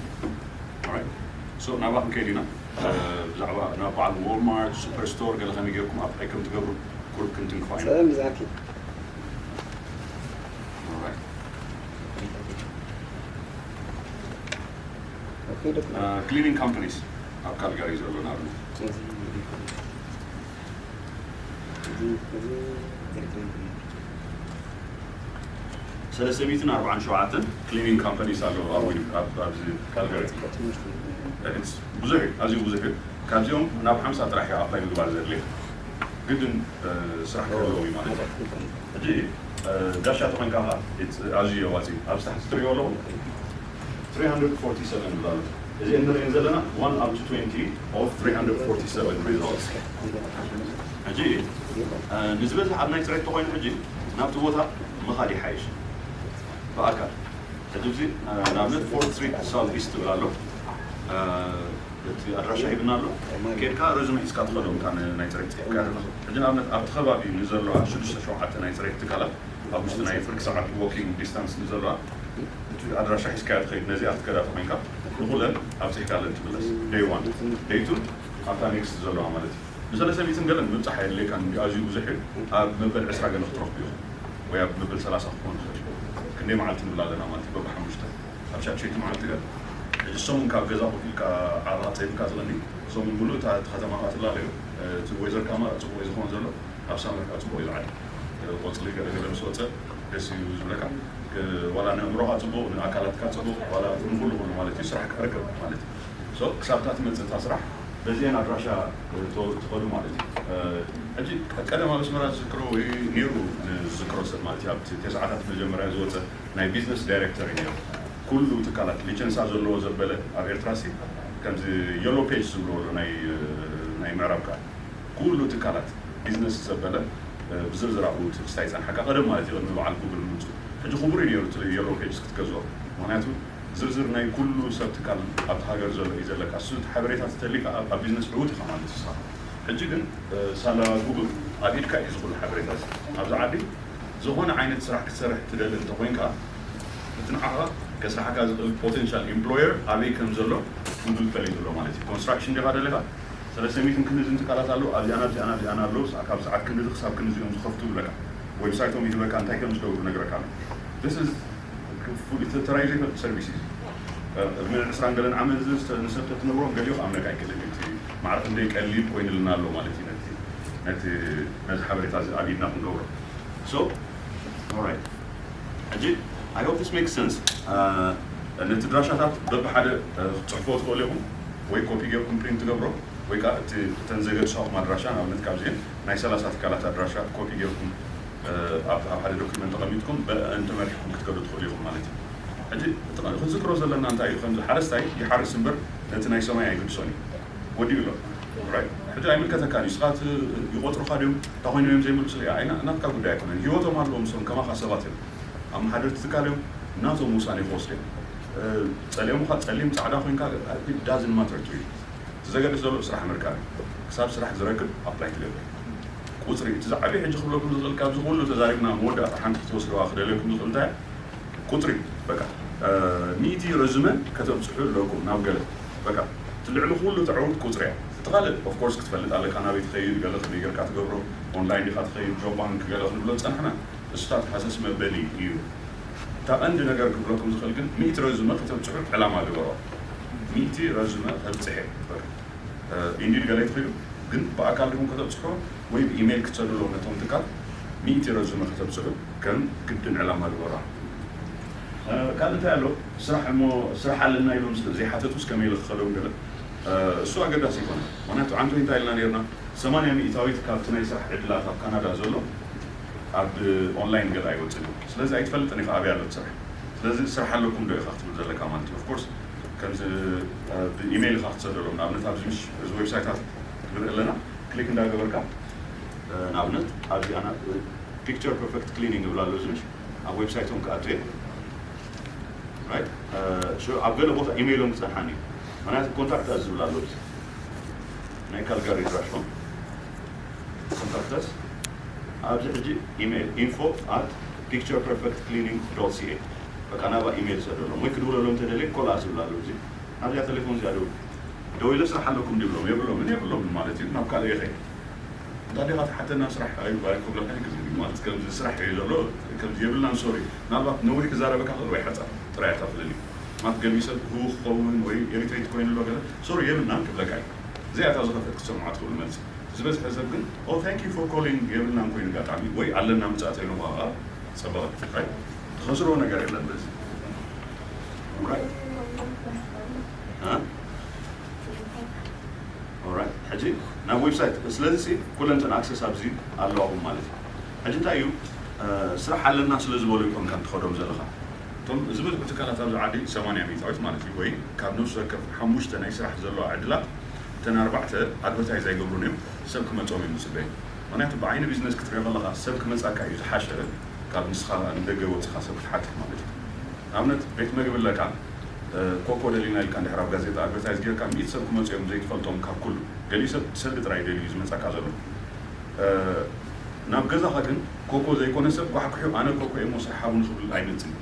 እዩ ናባ ክንከይድ ኢና ብዛዕባ ናብ በዓል ዎልማርት ሱፐር ስቶር ገለ ከመይ ጌርኩም ኣፕላይ ከም ትገብሩ ቁሩብ ክንትንክፋ ኢና። ሰላም ብዛዕኪ ክሊኒንግ ካምፓኒስ ኣብ ካልጋሪ ዘሎ ንኣብነት ሰለስተ ሚእትን ኣርባዓን ሸውዓተን ክሊኒንግ ካምፓኒስ ኣለዉ ኣብዚ ካልጋሪ። ብዙሕ እዩ፣ ኣዝዩ ብዙሕ እዩ። ካብዚኦም ናብ ሓምሳ ጥራሕ እዩ ኣፕላይ ምግባር ዘድልየ። ግድን ስራሕ ክህልዎም እዩ ማለት እዩ። ሕጂ ጋሻ ተኾይንካ ከዓ ኣዝዩ የዋፂ ኣብዚ ታሕቲ ትሪኦ ኣለኹ three hundred forty-seven ይብላሉ። እዚ እንሪኦ ዘለና one up to twenty of three hundred forty-seven results። ሕጂ ንዝበዝሕ ኣብ ናይ ፅሬት ተኾይኑ ሕጂ ናብቲ ቦታ ምኻድ ይሓይሽ ብኣካል። ሕጂ እዚ ንኣብነት ፎርት ስትሪት ሳውት ኢስት ትብል ኣሎ። እቲ ኣድራሻ ሂብና ኣሎ። ኬድካ ረዝመ ሒዝካ ትኸዶ እንካ ናይ ፅሬት ፅሒፍካ ኣለኻ። ሕጂ ንኣብነት ኣብቲ ከባቢ ንዘለዋ ሽዱሽተ ሸውዓተ ናይ ፅሬት ትካላት ኣብ ውሽጢ ናይ ፍርቂ ሰዓት ዎኪንግ ዲስታንስ ንዘለዋ እቲ ኣድራሻ ሒዝካዮ ትኸይድ። ነዚኣ ክትከዳ ተኾይንካ ንኹለን ኣብፂሕካለን ትምለስ። ደይ ዋን ደይ ቱ ኣብታ ኔክስት ዘለዋ ማለት እዩ። ንሰለስተ ሚእትን ገለን ምብፃሕ ኣየድልየካን እንዲ ኣዝዩ ብዙሕ እዩ። ኣብ መበል ዕስራ ገለ ክትረኽቡ ኢኹም ወይ ኣብ መበል ሰላሳ ክኾን ይኽእል እዩ። ክንደይ መዓልቲ ንብል ኣለና ማለት እዩ በብሓሙሽተ ኣብ ሻድሸይቲ መዓልቲ ገለ። ሕጂ ሰሙን ካብ ገዛ ኮፍ ኢልካ ዓቕኻ ፀቢካ ዝቐኒ ሰሙን ሙሉእ እታ እቲ ከተማ ከዓ ትላለዩ። እቲ ወይዘር ካማ ፅቡቅ እዩ ዝኸውን ዘሎ ኣብ ሳመር ከዓ ፅቡቅ እዩ ዝዓዲ። ቆፅሊ ገለገለ ምስ ወፀ ደስ እዩ ዝብለካ። ዋላ ንእምሮኻ ፅቡቅ ንኣካላትካ ፅቡቅ ዋላ ንኩሉ ኩሉ ማለት እዩ ስራሕ ክዕርቅብ ማለት እዩ። ክሳብ እታ ትመፅእ እታ ስራሕ በዚአን ኣድራሻ ትኸዱ ማለት እዩ። ሕጂ ቀደም ኣብ ኣስመራ ዝዝክሮ ወይ ነይሩ ዝዝክሮ ሰብ ማለት እዩ ኣብቲ ተስዓታት መጀመርያ ዝወፀ ናይ ቢዝነስ ዳይሬክተር እዩ ነይሩ። ኩሉ ትካላት ሊቸንሳ ዘለዎ ዘበለ ኣብ ኤርትራ ሲ ከምዚ የሎ ፔጅ ዝብልዎ ናይ ምዕራብ ከዓ ኩሉ ትካላት ቢዝነስ ዘበለ ብዝርዝር ኣብኡ ትክስታይ ይፀንሓካ ቀደም ማለት እዩ ቅድሚ በዓል ጉግል ምምፅኡ። ሕጂ ክቡር እዩ ነይሩ እቲ የሎ ፔጅ ክትገዝኦ። ምክንያቱ ዝርዝር ናይ ኩሉ ሰብ ትካል ኣብቲ ሃገር ዘሎ እዩ ዘለካ። እሱ እቲ ሓበሬታ ተተሊካ ኣብ ቢዝነስ ዕዉት ኢኻ ማለት ንስኻ። ሕጂ ግን ሳላ ጉግል ኣብ ኢድካ እዩ ዝኹሉ ሓበሬታ እዚ። ኣብዚ ዓዲ ዝኾነ ዓይነት ስራሕ ክትሰርሕ ትደሊ እንተኮይንካ እቲ ንዓኻ ከስራሓካ ዝኽእል ፖቴንሻል ኢምፕሎየር ኣበይ ከም ዘሎ ጉግል ፈሊጡ ኣሎ ማለት እዩ። ኮንስትራክሽን ዲኻ ደሊኻ ሰለስተ ሚእትን ክንድዝን ትካላት ኣለዉ ኣብዚኣና ኣብዚኣና ኣብዚኣና ኣለዉ ካብ ሰዓት ክንድዚ ክሳብ ክንድዚ እዮም ዝኸፍቱ ይብለካ። ዌብሳይቶም ይህበካ እንታይ ከም ዝገብሩ ነግረካ ኣሎ። This is ተራይ ዘይፈልጥ ሰርቪስ እዩ። ዕድመ ዕስራን ገለን ዓመት ንሰብ ተትነግሮም ገሊኡ ክኣምነካ ኣይክእልን እዩ። እቲ ማዕረ ክንደይ ቀሊል ኮይኑልና ኣሎ ማለት እዩ ነቲ ነዚ ሓበሬታ እዚ ኣብ ኢድና ክንገብሮ። So alright ሕጂ I hope this makes sense። ነቲ ድራሻታት በብሓደ ክትፅሕፎ ትኽእሉ ኢኹም ወይ ኮፒ ጌርኩም ፕሪንት ትገብሮ ወይ ከዓ እቲ እተን ዘገድሳኹም ኣድራሻ ንኣብነት ካብዚአን ናይ ሰላሳ ትካላት ኣድራሻ ኮፒ ጌርኩም ኣብ ሓደ ዶክመንት ተቐሚጥኩም ብአን ተመሪሕኩም ክትከዱ ትኽእሉ ኢኹም ማለት እዩ። ሕጂ ክትዝክሮ ዘለና እንታይ እዩ ከምዚ ሓረስታይ ይሓርስ እምበር ነቲ ናይ ሰማይ ኣይግድሶን እዩ። ወዲኡ ኣሎ። ሕጂ ኣይምልከተካን እዩ ስኻ ይቆፅሩካ ድዮም እንታይ ኮይኖም እዮም ዘይምልሱ ናትካ ጉዳይ ኣይኮነን። ሂወቶም ኣለዎም እሶም ከማኻ ሰባት እዮም። ኣመሓደርቲ ትካል እዮም ናቶም ውሳኔ ክወስዱ እዮም። ፀሊኦም ካ ፀሊም ፃዕዳ ኮይንካ ዳዝን ማተር ቱ ዘገድስ ዘሎ ስራሕ ምርካብ ክሳብ ስራሕ ዝረክብ ኣፕላይ ትገብር። ቁፅሪ እቲ ዝዓበየ ሕጂ ክብለኩም ዝኽእል ካብዚ ኩሉ ተዛሪብና መወዳእታ ሓንቲ ክትወስድዋ ክደለኩም ዝኽእል እንታይ ቁፅሪ በቃ ሚእቲ ረዝመ ከተብፅሑ ኣለኩም ናብ ገለ በቃ እቲ ልዕሊ ኩሉ ተዕውት ቁፅሪ እያ። እቲ ካልእ ኦፍኮርስ ክትፈልጥ ኣለካ ናበይ ትኸይድ ገለ ከመይ ጌርካ ትገብሮ ኦንላይን ዲካ ትኸይድ ጆብ ባንክ ገለ ክንብሎ ዝፀናሕና እሱታት ሃሰስ መበሊ እዩ። እታ ቀንዲ ነገር ክብለኩም ዝኽእል ግን ሚእቲ ረዝመ ከተብፅሑ ዕላማ ግበሮ። ሚእቲ ረዝመ ከብፅሐ ኢንዲድ ገለ ትኽእሉ ግን ብኣካል ዲኹም ከተብፅሑ ወይ ብኢሜይል ክትሰድሎም ነቶም ትካል ሚእቲ ረዝመ ከተብፅሑ ከም ግድን ዕላማ ግበራ። ካልእ እንታይ ኣሎ ስራሕ እሞ ስራሕ ኣለና ኢሎም ዘይሓተቱስ ከመይ ኢለ ክኸዶም ገለ እሱ ኣገዳሲ ይኮነ። ምክንያቱ ዓንቶ እንታይ ኢልና ነርና ሰማንያ ሚእታዊት ካብቲ ናይ ስራሕ ዕድላት ኣብ ካናዳ ዘሎ ኣብ ኦንላይን ገለ ኣይወፅን እዩ። ስለዚ ኣይትፈልጥን ኢኻ ኣበይ ኣሎ ስራሕ። ስለዚ ስራሕ ኣለኩም ዶ ኢኻ ክትብል ዘለካ ማለት እዩ። ኦፍኮርስ ከምዚ ብኢሜይል ኢኻ ክትሰደሎም ንኣብነት ኣብዚ ምሽ እዚ ዌብሳይታት ንርኢ ኣለና ክሊክ እንዳገበርካ ንኣብነት ኣብዚኣና ፒክቸር ፐርፌክት ክሊኒንግ ይብል ኣሎ እዚ ምሽ ኣብ ዌብሳይቶም ክኣቱ እየ ኣብ ገለ ቦታ ኢሜይሎም ክፀንሓኒ እዩ። ምክንያቱ ኮንታክት ኣስ ዝብል ኣሎ ናይ ካልጋሪ ድራሽፎን ኮንታክት ኣስ ኣብዚ ሕጂ ኢሜይል ኢንፎ ኣት ፒክቸር ፐርፌክት ክሊኒንግ ዶት ሲኤ በቃ ናባ ኢሜይል ሰደሎም ወይ ክድውለሎም ተደልየ ኮል ኣስ ዝብል ኣሎ እዚ ኣብዚኣ ቴሌፎን እዚኣ ደውል ደው ኢለ ስራሕ ኣለኩም ድብሎም የብሎምን የብሎምን ማለት እዩ። ናብ ካልእ ይኸይድ። እንታ ዲኻ ትሓተና ስራሕ ኣዩ ባይ ክብለካ ይግዝም ማለት ከምዚ ስራሕ እዩ ዘሎ። ከምዚ የብልናን ሶሪ። ምናልባት ነዊሕ ክዛረበካ ክእል ወይ ሓፃር ጥራይ እታ ፍልልይ ማለት ገሊኡ ሰብ ህው ክኸውን ወይ ኢሪቴት ኮይኑ ኣሎ ገለ ሶሪ የብልናን ክብለካ እዩ። እዚኣ እታ ዝኸፈት ክትሰምዓ ትኽእሉ መልሲ። ዝበዝሐ ሰብ ግን oh thank you for calling የብልናን ኮይኑ ኣጋጣሚ ወይ ኣለና ምጻእ ተይሎም ከዓ ጸበቐ ትኸስሮ ነገር የለን በዚ ሕጂ ናብ ዌብሳይት ስለዚ ኩለንተን ኣክሰስ ኣብዚ ኣለዋኹም ማለት እዩ። ሕጂ እንታይ እዩ ስራሕ ኣለና ስለ ዝበሉ ይኮንካ ትኸዶም ዘለኻ። እቶም ዝበዝሑ ትካላት ኣብዚ ዓዲ ሰማንያ ሚእታዊት ማለት እዩ ወይ ካብ ነፍሲ ወከፍ ሓሙሽተ ናይ ስራሕ ዘለዋ ዕድላት እተን ኣርባዕተ ኣድቨርታይዝ ኣይገብሩን እዮም። ሰብ ክመፅኦም እዮም ዝፅበዩ። ምክንያቱ ብዓይኒ ቢዝነስ ክትሪኦ ከለካ ሰብ ክመፃካ እዩ ዝሓሸ ካብ ንስኻ ንደገ ወፅኻ ሰብ ክትሓትት ማለት እዩ። ንኣብነት ቤት መግቢ ኣለካ ኮኮ ደሊና ኢልካ እንድሕር ኣብ ጋዜጣ ኣድቨርታይዝ ጌርካ ሚእቲ ሰብ ክመፁ እዮም ዘይትፈልጦም ካብ ኩሉ ገሊኡ ሰብ ሰልዲ ጥራይ ደልዩ ዝመፃካ ዘሎ። ናብ ገዛኻ ግን ኮኮ ዘይኮነ ሰብ ጓሕጉሑ ኣነ ኮኮ እየ እሞ ስራሕ ሃቡኒ ክብል ኣይመፅን።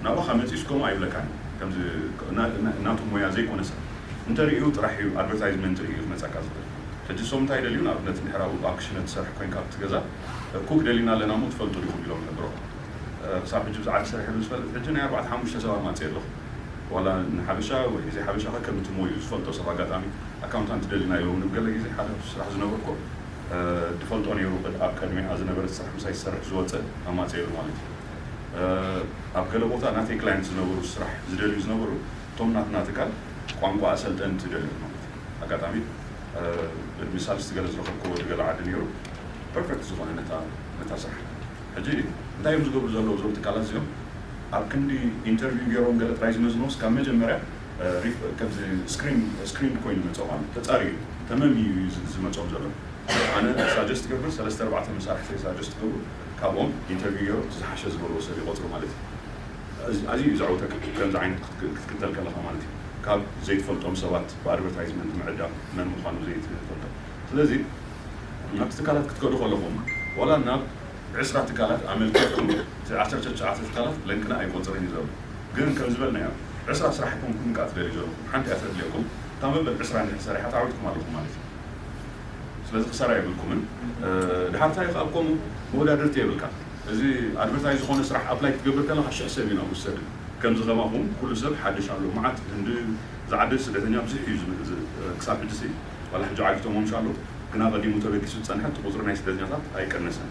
ናባኻ መፂኡስ ከምኡ ኣይብለካን። ከምዚ ናቱ ሞያ ዘይኮነ ሰብ እንተሪኡ ጥራሕ እዩ ኣድቨርታይዝመንት ሪኡ ክመፀካ ዝኽእል። ሕጂ ሶም እንታይ ደልዩ ንኣብነት እንድሕር ኣብኡ ኣብ ክሽነ ትሰርሕ ኮይንካ ኣብቲ ገዛ ኩክ ደሊና ኣለና እሞ ትፈልጡ ዲኹም ኢሎም ይነግሮም። ክሳብ ሕጂ ብዛዕባ ሰሪሐ ዝፈልጥ ሕጂ ናይ ኣርባዕተ ሓሙሽተ ሰባት ማፅእ ኣለኹ። ዋላ ንሓበሻ ወይ ዘይሓበሻ ከከም እቲ ሞዩ ዝፈልጦ ሰብ ኣጋጣሚ ኣካውንታንት ደሊና ኢሎም ንብ ገለ ግዜ ሓደ ስራሕ ዝነበርኮ ድፈልጦ ነይሩ ኣብ ቀድሚኣ ዝነበረት ስራሕ ምሳይ ዝሰርሕ ዝወፀ ኣማፀየሉ ማለት እዩ። ኣብ ገለ ቦታ ናተይ ክላይንት ዝነበሩ ስራሕ ዝደልዩ ዝነበሩ እቶም ናትና ትካል ቋንቋ ኣሰልጠንቲ ደልዩ ማለት እዩ። ኣጋጣሚ ምሳል ስቲ ገለ ዝረኸብኮ ወዲ ገለ ዓዲ ነይሩ ፐርፌክት ዝኾነ ነታ ስራሕ። ሕጂ እንታይ እዮም ዝገብሩ ዘለዉ እዞም ትካላት እዚኦም ኣብ ክንዲ ኢንተርቪው ገይሮም ገለ ጥራይ ዝመዝኖስ ካብ መጀመርያ ከምዚ ስክሪን ኮይኑ መፅኦም ኣሎ ተፃሪ እዩ ተመም እዩ ዝመፅኦም ዘሎ። ኣነ ሳጀስት ገብር ሰለስተ ኣርባዕተ መሳርሕቲ ሳጀስት ገብሩ ካብኦም ኢንተርቪው ገይሮም ዝሓሸ ዝበልዎ ሰብ ይቆፅሩ ማለት እዩ። ኣዝዩ እዩ ዘዕውተካ ከምዚ ዓይነት ክትክተል ከለካ ማለት እዩ። ካብ ዘይትፈልጦም ሰባት ብኣድቨርታይዝመንት ምዕዳም መን ምኳኑ ዘይትፈልጦም። ስለዚ ናብቲ ትካላት ክትከዱ ከለኹም ዋላ ናብ ዕስራ ትካላት ኣመልኪትኩም እቲ ዓሰርተ ትሽዓተ ትካላት ለንቅና ኣይቆፅርን እዩ ዘሎ። ግን ከም ዝበልናዮ ዕስራ ስራሕ ኣይኮንኩም ከዓ ትደልዩ ዘለኹም ሓንቲ እያ ተድልየኩም እታ መበል ዕስራ እንድሕር ሰሪሓ ተዓዊትኩም ኣለኹም ማለት እዩ። ስለዚ ክሳራ የብልኩምን። ድሓር እንታይ ካብ ከምኡ መወዳድርቲ የብልካ። እዚ ኣድቨርታይዝ ዝኾነ ስራሕ ኣፕላይ ክትገብር ከለካ ሽሕ ሰብ እዩ ናብ ውሰድ። ከምዚ ከማኹም ኩሉ ሰብ ሓድሽ ኣሎ መዓት ህንዲ ዝዓዲ ስደተኛ ብዙሕ እዩ ክሳብ ሕጂ ሲ ዋላ ሕጂ ዓጊቶሞም ሻሎ ግና ቀዲሙ ተበጊሱ ዝፀንሐ እቲ ቁፅሪ ናይ ስደተኛታት ኣይቀነሰን።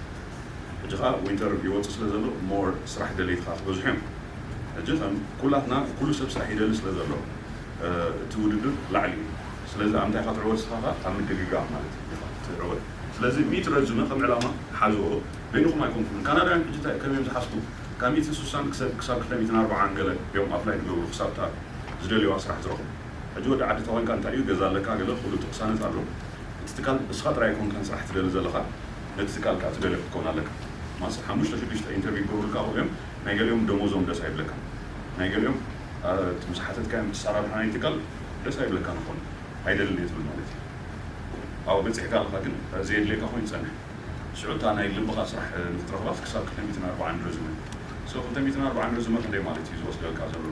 ሕጂ ከዓ ዊንተር ይወፅእ ስለ ዘሎ ሞር ስራሕ ደለይቲ ከዓ ክበዝሑ እዮም። ሕጂ ከም ኩላትና ኩሉ ሰብ ስራሕ ይደሊ ስለ ዘሎ እቲ ውድድር ላዕሊ እዩ። ስለዚ ኣብ እንታይ ኢኻ ትዕወት ንስኻ ከዓ ኣብ ምድግጋፍ ማለት እዩ ኢኻ ትዕወት። ስለዚ ሚእቲ ረዝመ ከም ዕላማ ሓዝዎ። በይንኹም ኣይኮንኩምን። ካናዳውያን ሕጂ እንታይ ከመይ እዮም ዝሓስቡ? ካብ ሚእቲ ስሳን ክሳብ ክልተ ሚእትን ኣርባዓን ገለ እዮም ኣፕላይ ዝገብሩ ክሳብ እታ ዝደልይዋ ስራሕ ዝረኽቡ። ሕጂ ወዲ ዓዲ ተኾንካ እንታይ እዩ ገዛ ኣለካ ገለ ኩሉ እቲ ቅሳነት ኣሎ። እቲ ትካል ንስኻ ጥራይ ኣይኮንካን ስራሕ ትደሊ ዘለኻ ነቲ ትካል ከዓ ትደልዮ ክትከውን ኣለካ። ማስ ሓሙሽተ ሽዱሽተ ኢንተርቪው ክገብሩልካ ክእሉ እዮም። ናይ ገሊኦም ደሞዞም ደስ ኣይብለካን። ናይ ገሊኦም እቲ ምስ ሓተትካዮም እቲ ኣሰራርሓ ናይ ትካል ደስ ኣይብለካን ይኾን ኣይደልን እየ ትብል ማለት እዩ። ኣብኡ በፂሕካ ኣለካ ግን ዘየድልየካ ኮይኑ ይፀንሕ። ሽዑ እታ ናይ ልብኻ ስራሕ ንክትረኽባስ ክሳብ ክልተ ሚእትን ኣርባዓን ረዝመ so ክልተ ሚእትን ኣርባዓን ረዝመ ክንደይ ማለት እዩ ዝወስደልካ ዘሎ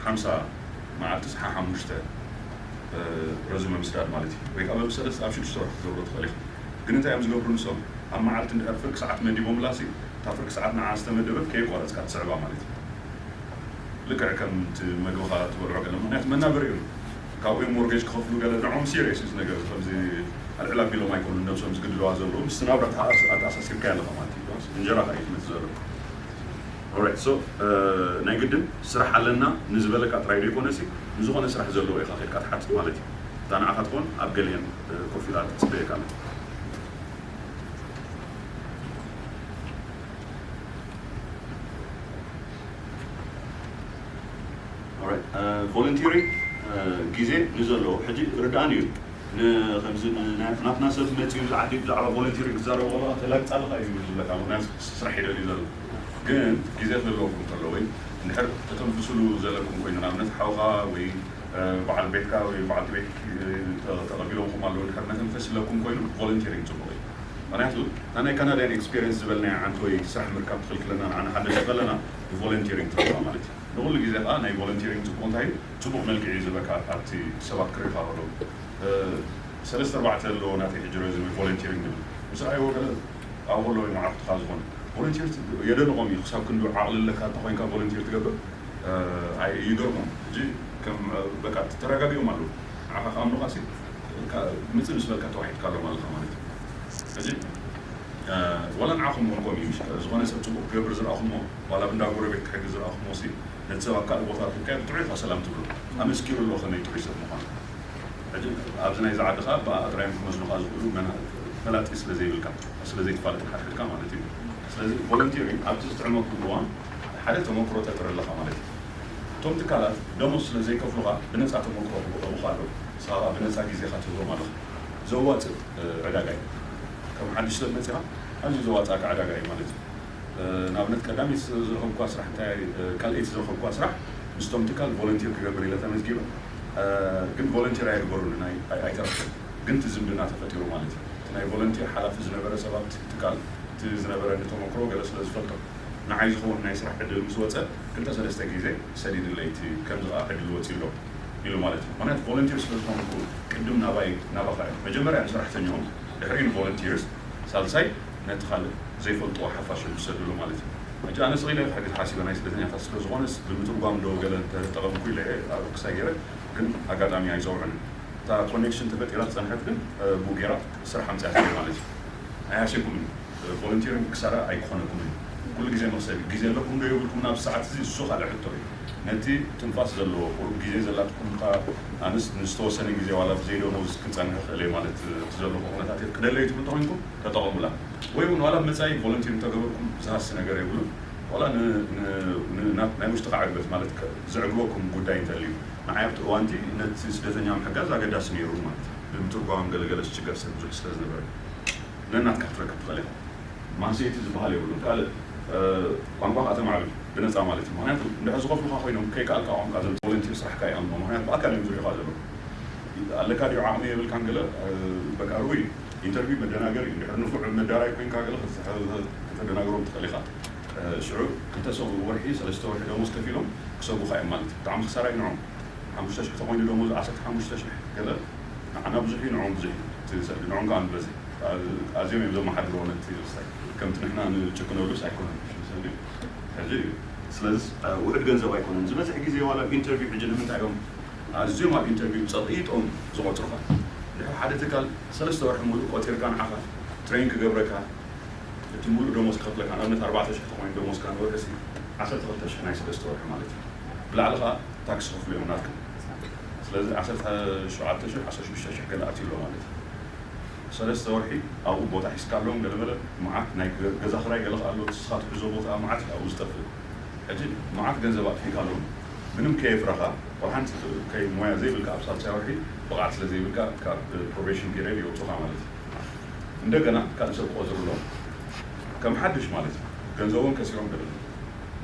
ሓምሳ መዓልትስ ሓሓሙሽተ ረዝመ ምስዳድ ማለት እዩ። ወይ ከዓ በብሰለስተ ኣብ ሽዱሽተ ወርሒ ክትገብሮ ትኽእል ኢኻ። ግን እንታይ እዮም ዝገብሩ ንሶም ኣብ መዓልቲ እንድሕር ፍርቂ ሰዓት መዲቦምላሲ እታ ፍርቂ ሰዓት ንዓ ዝተመደበት ከየቋረፅካ ትስዕባ ማለት እዩ። ልክዕ ከም እቲ መግብኻ ትበልዖ ገለ ምክንያቱ መናበሪ እዩ። ካብኡ እዮም ሞርጌጅ ክኸፍሉ ገለ ንዖም ሲሪየስ እዩ ነገር ከምዚ ኣልዕል ኣቢሎም ኣይኮኑን ነብሶም ዝግድለዋ ዘለዉ ምስቲ ናብራ ኣተኣሳሲርካ ኣለኻ ማለት እዩ። እንጀራ ከ እዩ ትመት ዘሎ ኦራይት ሶ ናይ ግድን ስራሕ ኣለና ንዝበለካ ጥራይ ዶ ይኮነሲ ንዝኾነ ስራሕ ዘለዎ ኢኻ ከድካ ትሓትት ማለት እዩ። እታ ንዓኻ ትኾን ኣብ ገሊአን ኮፍ ኢላ ትፅበየካ ኣላ። ቮለንቲሪንግ ግዜ ንዘለዎ ሕጂ ርድኣን እዩ። ከምዚ ናትና ሰብ መፅኡ ዝዓዲ ብዛዕባ ቮለንቲሪንግ ክዛረቡ ከለካ ተላግፅ ኣለካ እዩ ዝብለካ ምክንያቱ ስራሕ ይደልዩ ዘሎ ግን ግዜ ክህልወኩም ከሎ ወይ እንድሕር ተተንፍስሉ ዘለኩም ኮይኑ ንኣብነት ሓውካ ወይ በዓል ቤትካ ወይ በዓልቲ ቤት ተቐቢሎምኩም ኣለዉ እንድሕር መተንፈስ ይለኩም ኮይኑ ቮለንቲሪንግ ፅቡቅ እዩ። ምክንያቱ እታ ናይ ካናዳያን ኤክስፔሪንስ ዝበልናያ ዓንተ ወይ ስራሕ ምርካብ ትኽልክለና፣ ንዓና ሓደ ዝኽለና ንቮለንቲሪንግ ትረኽባ ማለት እዩ። ንኹሉ ግዜ ከዓ ናይ ቮለንቲሪንግ ፅቡቕ እንታይ እዩ? ፅቡቕ መልክዕ እዩ ዝበካ ኣብቲ ሰባት ክሪኻ ከለዉ። ሰለስተ ኣርባዕተ ኣለዎ ናተይ ሕጂ ረዚሙ ቮለንቲሪንግ ንብል ምስ ረኣይዎ ገለ ኣብ ከለዉ ንዓኹትኻ ዝኾነ ቮለንቲር የደንቖም እዩ። ክሳብ ክንዲ ዓቕሊ ኣለካ እንተኾይንካ ቮለንቲር ትገብር ይገርሞም። ሕጂ ከም በቃ ተረጋጊኦም ኣለዉ። ንዓኻ ክኣምኑኻ ሲ ምፅእ ምስ በልካ ተዋሒድካ ኣለዎም ኣለኻ ማለት እዩ። ሕጂ ዋላ ንዓኹም እውን ከምኡ እዩ። ዝኾነ ሰብ ፅቡቅ ክገብር ዝረኣኹሞ ዋላ ብንዳ ጎረቤት ክሕግዝ ዝረኣኹሞ ሲ ነቲ ሰብ ኣብ ካልእ ቦታ ርኪብካዮ ብጥዑይ ኢኻ ሰላም ትብሎ። ኣመስኪሩ ኣሎ ከመይ ጥዑይ ሰብ ምዃኑ። ሕጂ ኣብዚ ናይዚ ዓዲ ከዓ ብኣ ጥራዮም ክመስሉኻ ዝኽእሉ መና- ፈላጢ ስለ ዘይብልካ ስለ ዘይትፋለጥ ሓድሕድካ ማለት እዩ። ስለዚ ቮለንቲሪንግ ኣብቲ ዝጥዕመኩም እዋን ሓደ ተመክሮ ተጥሪ ኣለኻ ማለት እዩ። እቶም ትካላት ደሞዝ ስለ ዘይከፍሉኻ ብነፃ ተመክሮ ክህቡኻ ኣለዉ። ንስኻ ከዓ ብነፃ ግዜኻ ትህቦም ኣለኻ። ዘዋፅእ ዕዳጋ እዩ። ከም ሓድሽ ሰብ መፂኻ ኣዝዩ ዘዋፅኣካ ዕዳጋ እዩ ማለት እዩ። ንኣብነት ቀዳመይቲ ዝረኸብኳ ስራሕ እንታይ ካልኣይቲ ዝረኸብኳ ስራሕ ምስቶም ትካል ቮለንቲር ክገብር ኢለ ተመዝጊበ። ግን ቮለንቲር ኣይግበሩን ኣይተረክብን። ግን እቲ ዝምድና ተፈጢሩ ማለት እዩ። እቲ ናይ ቮለንቲር ሓላፊ ዝነበረ ሰባት ትካል እቲ ዝነበረ ንተመክሮ ገለ ስለ ዝፈልጦ ንዓይ ዝኸውን ናይ ስራሕ ዕድል ምስ ወፀ ክልተ ሰለስተ ግዜ ሰዲድለይ እቲ ከምዚ ከዓ ዕድል ወፂ ኣሎ ኢሉ ማለት እዩ። ምክንያቱ ቮለንቲር ስለ ዝኾንኩ ቅድም ናባይ ናባኻ እዮም መጀመርያ ንሰራሕተኛኦም ድሕሪ ንቮለንቲርስ ሳልሳይ ነቲ ካልእ ዘይፈልጥዎ ሓፋሽ እዮም ዝሰድሉ ማለት እዩ። ሕጂ ኣነ ስቕ ኢለ ክሕግዝ ሓሲበ ናይ ስደተኛታት ስለ ዝኾነስ ብምትርጓም ዶ ገለ እንተጠቐምኩ ኢለ እየ ኣብ ክሳይ ገይረ ግን ኣጋጣሚ ኣይፀውዕን። እታ ኮኔክሽን ተፈጢራ ዝፀንሐት ግን ብኡ ገይራ ስራሕ ኣምፅያትለይ ማለት እዩ። ኣይሃስየኩምን እዩ። ቮለንቲሪንግ ክሳራ ኣይኮነኩምን እዩ። ኩሉ ግዜ መኽሰብ እዩ። ግዜ ኣለኩም ዶ የብልኩም ናብ ሰዓት እዚ እሱ ካልእ ሕቶ እዩ። ነቲ ትንፋስ ዘለዎ ቁሩብ ግዜ ዘላትኩም ከ ኣነስ ንዝተወሰነ ግዜ ዋላ ብዘይ ደሞዝ ክፀንሕ ይኽእል እየ ማለት እቲ ዘለኹ ኩነታት እዩ። ክደለይኩም እንተኾይንኩም ተጠቐሙላ። ወይ እውን ዋላ መፃኢ ቮለንቲር እንተገበርኩም ዝሃሲ ነገር የብሉን። ዋላ ናይ ውሽጥኻ ዕግበት ማለት ዘዕግበኩም ጉዳይ እንተልዩ ንዓይ ኣብቲ እዋንቲ ነቲ ስደተኛ ምሕጋዝ ኣገዳሲ ነይሩ ማለት እዩ። ብምትርጓም ገለገለ ዝችገር ሰብ ብዙሕ ስለ ዝነበረ ነናትካ ክትረክብ ትኽእል ኢኻ። ማህሰይቲ ዝበሃል የብሉን። ካልእ ቋንቋ ከዓ ተማዕብል ብነፃ ማለት እዩ። ምክንያቱ እንድሕር ዝኸፍሉካ ኮይኖም ከይከኣልካ ቋንቋ ዘም ቮለንቲር ስራሕካ ይኣምኖ። ምክንያቱ ብኣካል እዮም ዝሪእኻ ዘለዉ። ኣለካ ድዩ ዓቕሚ የብልካን ገለ በቃ ርኡይ ኢንተርቪው መደናገር እዩ። እንድሕር ንፉዕ መዳራይ ኮይንካ ገለ ከተደናግሮም ትኽእል ኢኻ። ሽዑ ክልተ ሰብ ወርሒ ሰለስተ ወርሒ ደሞዝ ከፊሎም ክሰጉኻ እዮም ማለት እዩ። ብጣዕሚ ክሳራ እዩ ንዖም። ሓሙሽተ ሽሕ ተኾይኑ ደሞዝ ዓሰርተ ሓሙሽተ ሽሕ ገለ ንዓና ብዙሕ እዩ ንዖም ብዙሕ እዩ። እቲ ሰልዲ ንዖም ከዓ ንበዝሕ ኣዝዮም እዮም ዘመሓድርዎ ነቲ ርእስታይ ከምቲ ንሕና ንጭክነሉስ ኣይኮነን። ሕዚ ስለዚ ውሕድ ገንዘብ ኣይኮነን ዝበዝሕ ግዜ ዋላ ኢንተርቪው ሕጂ ንምንታይ እዮም ኣዝዮም ኣብ ኢንተርቪው ፀቒጦም ዝቆፅሩኻ? ድሕሪ ሓደ ትካል ሰለስተ ወርሒ ሙሉእ ቆፂርካ ንዓኻ ትሬን ክገብረካ እቲ ሙሉእ ደሞዝ ክኸፍለካ ንኣብነት ኣርባዕተ ሽሕ ተኾይኑ ደሞዝካ ንወርሒ ሲ ዓሰርተ ክልተ ሽሕ ናይ ሰለስተ ወርሒ ማለት እዩ። ብላዕሊ ከዓ ታክስ ክፍሉ እዮም ናትካ። ስለዚ ዓሰርተ ሸውዓተ ሽሕ ዓሰርተ ሽዱሽተ ሽሕ ገለ ኣትዩ ኣሎ ማለት እዩ። ሰለስተ ወርሒ ኣብኡ ቦታ ሒዝካ ኣለዎም ገለመለ መዓት ናይ ገዛ ክራይ ገለ ከኣሎ ስኻ ትሕዞ ቦታ መዓት ኣብኡ ዝጠፍእ። ሕጂ መዓት ገንዘብ ኣጥፊእካ ኣለዎም ምንም ከየፍረኻ ወላ ሓንቲ ከይ ሞያ ዘይብልካ ኣብ ሳልሳይ ወርሒ ብቕዓት ስለ ዘይብልካ ካብ ፕሮቤሽን ፔሪየድ የውፅኡኻ ማለት እዩ። እንደገና ካልእ ሰብ ክቆፅሩ ኣለዎም ከም ሓድሽ ማለት እዩ። ገንዘቦም ከሲሮም ገለ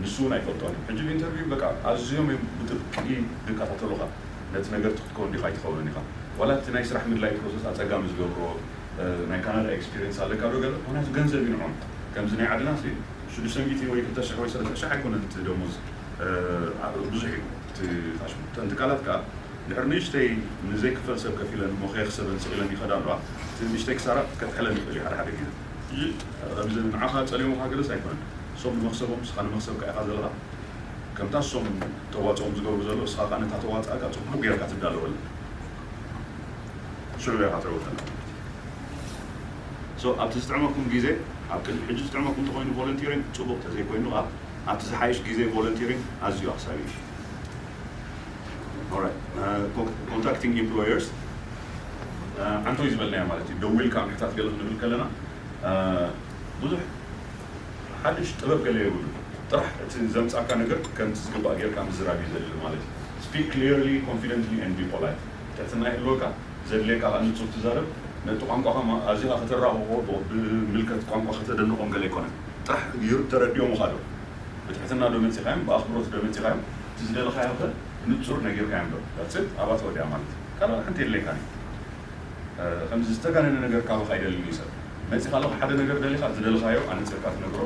ንሱ እውን ኣይፈልጦን እዩ። ሕጂ ኢንተርቪው በቃ ኣዝዮም እዮም ብጥብቂ ዝከታተሉኻ ነቲ ነገር ትክትከውን ዲኻ ኣይትኸውን ኢኻ ዋላ እቲ ናይ ስራሕ ምድላይ ፕሮሰስ ኣፀጋሚ ዝገብርዎ ናይ ካናዳ ኤክስፒሪንስ ኣለካ ዶ ገለ ምክንያቱ ገንዘብ እዩ ንዖም ከምዚ ናይ ዓድና ሽዱሽተ ሚእቲ ወይ ክልተ ሽሕ ወይ ሰለስተ ሽሕ ኣይኮነን እቲ ደሞዝ ብዙሕ እዩ። እተን ትካላት ከዓ ድሕሪ ንእሽተይ ንዘይክፈል ሰብ ከፊለን እሞ ከየኽሰበን ስቕ ኢለን ይኸዳ ኣለዋ። እቲ ንእሽተይ ክሳራ ከጥሕለን ይኽእል እዩ ሓደ ሓደ ግዜ። ሕጂ ከምዚ ንዓኻ ፀሊሞኻ ገለስ ኣይኮነን። እሶም ንመኽሰቦም ንስኻ ንመኽሰብካ ኢኻ ዘለኻ። ከምታ እሶም ተዋፅኦም ዝገብሩ ዘለዉ ንስኻ ከዓ ነታ ተዋፅኣካ ፅቡቕ ጌርካ ትዳለወላ። ሽዑ ኢኻ ትዕወተላ። So ኣብቲ ዝጥዕመኩም ግዜ ኣብ ቅድሚ ሕጂ ዝጥዕመኩም እንተኾይኑ ቮለንቲሪንግ ፅቡቕ ተዘይኮይኑ ከዓ ኣብቲ ዝሓይሽ ግዜ ቮለንቲሪንግ ኣዝዩ ኣኽሳቢ እዩ። ኮንታክቲንግ ኢምፕሎየርስ ዓንቶይ ዝበልናዮ ማለት እዩ። ደዊልካ ምሕታት ገለ ክንብል ከለና ብዙሕ ሓድሽ ጥበብ ገለ የብሉ። ጥራሕ እቲ ዘምፃካ ነገር ከምቲ ዝግባእ ጌርካ ምዝራብ እዩ ዘድሊ ማለት እዩ። Speak clearly, confidently and be polite። ትሕትና ይህልወካ። ዘድልየካ ከዓ ንፁር ትዛረብ። ነቲ ቋንቋኻ ኣዚኻ ከተራኽቦ ብምልከት ቋንቋ ከተደንቖም ገለ ኣይኮነን። ጥራሕ ተረዲኦም ዶ ብትሕትና ዶ መፂኻዮም ብኣኽብሮት ዶ መፂኻዮም እቲ ዝደለኻዮ ከ ንፁር ነጊርካዮም ዶ that's it ኣብኣ ተወዲኣ ማለት እዩ። ካልእ ሓንቲ የድልየካን እዩ። ከምዚ ዝተጋነነ ነገር ካባኻ ኣይደልን እዩ ሰብ። መፂኻ ኣለኹ ሓደ ነገር ደሊኻ ዝደለኻዮ ኣነፂርካ ትነግሮ።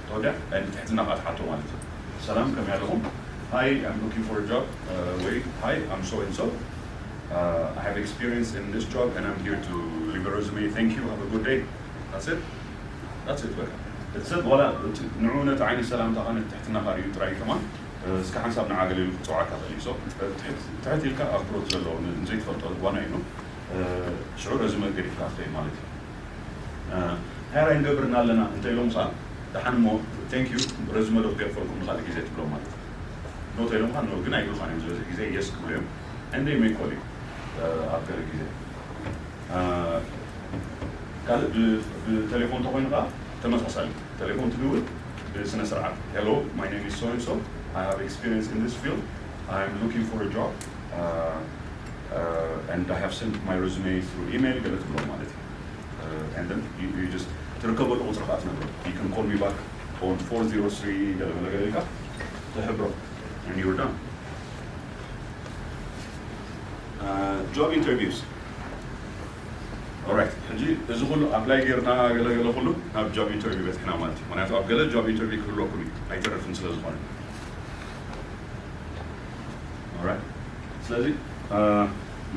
ተወዲያ ናይ ትሕትና ከዓ ትሓቶ ማለት እዩ። ሰላም ከመይ ኣለኹም? Hi, I'm looking for a job. ወይ hi, I'm so and so. I have experience in this job and I'm here to leave a resume. Thank you, have a good day. That's it. That's it በቃ። እቲ ሰብ ዋላ ንዑ ነቲ ዓይነት ሰላምታኻ ነቲ ትሕትናኻ ሪኡ ጥራይ ከማን እስከ ሓንሳብ ንዓገለ ኢሉ ክፅውዓካ ኽእል እዩ። ትሕት ኢልካ ኣክብሮት ዘለዎ ንዘይትፈልጦ ዋና ኢሉ ሽዑ ረዝመ ገዲፍካ ክትኸይድ ማለት እዩ። ሃይር ኣይንገብርና ኣለና እንተ ኢሎም ሳ ደሓን እሞ thank you ረዝመ ዶ ክገድፈልኩም ንካልእ ግዜ ትብሎም ማለት እዩ። ኖ ተኢሎም ካ ኖ ግን ኣይብሉኻን እዮም ዝበዝሕ ግዜ የስ ክብሉ እዮም። And they may call you ኣብ ገለ ግዜ ካልእ ብቴሌፎን ተኮይኑ ከዓ ተመሳሳሊ ቴሌፎን ትድውል ብስነ ስርዓት hello my name is so and so I have experience in this field I'm looking for a job and I have sent my resume through email ገለ ትብሎም ማለት እዩ and then you, you just ትርከበሉ ቁፅሪ ከዓ ትነግሮ you can call me back on four zero three ገለ መለ ገለ ኢልካ ትሕብሮ and you're done job interviews Alright ሕጂ እዚ ኩሉ apply ጌርና ገለገለ ኩሉ ናብ job interview በፅሕና ማለት እዩ ምክንያቱ ኣብ ገለ job interview ክህልወኩም እዩ ኣይተርፍን ስለ ዝኾነ ስለዚ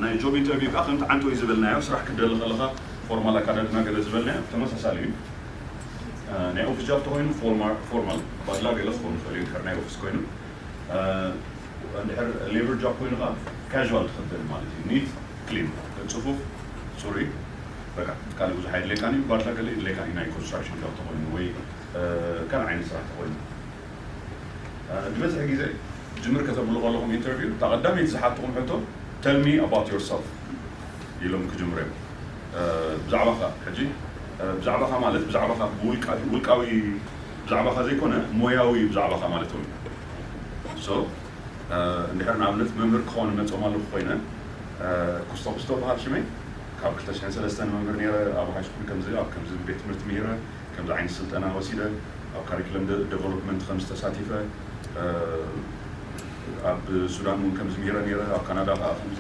ናይ job interview ከዓ ከምቲ ዓንተወይ ዝበልናዮ ስራሕ ክደሊ ከለካ formal ኣካዳድና ገለ ዝበልናዮ ተመሳሳሊ እዩ ናይ office job ተኮይኑ formal ባድላ ገለ ክኾኑ ይኽእል እዩ ድሕር ናይ office ኮይኑ እንድሕር labour job ኮይኑ ከዓ casual ትኽደን ማለት እዩ neat clean ፅፉፍ ፅሩይ በቃ ካልእ ብዙሕ ኣይድለካን እዩ ባድላ ገለ ይድለካን እዩ ናይ construction job ተኮይኑ ወይ ካልእ ዓይነት ስራሕ ተኮይኑ ዝበዝሕ ግዜ ጅምር ከተብሉ ከለኹም interview እታ ቀዳመይቲ ዝሓትኹም ሕቶ tell me about yourself ኢሎም ክጅምሩ እዮም ብዛዕባኻ ሕጂ ብዛዕባኻ ማለት ብዛዕባኻ ውልቃዊ ብዛዕባኻ ዘይኮነ ሞያዊ ብዛዕባኻ ማለት እውን so እንድሕር ንኣብነት መምህር ክኸውን መፅኦም ኣለኹ ኮይነ ኩስቶ ኩስቶ በሃል ሽመይ ካብ ክልተ ሽሕን ሰለስተን መምህር ነይረ ኣብ ሃይስኩል ከምዚ ኣብ ከምዚ ቤት ትምህርቲ ምሂረ ከምዚ ዓይነት ስልጠና ወሲደ ኣብ ካሪክለም ዴቨሎፕመንት ከምዚ ተሳቲፈ ኣብ ሱዳን እውን ከምዚ ምሂረ ነይረ ኣብ ካናዳ ከዓ ከምዚ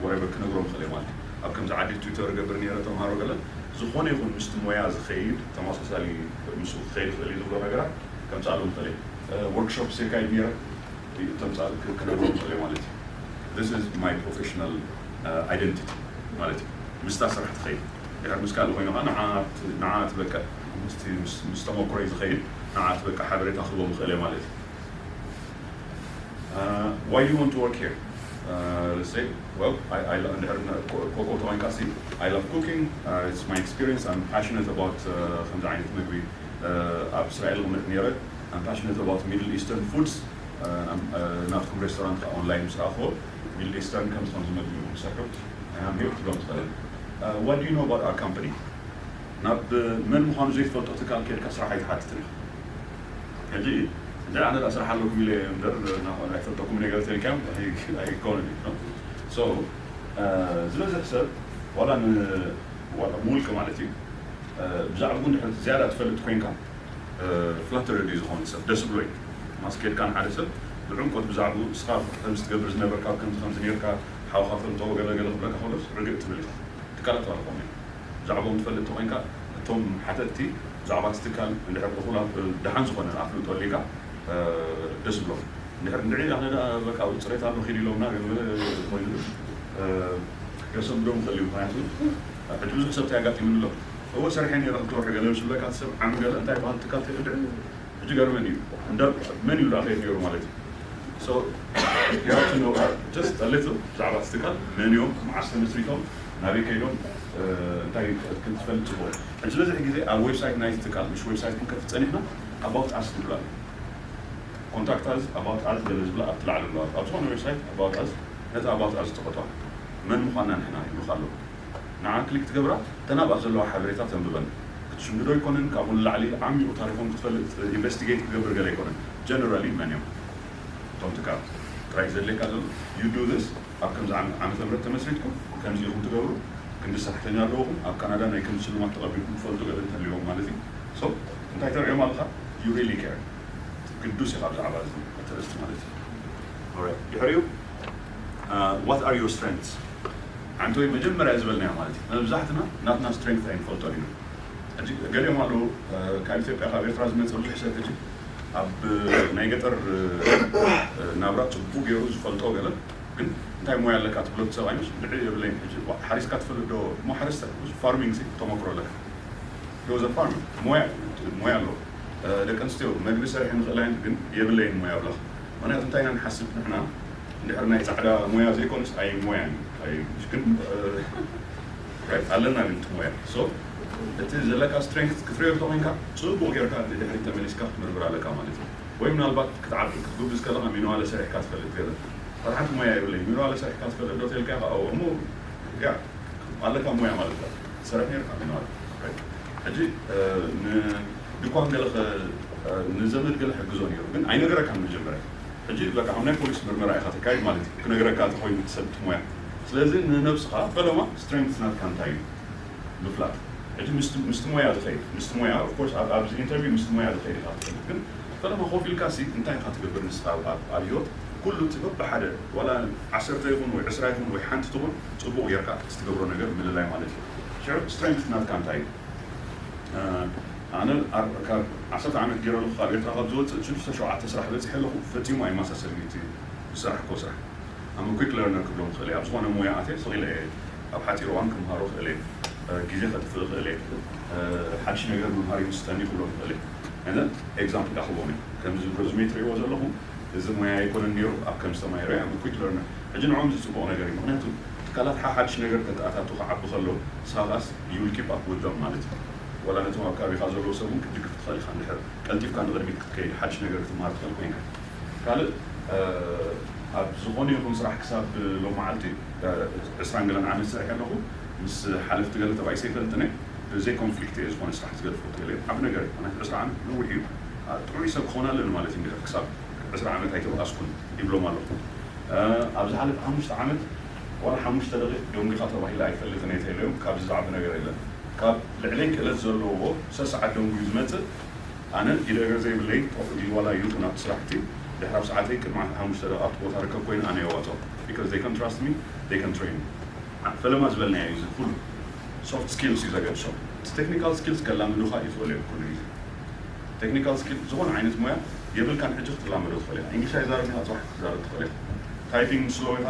ወረበር ክነግሮም ክእል ማለት ኣብ ከምዚ ዓዲ ቱተር ገብር ነይረ ተምሃሮ ገለ ዝኾነ ይኹን ምስቲ ሞያ ዝኸይድ ተመሳሳሊ ምስ ክኸይድ ክእል ዝብሎ ነገራት ከምፅኣሎም ክእል ወርክሾፕ የካይድ ነይረ ተምፃእ ክነግሮም ክእል ማለት እዩ this is my professional identity ማለት እዩ ምስታ ስራሕ ትኸይድ ድሕር ምስ ካልእ ኮይኑ ከዓ ንዓ ትበቀ ምስ ተመክሮይ ዝኸይድ ንዓ ትበቀ ሓበሬታ ክህቦም ይኽእል ማለት እዩ why do you want to work here? Uh, let's say, well, I, I, ኮኮ ተኮይንካ ሲ I love cooking, uh, it's my experience, I'm passionate about uh, ከምዚ ዓይነት ምግቢ ኣብ እስራኤል ቅመጥ ነይረ I'm passionate about Middle Eastern foods ናትኩም ሬስቶራንት ከዓ ኦንላይን ምስ ረኣኽዎ ሚድል ኢስተርን ከምዚ ከምዚ መግቢ ኢኹም ትሰርሑ I'm here ትብሎም ትኽእል What do you know about our company? ናብ መን ምዃኑ ዘይትፈልጦ ትካል ከድካ ስራሕ ኣይትሓትትን ኢኻ ሕጂ እንተ ኣነ ዳ ስራሕ ኣለኩም ኢለ እምበር ኣይፈልጠኩም ነገር ተልካዮም ኣይኮነን እዩ ዝበዝሕ ሰብ ዋላ ምውልቂ ማለት እዩ ብዛዕባኡ እንድሕር ዝያዳ ትፈልጥ ኮይንካ ፍላተርድ እዩ ዝኾን ሰብ ደስ ብሎ እዩ ማስኬድካ ንሓደ ሰብ ብዕምቆት ብዛዕባኡ እስኻ ከምዚ ትገብር ዝነበርካ ከምዚ ከምዚ ነርካ ሓውኻ ፈልጦ ገለገለ ክብለካ ከሎስ ርግእ ትብል ኢኻ ትካላት ኣለኾም እዮም ብዛዕባኦም ትፈልጥ ተኮይንካ እቶም ሓተትቲ ብዛዕባ እቲ ትካል እንድሕር እኹል ደሓን ዝኾነ ኣፍልጦ ኣሊካ ደስ ብሎም እንድሕር እንድዒ ኣነ ደኣ በቃ ጽሬት ኣሎ ኺድ ኢሎምና ገለ ገለ ኮይኑ ገሰምዶም ይኽእል እዩ ምክንያቱ ሕጂ ብዙሕ ሰብ እንታይ ኣጋጢሙኒ ኣሎ እወ ሰሪሐ ነይረ ክልተ ወርሒ ገለ ምስ ብለካ እቲ ሰብ ዓሚ ገለ እንታይ በሃል ትካል ተይርድዕ ሕጂ ገርመን እዩ እንዳ መን እዩ ደኣ ከይድ ነይሩ ማለት እዩ so you have to know just a little ብዛዕባ እቲ ትካል መን እዮም መዓስ ተመስሪቶም ናበይ ከይዶም እንታይ ክትፈልጥ ጽቡቕ ሕጂ ዝበዝሕ ግዜ ኣብ ዌብሳይት ናይቲ ትካል ምሽ ዌብሳይት ክንከፍት ጸኒሕና about us ዝብል ኣሎ contact us about us ገለ ዝብላ ኣብቲ ላዕሊ ኣለዋ ኣብ ዝኾነ ዌብሳይት about us ነቲ about us ተኸቶ መን ምዃንና ንሕና ይብሉኻ ኣለዉ ንዓ ክሊክ ትገብራ እተን ኣብኣ ዘለዋ ሓበሬታ ተንብበን ክትሽምድዶ ኣይኮነን ካብኡ ንላዕሊ ዓሚቑ ታሪኾም ክትፈልጥ ኢንቨስቲጌት ክገብር ገለ ኣይኮነን ጀነራሊ መን እዮም እቶም ትካል ጥራይ ዘድልየካ ዘሎ you do this ኣብ ከምዚ ዓመተ ምህረት ተመስሪትኩም ከምዚ ኢኹም ትገብሩ ክንዲ ሰራሕተኛ ኣለውኹም ኣብ ካናዳ ናይ ከምዚ ሽልማት ተቐቢልኩም ትፈልጡ ገለ እንተልዎም ማለት እዩ so እንታይ ተርእዮም ኣለኻ you really care ግዱስ ኢኻ ብዛዕባ እዚ እቲ ርእስቲ ማለት እዩ ድሕሪኡ what are your strengths ዓንተወይ መጀመርያ ዝበልናዮ ማለት እዩ። መብዛሕትና ናትና ስትሬንግት ኣይንፈልጦን ኢና። ሕጂ ገሊኦም ኣለዉ ካብ ኢትዮጵያ ካብ ኤርትራ ዝመፀ ብዙሕ ሰብ ሕጂ ኣብ ናይ ገጠር ናብራ ፅቡቅ ገይሩ ዝፈልጦ ገለ ግን እንታይ ሞያ ኣለካ ትብሎ ሰብኣይኖስ ብድዕ የብለይን። ሕጂ ሓሪስካ ትፈልጥ ዶ እሞ ሓረስተ ፋርሚንግ ተመክሮ ኣለካ ዶ ዘፋርም ሞያ ኣለዎ። ደቂ ኣንስትዮ መግቢ ሰሪሐ ንኽእላ ግን የብለይን ሞያ ብላኽ ምክንያቱ እንታይ ኢና ንሓስብ ንሕና እንድሕር ናይ ፃዕዳ ሞያ ዘይኮነስ ኣይ ሞያን ግን ኣለና ግን እቲ ሞያ እቲ ዘለካ ስትሬንግት ክትሪኦ እንተኮይንካ ፅቡቅ ጌርካ ንድሕሪት ተመሊስካ ክትምርምር ኣለካ ማለት እዩ። ወይ ምናልባት ክትዓቢ ክትጉብዝ ከለካ ሚነዋለ ሰሪሕካ ትፈልጥ ገለ ሓደ ሓንቲ ሞያ የብለይ ሚነዋለ ሰሪሕካ ትፈልጥ ዶ ተልካ እሞ ያ ኣለካ ሞያ ማለት እዩ። ሰረፍ ነርካ ሚነዋለ ሕጂ ድኳን ገለ ንዘመድ ገለ ሕግዞ ነይሩ ግን ኣይነገረካን መጀመርያ ሕጂ በቃ ኣብ ናይ ፖሊስ ምርመራ ኢኻ ተካይድ ማለት እዩ ክነግረካ ተኮይኑ ትሰብት ሞያ ስለዚ ንነብስኻ ፈለማ ስትሬንግት ናትካ እንታይ እዩ ምፍላጥ ሕጂ ምስቲ ሞያ ዝኸይድ ምስቲ ሞያ ኦፍኮርስ ኣብዚ ኢንተርቪው ምስቲ ሞያ ዝኸይድ ኢኻ ትፈልጥ ግን ፈለማ ኮፍ ኢልካ ሲ እንታይ ኢኻ ትገብር ንስኻ ኣብ ህይወት ኩሉ እቲ በብሓደ ዋላ ዓሰርተ ይኹን ወይ ዕስራ ይኹን ወይ ሓንቲ ትኹን ፅቡቕ ጌርካ ትገብሮ ነገር ምልላይ ማለት እዩ ሽዑ ስትሬንግት ናትካ እንታይ እዩ ኣነ ካብ ዓሰርተ ዓመት ገይረ ኣለኹ ካብ ኤርትራ ካብ ዝወፅእ ሽዱሽተ ሸውዓተ ስራሕ በፂሐ ኣለኹ ፈፂሙ ኣይመሳሰልን እቲ ዝሰራሕኮ ስራሕ ኣመ ኩክ ለርነር ክብሎም ክእል ኣብ ዝኾነ ሞያ ኣተ ስቕ ኢለ ኣብ ሓፂር እዋን ክምሃሮ ክእል ግዜ ከጥፍእ ክእል ሓድሽ ነገር ምምሃር ይምስጠኒ ክብሎም ክእል ኤግዛምፕል ኣኽቦም ከምዚ ብረዝሜ ትሪእዎ ዘለኹም እዚ ሞያ ኣይኮነን ነይሩ ኣብ ከም ዝተማይረ እያ quick learner ሕጂ ንዕኦም እዚ ፅቡቕ ነገር እዩ ምክንያቱ ትካላት ሓሓድሽ ነገር ከተኣታቱ ክዓቢ ከሎ ንስኻ ከኣስ you will keep up with them ማለት እዩ ወላ ነቶም ኣብ ከባቢኻ ዘለዉ ሰብ እውን ክትድግፍ ትኽእል ኢኻ እንድሕር ቀልጢፍካ ንቕድሚት ክትከይድ ሓድሽ ነገር ክትምሃር ትኽእል ኮይንካ ካልእ ኣብ ዝኾነ ይኹን ስራሕ ክሳብ ሎም መዓልቲ ዕስራን ገለን ዓመት ሰሪሐ ኣለኹ ምስ ሓለፍቲ ገለ ተባኢሰ ይፈልጥነ ብዘይ ኮንፍሊክት እየ ዝኾነ ስራሕ ዝገድፎ ክእል ዓብ ነገር እዩ ምክንያቱ ዕስራ ዓመት ነዊሕ እዩ ጥዑይ ሰብ ክኾን ኣለኒ ማለት እዩ ክሳብ ዕስራ ዓመት ኣይተባኣስኩን ይብሎም ኣለኹ ኣብ ዝሓለፈ ሓሙሽተ ዓመት ዋላ ሓሙሽተ ደቂ ደንጊኻ ተባሂለ ኣይፈልጥን እየ ተይለዮም ካብዚ ዝዓቢ ነገር የለን ካብ ልዕለይ ክእለት ዘለዎ ሰሰዓት ደንጉዩ ዝመፅእ ኣነ ኢደ እግር ዘይብለይ ኮፍ ኢሉ ዋላ ይኹን ኣብቲ ስራሕቲ ድሕሪ ኣብ ሰዓተይ ቅድሚ ሓሙሽተ ደቂ ኣብቲ ቦታ ርከብ ኮይኑ ኣነ የዋፅኦ because they can trust me they can train me ፈለማ ዝበልናዮ እዩ እዚ ኩሉ soft skills እዩ ዘገድሶም እቲ technical skills ከላምዱኻ ይኽእሉ እዮም ኩሉ ግዜ technical skill ዝኾነ ዓይነት ሞያ የብልካን ሕጂ ክትላመዶ ትኽእል ኢኻ እንግሊሽ ኣይዛረብን ኢኻ ፅባሕ ክትዛረብ ትኽእል ኢኻ typing slow ኢኻ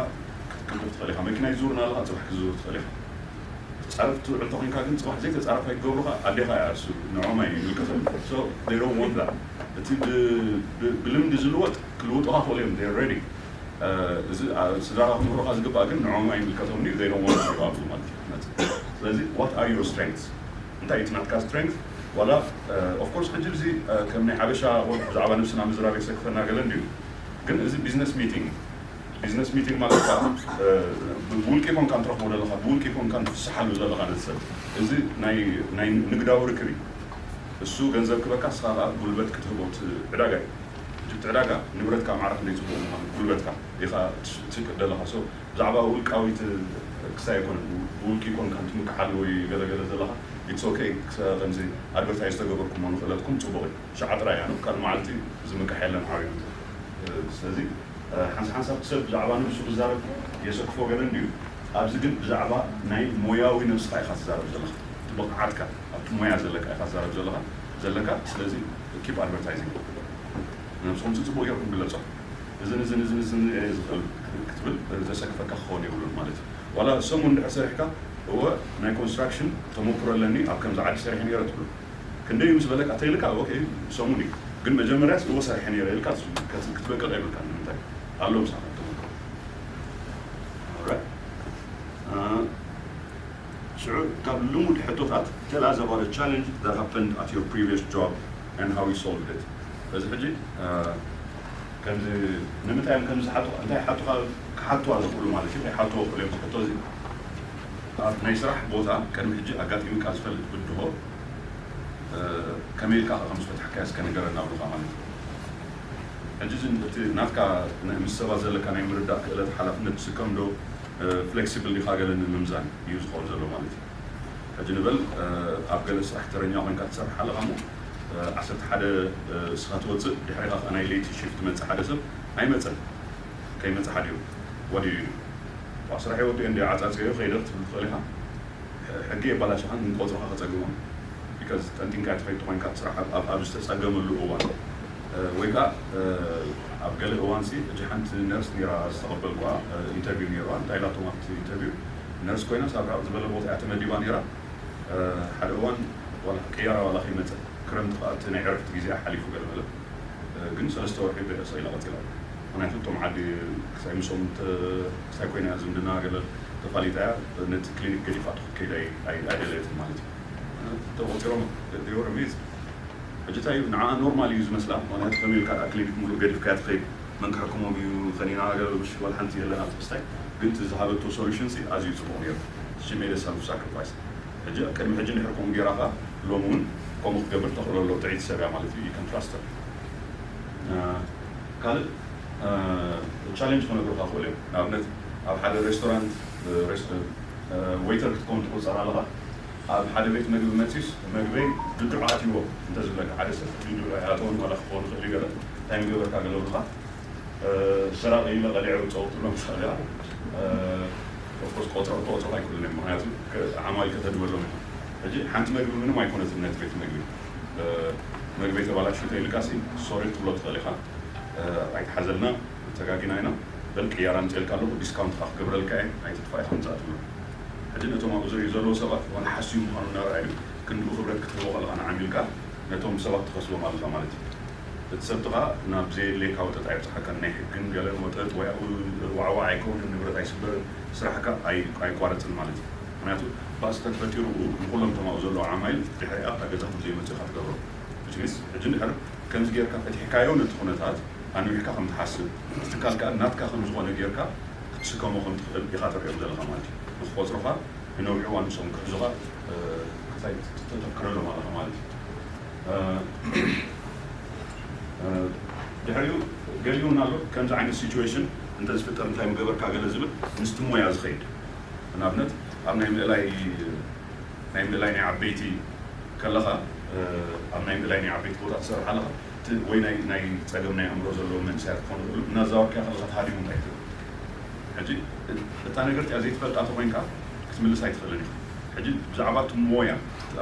ክትቅልጥፍ ትኽእል ኢኻ መኪና ይዙር እናለኻ ፅባሕ ክትዙር ትኽእል ኢኻ ፃረፍ ትውዕል ተኮይንካ ግን ፅባሕ ዘይተፃረፍ ኣይትገብሩኻ ኣዴኻ እያ እሱ ንዖም ኣይምልከቶም so they don't want that እቲ ብልምዲ ዝልወጥ ክልውጡኻ ክእሉ እዮም they're ready እዚ ስድራኻ ክምህሩኻ ዝግባእ ግን ንዖም ኣይምልከቶም እዩ they don't want to give up ማለት እዩ ስለዚ what are your strengths እንታይ እቲ ናትካ strength ዋላ of course ሕጂ እዚ ከም ናይ ሓበሻ ብዛዕባ ነብስና ምዝራብ የሰክፈና ገለ እንድዩ ግን እዚ business meeting business meeting ማለት ከዓ ብውልቂ ኮንካ ንትረኽቦ ዘለካ ብውልቂ ኮንካ ንትፍስሓሉ ዘለካ ነቲ ሰብ እዚ ናይ ንግዳዊ ርክብ እዩ እሱ ገንዘብ ክበካ ስኻ ከዓ ጉልበት ክትህቦ ዕዳጋ እዩ ሕጂ ዕዳጋ ንብረትካ ማዕረ ክንደይ ፅቡቅ ምኳኑ ጉልበትካ ኢኻ ትስቅድ ዘለካ so ብዛዕባ ውልቃዊት ክሳይ ኣይኮነ ብውልቂ ኮንካ ትምክሓሉ ወይ ገለገለ ዘለካ it's okay ከምዚ advertise ተገበርኩሞ ንክእለትኩም ፅቡቅ እዩ ሸዓ ጥራይ እያ ካልእ መዓልቲ ዝምካሕ የለን ዓብዩ ስለዚ ሓንሳብ ሓንሳብ ሰብ ብዛዕባ ነብሱ ክዛረብ የሰክፎ ገለ እንድዩ ኣብዚ ግን ብዛዕባ ናይ ሞያዊ ነብስካ ኢካ ትዛረብ ዘለካ እቲ ብቕዓትካ ኣብቲ ሞያ ዘለካ ኢካ ትዛረብ ዘለካ ዘለካ ስለዚ keep advertising ነብስኹም ፅቡቅ ጌርኩም ግለፆ እዝን እዝን እዝን እዝን እየ ዝኽእል ክትብል ዘሰክፈካ ክኸውን የብሉን ማለት እዩ ዋላ ሰሙን ድሕር ሰሪሕካ እወ ናይ ኮንስትራክሽን ተመክሮ ኣለኒ ኣብ ከምዚ ዓዲ ሰሪሐ ነይረ ትብሉ ክንደይ ምስ በለካ ተይልካ ኦኬ ሰሙን እዩ ግን መጀመርያ እወ ሰሪሐ ነይረ ኢልካ ክትበቅዕ የብልካ ንምንታይ ኣሎ ምሳኻ ተመክሮ ሽዑ ካብ ልሙድ ሕቶታት tell us about a challenge that happened at your previous job and how you solved it በዚ ሕጂ ከምዚ ንምንታይ እዮም ከምዚ ሓቱ እንታይ ሓቱኻ ክሓቱዋ ዝኽእሉ ማለት እዩ ከይሓቱዎ ክእሉ እዮም ዝሕቶ እዚ ኣብ ናይ ስራሕ ቦታ ቅድሚ ሕጂ ኣጋጢሙካ ዝፈልጥ ብድሆ ከመይ ኢልካ ከም ዝፈታሕካዮ እስከ ንገረና ብሉኻ ማለት እዩ ሕጂ እቲ ናትካ ምስ ሰባት ዘለካ ናይ ምርዳእ ክእለት ሓላፍነት ትስከም ዶ ፍሌክሲብል ዲኻ ገለ ንምምዛን እዩ ዝኸውን ዘሎ ማለት እዩ ሕጂ ንበል ኣብ ገለ ስራሕ ተረኛ ኮይንካ ትሰርሕ ኣለኻ ሞ ዓሰርተ ሓደ እስኻ ትወፅእ ድሕሪኻ ከዓ ናይ ለይቲ ሽፍት መፅእ ሓደ ሰብ ኣይመፀን ከይመፅእ ሓዲሩ what do you do ስራሕ ወዲኦ እንዲ ዓጻጸዮ ከይደ ክትብል ትኽእል ኢኻ። ሕጊ የባላሽኻን ንቆጽርኻ ከጸግሞም። ቢካዝ ጠንጢንካ ትኸይድ ተኾይንካ እቲ ስራሕ ኣብ ኣብ ዝተጸገመሉ እዋን ወይ ከዓ ኣብ ገለ እዋን ሲ እጂ ሓንቲ ነርስ ነራ ዝተቐበልኳ ኢንተርቪው ነይርዋ። እንታይ ኢላቶም ኣብቲ ኢንተርቪው ነርስ ኮይና ሳብ ራቕ ዝበለ ቦታ እያ ተመዲባ ነይራ። ሓደ እዋን ዋላ ቅያራ ዋላ ከይመፀ ክረምቲ ከዓ እቲ ናይ ዕረፍቲ ግዜ ሓሊፉ ገለ በለ። ግን ሰለስተ ወርሒ ብርዕሰ ኢላ ቀፂላ። ምክንያቱ እቶም ዓዲ ክሳይ ምሶም ክሳይ ኮይና ዝምድና ገለ ተፋሊጣ እያ። ነቲ ክሊኒክ ገዲፋ ትክከይድ ኣይደለየትን ማለት እዩ። ተቆፂሮም ሪዝ ሕጂ እንታይ እዩ ንዓ ኖርማል እዩ ዝመስላ። ምክንያቱ ከመይ ኢልካ ክሊኒክ ሙሉእ ገዲፍካያ ትኸይድ? መን ክሕክሞም እዩ? ከኒና ገለ ብሽ ዋላ ሓንቲ የለን ኣብቲ ክስታይ። ግን እቲ ዝሃበቶ ሶሉሽን ኣዝዩ ፅቡቅ ነይሩ። ሽሜደ ሰልፍ ሳክሪፋይስ ሕጂ ቅድሚ ሕጂ እንድሕር ከምኡ ጌራኻ ሎሚ እውን ከምኡ ክገብር ተኽእሎ ኣሎ። ጥዕይቲ ሰብ እያ ማለት እዩ። You can trust her። ካልእ ቻሌንጅ ክነግሩኻ ክኽእሉ እዮም። ንኣብነት ኣብ ሓደ ሬስቶራንት ዌይተር ክትከውን ትቁፀር ኣለኻ። ኣብ ሓደ ቤት መግቢ መፂስ መግበይ ድዱዕ ኣትይዎ እንተዝብለካ ሓደ ሰብ ድዱዕ ኣይኣተውን ዋላ ክኸውን ይኽእል እዩ ገለ እንታይ ምገበርካ ገለብልኻ ሰራቂ ኢለ ቀሊዐ ውፀው ትብሎም ትኽእል እያ። ኦፍኮርስ ቆፅሮ ክቆፅሩ ኣይክእሉን እዮም። ምክንያቱ ዓማዊል ከተድበሎም ኢኻ። ሕጂ ሓንቲ መግቢ ምንም ኣይኮነትን ነቲ ቤት መግቢ መግቢ ተባላሽዩ ተኢልካ ሲ ሶሪ ክትብሎ ትኽእል ኢኻ። ኣይትሓዘልና ተጋጊና ኢና በል ቅያራ ኣምፅኤልካ ኣለኹ ዲስካውንት ካ ክገብረልካ እየ ኣይትጥፋእ ኢኻ ምፃእ ትብሎ። ሕጂ ነቶም ኣብኡ ዝርእዩ ዘለዉ ሰባት ዋላ ሓስዩ ምዃኑ እናረኣዩ ክንድኡ ክብረት ክትህቦ ከለኻ ንዓሚልካ ነቶም ሰባት ትኸስቦም ኣለኻ ማለት እዩ። እቲ ሰብቲ ኸዓ ናብ ዘየድለየካ ወጠጥ ኣይብፅሓካን። ናይ ሕግን ገለን ወጠጥ ወይ ኣብኡ ዋዕዋዕ ኣይከውንን፣ ንብረት ኣይስበርን፣ ስራሕካ ኣይ- ኣይቋረፅን ማለት እዩ። ምክንያቱ ባእሲ ተፈጢሩ ንኩሎም እቶም ኣብኡ ዘለዉ ዓማይል ድሕሪኣ ኣብታ ገዛ ከም ዘይመፁ ኢካ ትገብሮ። Which means ሕጂ እንድሕር ከምዚ ጌርካ ፈቲሕካዮ ነቲ ኩነታት ኣንዊሕካ ከም ትሓስብ እቲ ትካል ከዓ ናትካ ከም ዝኾነ ጌርካ ክትስከሞ ከም ትኽእል ኢኻ ተርእዮም ዘለኻ ማለት እዩ። ንክቆፅሩኻ ንነዊሕ እዋን ንሶም ክሕዙኻ እንታይ ተተክረሎም ኣለኻ ማለት እዩ። ድሕሪኡ ገሊኡ እውን ኣሎ ከምዚ ዓይነት ሲቹዌሽን እንተዝፍጠር እንታይ ምገበርካ ገለ ዝብል ምስቲ ሞያ ዝኸይድ ንኣብነት ኣብ ናይ ምእላይ ናይ ምእላይ ናይ ዓበይቲ ከለኻ ኣብ ናይ ምእላይ ናይ ዓበይቲ ቦታ ትሰርሕ ኣለኻ ወይ ናይ ናይ ፀገም ናይ ኣእምሮ ዘለዎም መንእሰያት ክኾኑ ይኽእሉ እናዛወርካዮ ከለኻ ተሃዲሙ እንታይ ትብል ሕጂ እታ ነገር እቲኣ ዘይትፈልጣ ተኮይንካ ክትምልስ ኣይትኽእልን ኢኻ ሕጂ ብዛዕባ እቲ ሞያ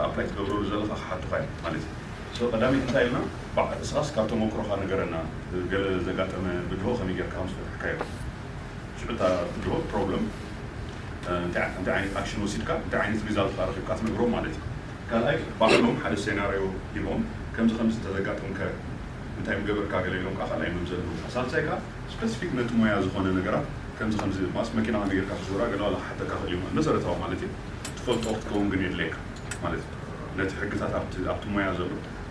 ኣፕላይ ትገብረሉ ዘለኻ ክሓቱኻ እዮም ማለት እዩ ቀዳሚት እንታይ ኢልና እስኻስ ካብ ተመክሮኻ ንገረና ገለ ዘጋጠመ ብድሆ ከመይ ጌርካ ምስ ፈታሕካዮ ሽዑ እታ ብድሆ ፕሮብለም እንታይ ዓይነት ኣክሽን ወሲድካ እንታይ ዓይነት ሪዛልት ረኺብካ ትነግሮም ማለት እዩ ካልኣይ ባዕሎም ሓደ ሴናሪዮ ሂቦም ከምዚ ከምዚ እንተዘጋጥምከ እንታይ ምገበርካ ገለ ኢሎም ከዓ ካልኣይ መምዘኒ ሳልሳይ ከዓ ስፐሲፊክ ነቲ ሞያ ዝኾነ ነገራት ከምዚ ከምዚ ማስ መኪና ከመይ ጌርካ ክዝውራ ገለ ዋላ ክሓተካ ክእል እዩ መሰረታዊ ማለት እዩ ትፈልጦ ክትከውን ግን የድለየካ ማለት እዩ ነቲ ሕግታት ኣብቲ ሞያ ዘሎ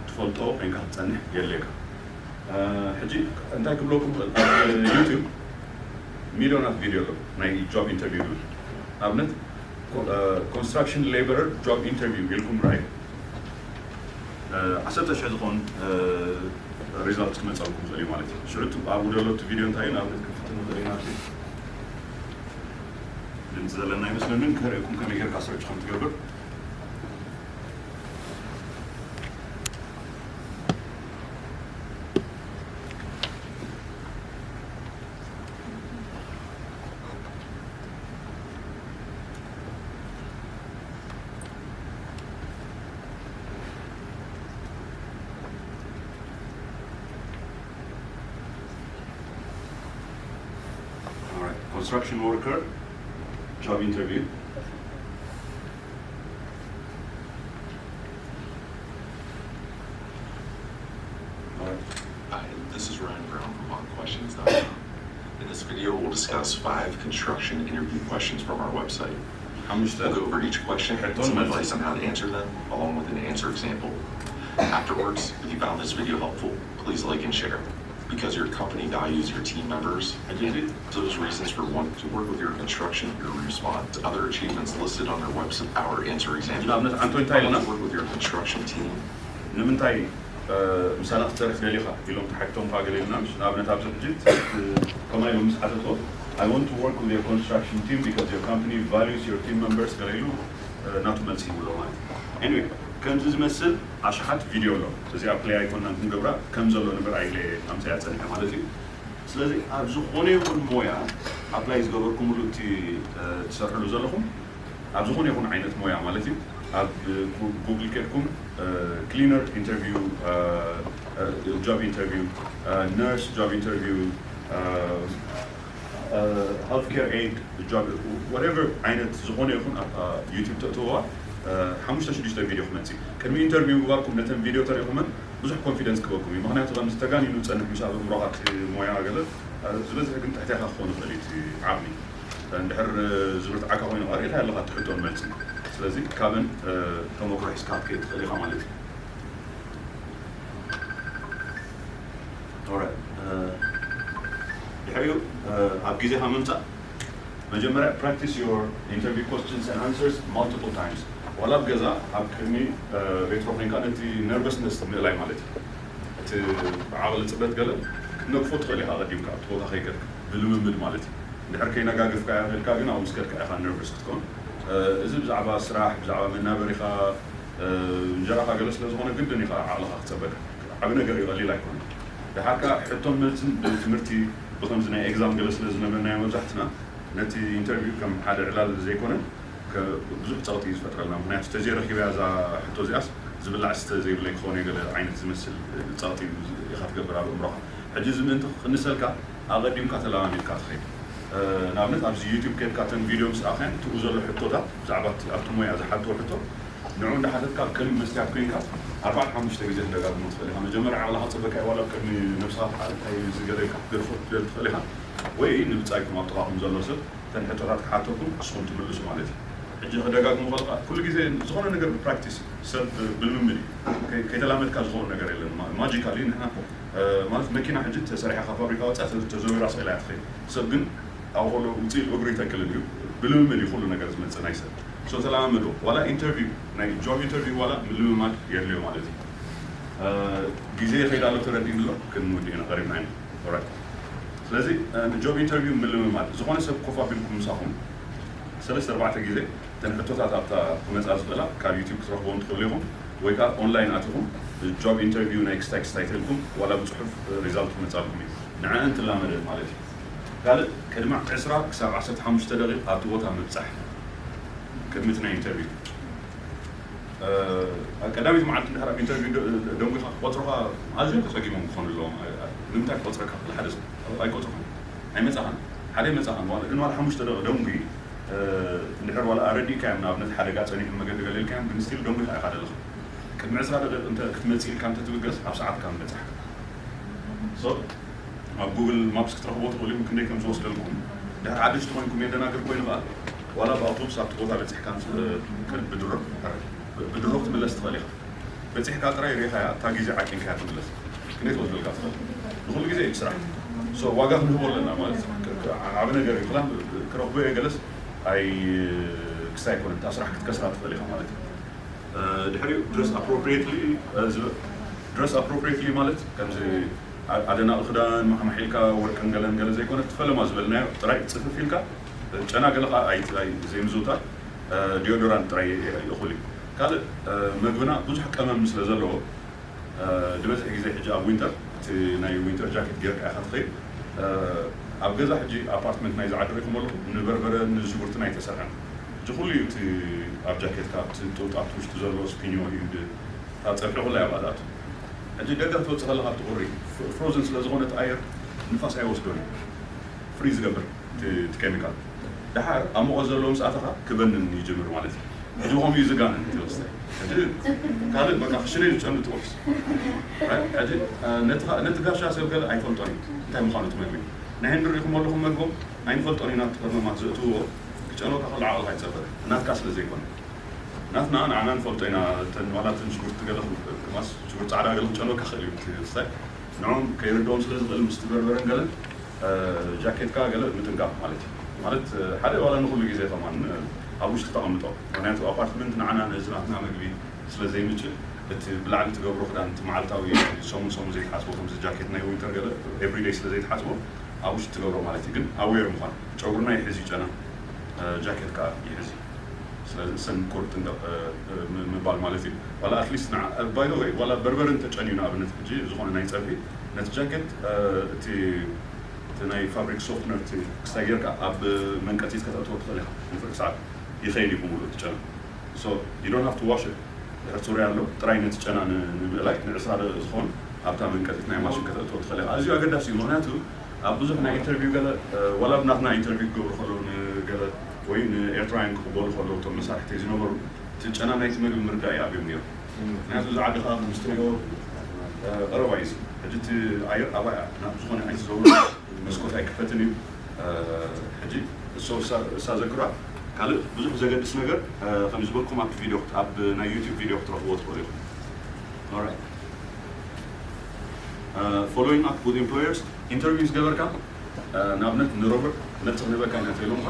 ትፈልጦ ኮይንካ ክትፀንሕ የድለየካ ሕጂ እንታይ ክብለኩም ዩቱብ ሚሊዮናት ቪድዮ ኣሎ ናይ ጆብ ኢንተርቪው ይብል ኣብነት ኮንስትራክሽን ሌበረር ጆብ ኢንተርቪው ኢልኩም ራይ ዓሰርተ ሽሕ ዝኾን ሪዛልት ክመፀልኩም ይኽእል እዩ ማለት እዩ ሽዑ ኣብኡ ደሎ እቲ ቪድዮ እንታይ እዩ ንኣብነት ክፍትን ንኽእል ኢና ድምፂ ዘለና ኣይመስለንን ከርእኩም ከመይ ጌርካ ሰርች ከም ትገብር Construction worker, job interview. Hi, this is Ryan Brown from on questions dot com. In this video, we'll discuss five construction interview questions from our website. We'll go over each question, some advice on how to answer them, along with an answer example. Afterwards, if you found this video helpful, please like and share. Because your company values your team members and those reasons for wanting to work with your construction your response to other achievements listed on their website our answer example ንኣብነት ኣንቶ እንታይ ኢልና work with your construction team ንምንታይ ምሳና ክትሰርሕ ደሊኻ ኢሎም ተሓቶም ካ ገለ ኢልና ምሽ ንኣብነት ኣብዚ ሕጂ ከምኣ ኢሎም ምስ ሓተቶ I want to work with your construction team because your company values your team members ገለ ኢሉ ናቱ መልሲ ይብሎ ማለት እዩ ከምዚ ዝመስል ኣሽሓት ቪድዮ ኣሎ እዚኣ ፕለይ ኣይኮናን ክንገብራ ከም ዘሎ ንብር ኣይለ ኣምፅያ ፀኒሐ ማለት እዩ ስለዚ ኣብ ዝኾነ ይኹን ሞያ ኣፕላይ ዝገበርኩምሉ እቲ ትሰርሕሉ ዘለኹም ኣብ ዝኾነ ይኹን ዓይነት ሞያ ማለት እዩ። ኣብ ጉግል ኬድኩም ክሊነር ኢንተርቪው፣ ጆብ ኢንተርቪው፣ ነርስ ጆብ ኢንተርቪው፣ ሄልት ኬር ኤድ ጆብ፣ ወትኤቨር ዓይነት ዝኾነ ይኹን ዩቲብ ተእትወዋ ሓሙሽተ ሽዱሽተ ቪድዮ ክመፅእ እዩ። ቅድሚ ኢንተርቪው ምግባርኩም ነተን ቪድዮ ተሪእኹመን ብዙሕ ኮንፊደንስ ክበኩም እዩ። ምክንያቱ ከምዚ ተጋኒኑ ዝፀንሕ ምስ ኣብ እምሮኻ እቲ ሞያ ገለ ዝበዝሕ ግን ትሕቴኻ ክኾን ይኽእል እዩ እቲ ዓቕሚ። እንድሕር ዝብርትዓካ ኮይኑ ሪእኻ ኣለኻ እቲ ሕቶን መልሲ። ስለዚ ካብን ተመክሮ ሒዝካ ክትከይድ ትኽእል ኢኻ ማለት እዩ። ድሕሪኡ ኣብ ግዜኻ ምምፃእ መጀመርያ practice your interview questions and answers multiple times። ዋላ ኣብ ገዛ ኣብ ቅድሚ ሜትሮ ኮይንካ ነቲ ነርቨስነስ ምእላይ ማለት እዩ። እቲ ብዓቕሊ ፅበት ገለ ክትነግፎ ትኽእል ኢኻ ቀዲምካ ኣብቲ ቦታ ከይከድካ ብልምምድ ማለት እዩ። እንድሕር ከይነጋገፍካ ኢኻ ኢልካ ግን ኣብኡ ምስ ከድካ ኢኻ ነርቨስ ክትከውን። እዚ ብዛዕባ ስራሕ ብዛዕባ መናበሪኻ እንጀራኻ ገለ ስለ ዝኾነ ግድን ኢኻ ዓቕልኻ ክፀበካ ዓብ ነገር እዩ ቀሊል ኣይኮነ። ድሓር ከዓ ሕቶን መልስን ብትምህርቲ ብከምዚ ናይ ኤግዛም ገለ ስለ ዝነበርናዮ መብዛሕትና ነቲ ኢንተርቪው ከም ሓደ ዕላል ዘይኮነ ብዙሕ ፀቕጢ እዩ ዝፈጥረልና። ምክንያቱ ተዘይረኪበያ እዛ ሕቶ እዚኣስ ዝብላዕ ስተ ዘይብለይ ክኾነ ገለ ዓይነት ዝመስል ፀቕጢ ኢኻ ትገብር ኣብ እምሮኻ። ሕጂ እዚ ምእንቲ ክቕንሰልካ ኣቐዲምካ ተለማሚድካ ትኸይድ። ንኣብነት ኣብዚ ዩቲብ ከድካ ተን ቪድዮ ምስ ኣኸን ትኡ ዘሎ ሕቶታት ብዛዕባ ኣብቲ ሞያ ዝሓትዎ ሕቶ ንዑ እንዳሓተትካ ኣብ ቅድሚ መስትያት ኮይንካ ኣርባዕተ ሓሙሽተ ግዜ ክደጋግሞ ትኽእል ኢኻ። መጀመርያ ዓቕልኻ ፅበካ ዋላ ኣብ ቅድሚ ነብስኻ እንታይ ዝገለ ክትገድፎ ክትደል ትኽእል ኢኻ። ወይ ንብፃይኩም ኣብ ጥቓኹም ዘሎ ሰብ እተን ሕቶታት ክሓተኩም ንስኹም ትምልሱ ማለት እዩ። ሕጂ ክደጋግሞ ከለካ ኩሉ ግዜ ዝኾነ ነገር ብፕራክቲስ ሰብ ብልምምድ እዩ። ከይተላመድካ ዝኾነ ነገር የለን። ማጂካሊ ንሕና ማለት መኪና ሕጂ ተሰሪሓ ካብ ፋብሪካ ወፃ ተዘዊራ ስኢላ እያ ትኸይድ። ሰብ ግን ኣብኡ ከሎ ውፅኢት እግሩ ይተክልን እዩ። ብልምምድ እዩ ኩሉ ነገር ዝመፅእ ናይ ሰብ። ሶ ተለማመዶ ዋላ ኢንተርቪው ናይ ጆብ ኢንተርቪው ዋላ ምልምማድ የድልዮ ማለት እዩ። ግዜ ይኸይድ ኣሎ ተረዲእኒ ኣሎ ክንውድእ ኢና ቀሪብና ኢና። ስለዚ ንጆብ ኢንተርቪው ምልምማድ ዝኾነ ሰብ ኮፍ ኣቢልኩም ምሳኹም ሰለስተ ኣርባዕተ ግዜ እተን ሕቶታት ኣብታ ክመፃ ዝኽእላ ካብ ዩቲብ ክትረኽቦም ትኽእሉ ኢኹም ወይ ከዓ ኦንላይን ኣቲኹም ጆብ ኢንተርቪው ናይ ክስታይ ክስታይ ተልኩም ዋላ ብፅሑፍ ሪዛልት ክመፃልኩም እዩ። ንዐአን ትላመደን ማለት እዩ። ካልእ ቅድሚ ዕስራ ክሳብ ዓሰርተ ሓሙሽተ ደቂቕ ኣብቲ ቦታ ምብፃሕ ቅድሚ እቲ ናይ ኢንተርቪው ቀዳሚት መዓልቲ እንድሕር ኣብ ኢንተርቪው ደንጉኻ ክቆፅሩኻ ኣዝዮም ተፀጊሞም ክኾኑ ኣለዎም። ንምንታይ ክቆፅረካ ክብል ሓደ ሰብ ኣይቆፅርኩም ኣይመፃኻን ሓደ ይመፃኻን ግን ዋላ ሓሙሽተ ደቂ ደንጉ እንድሕር ዋላ ኣረዲእካዮም ንኣብነት ሓደጋ ፀኒሑ መገዲ ገለ ኢልካዮም ግን ስቲል ደንጉኻ ኢኻ ዘለኻ። ቅድሚ ዕስራ ደቂቕ እንተ ክትመፅእ ኢልካ እንተትብገስ ኣብ ሰዓትካ ምበፃሕካ። ኣብ ጉግል ማፕስ ክትረኽቦ ትኽእሉ ኢኹም ክንደይ ከም ዝወስደልኩም። ድሕሪ ሓደሽቲ ኮይንኩም የደናግር ኮይኑ ከኣ ዋላ ብኣውቶቡስ ኣብቲ ቦታ በፂሕካ ብድሮ ብድሮ ክትምለስ ትኽእል ኢኻ። በፂሕካ ጥራይ ሪኢኻያ እታ ግዜ ዓቂንካያ ትምለስ። ክንደይ ትወስደልካ ትኽእል። ንኹሉ ግዜ እዩ ስራሕ። ዋጋ ክንህቦ ኣለና ማለት ዓብ ነገር እዩ። ክረኽቦ እየ ገለስ ኣይ ክስታይ ኣይኮነ እታ ስራሕ ክትከስራ ትኽእል ኢኻ ማለት እዩ። ድሕሪኡ ድረስ ኣፕሮፕሪየትሊ ድረስ ኣፕሮፕሪየትሊ ማለት ከምዚ ኣደናቂ ክዳን ማሕማሕ ኢልካ ወርቅን ገለን ገለ ዘይኮነ እቲ ፈለማ ዝበልናዮ ጥራይ ፅፍፍ ኢልካ ጨና ገለ ከዓ ዘይምዝውታር ዲዮዶራንት ጥራይ ይእኹል እዩ። ካልእ መግብና ብዙሕ ቀመም ስለ ዘለዎ ዝበዝሕ ግዜ ሕጂ ኣብ ዊንተር እቲ ናይ ዊንተር ጃኬት ጌርካ ኢኻ ትኸይድ። ኣብ ገዛ ሕጂ ኣፓርትመንት ናይ ዝዓዲ ሪኹም ኣለኹ ንበርበረ ንሽጉርትን ኣይተሰርሐን። ሕጂ ኩሉ እዩ እቲ ኣብ ጃኬትካ ኣብቲ ጥውጣ ኣብቲ ውሽጢ ዘሎ ስፒኞ እዩ ድ- እታ ፀብሒ ኩላ እያ ባእታቱ። ሕጂ ደገ ክትወፅእ ከለካ ኣብቲ ቁሪ ፍሮዝን ስለ ዝኾነ እቲ ኣየር ንፋስ ኣይወስዶን እዩ ፍሪዝ ዝገብር እቲ ኬሚካል። ደሓር ኣብ ሙቐት ዘለዎ ምስ ኣተኻ ክበንን ይጅምር ማለት እዩ። ሕጂ ከምኡ እዩ ዝጋነን እቲ ወስተ። ሕጂ ካልእ በቃ ክሽነ እዩ ዝጨኑ እቲ ወፍስ። ሕጂ ነቲ ጋሻ ሰብ ገለ ኣይፈልጦን እዩ እንታይ ምዃኑ እቲ መግቢ። ናይ ህንዲ ርኢኹም ኣለኹም መግቦም ኣይንፈልጦን ኢና እቲ ቀመማት ዘእትውዎ ክጨነካ ከሎ ዓቕልካ ይፀበብ ናትካ ስለ ዘይኮነ። ናትና ንዓና ንፈልጦ ኢና እተን ዋላ እተን ሽጉርቲ ገለ ክማስ ሽጉርቲ ፃዕዳ ገለ ክጨነካ ክእል እዩ እቲ ስታይ ንዖም ከይርድኦም ስለ ዝኽእል ምስቲ በርበረን ገለን ጃኬትካ ገለ ምጥንቃቕ ማለት እዩ። ማለት ሓደ ዋላ ንኹሉ ግዜ ከማን ኣብ ውሽጢ ተቐምጦ ምክንያቱ ኣፓርትመንት ንዓና ነዚ ናትና መግቢ ስለ ዘይምችእ እቲ ብላዕሊ ትገብሮ ክዳን እቲ መዓልታዊ ሰሙን ሰሙን ዘይትሓፅቦ ከምዚ ጃኬት ናይ ዊንተር ገለ ኤቭሪደይ ስለ ዘይትሓፅቦ ኣብ ውሽጢ ትገብሮ ማለት እዩ። ግን ኣዌር ምዃን ጨጉርና ይሕዝ እዩ ጨና ጃኬት ከዓ ይሕዝ እዩ። ስለዚ እሰን ቁርብ ጥንቀቕ ምባል ማለት እዩ። ዋላ ኣትሊስት ባይ ዘ ወይ ዋላ በርበረ እንተጨንዩ ንኣብነት ሕጂ ዝኾነ ናይ ፀብሒ ነቲ ጃኬት እቲ ናይ ፋብሪክ ሶፍትነር ክስታይ ጌርካ ኣብ መንቀፂት ከተእትዎ ትኽእል ኢኻ። ንፍርቂ ሰዓት ይኸይድ እዩ ብምሉእ እቲ ጨና። So you don't have to wash it። ድሕር ፅሩይ ኣሎ ጥራይ ነቲ ጨና ንምእላይ ንዕስራ ደቂቕ ዝኾኑ ኣብታ መንቀፂት ናይ ማሽን ከተእትዎ ትኽእል ኢኻ። ኣዝዩ ኣገዳሲ እዩ። ምክንያቱ ኣብ ብዙሕ ናይ ኢንተርቪው ገለ ዋላ ብናትና ኢንተርቪው ክገብሩ ከለዉ ንገለ ወይ ንኤርትራውያን ክቕበሉ ከለዉ እቶም መሳርሕቲ ዝነበሩ እቲ ጨና ናይቲ መግቢ ምርዳእ እዩ ኣብዮም ነይሩ። ምክንያቱ እዚ ዓዲ ከዓ ከም ስትሪኦ ቀረባ እዩ። ሕጂ እቲ ኣየር ኣባይ ናብ ዝኾነ ኣይትዘውሩ መስኮት ኣይክፈትን እዩ። ሕጂ እሶ እሳ ዘክሯ ካልእ ብዙሕ ዘገድስ ነገር ከም ዝበልኩም ኣብ ቪዲዮ ኣብ ናይ ዩቲብ ቪዲዮ ክትረኽብዎ ትኽእሉ ኢኹም። Following up with employers ኢንተርቪው ዝገበርካ ንኣብነት ንረቡዕ መልሲ ክንህበካ ኢና ተኢሎምካ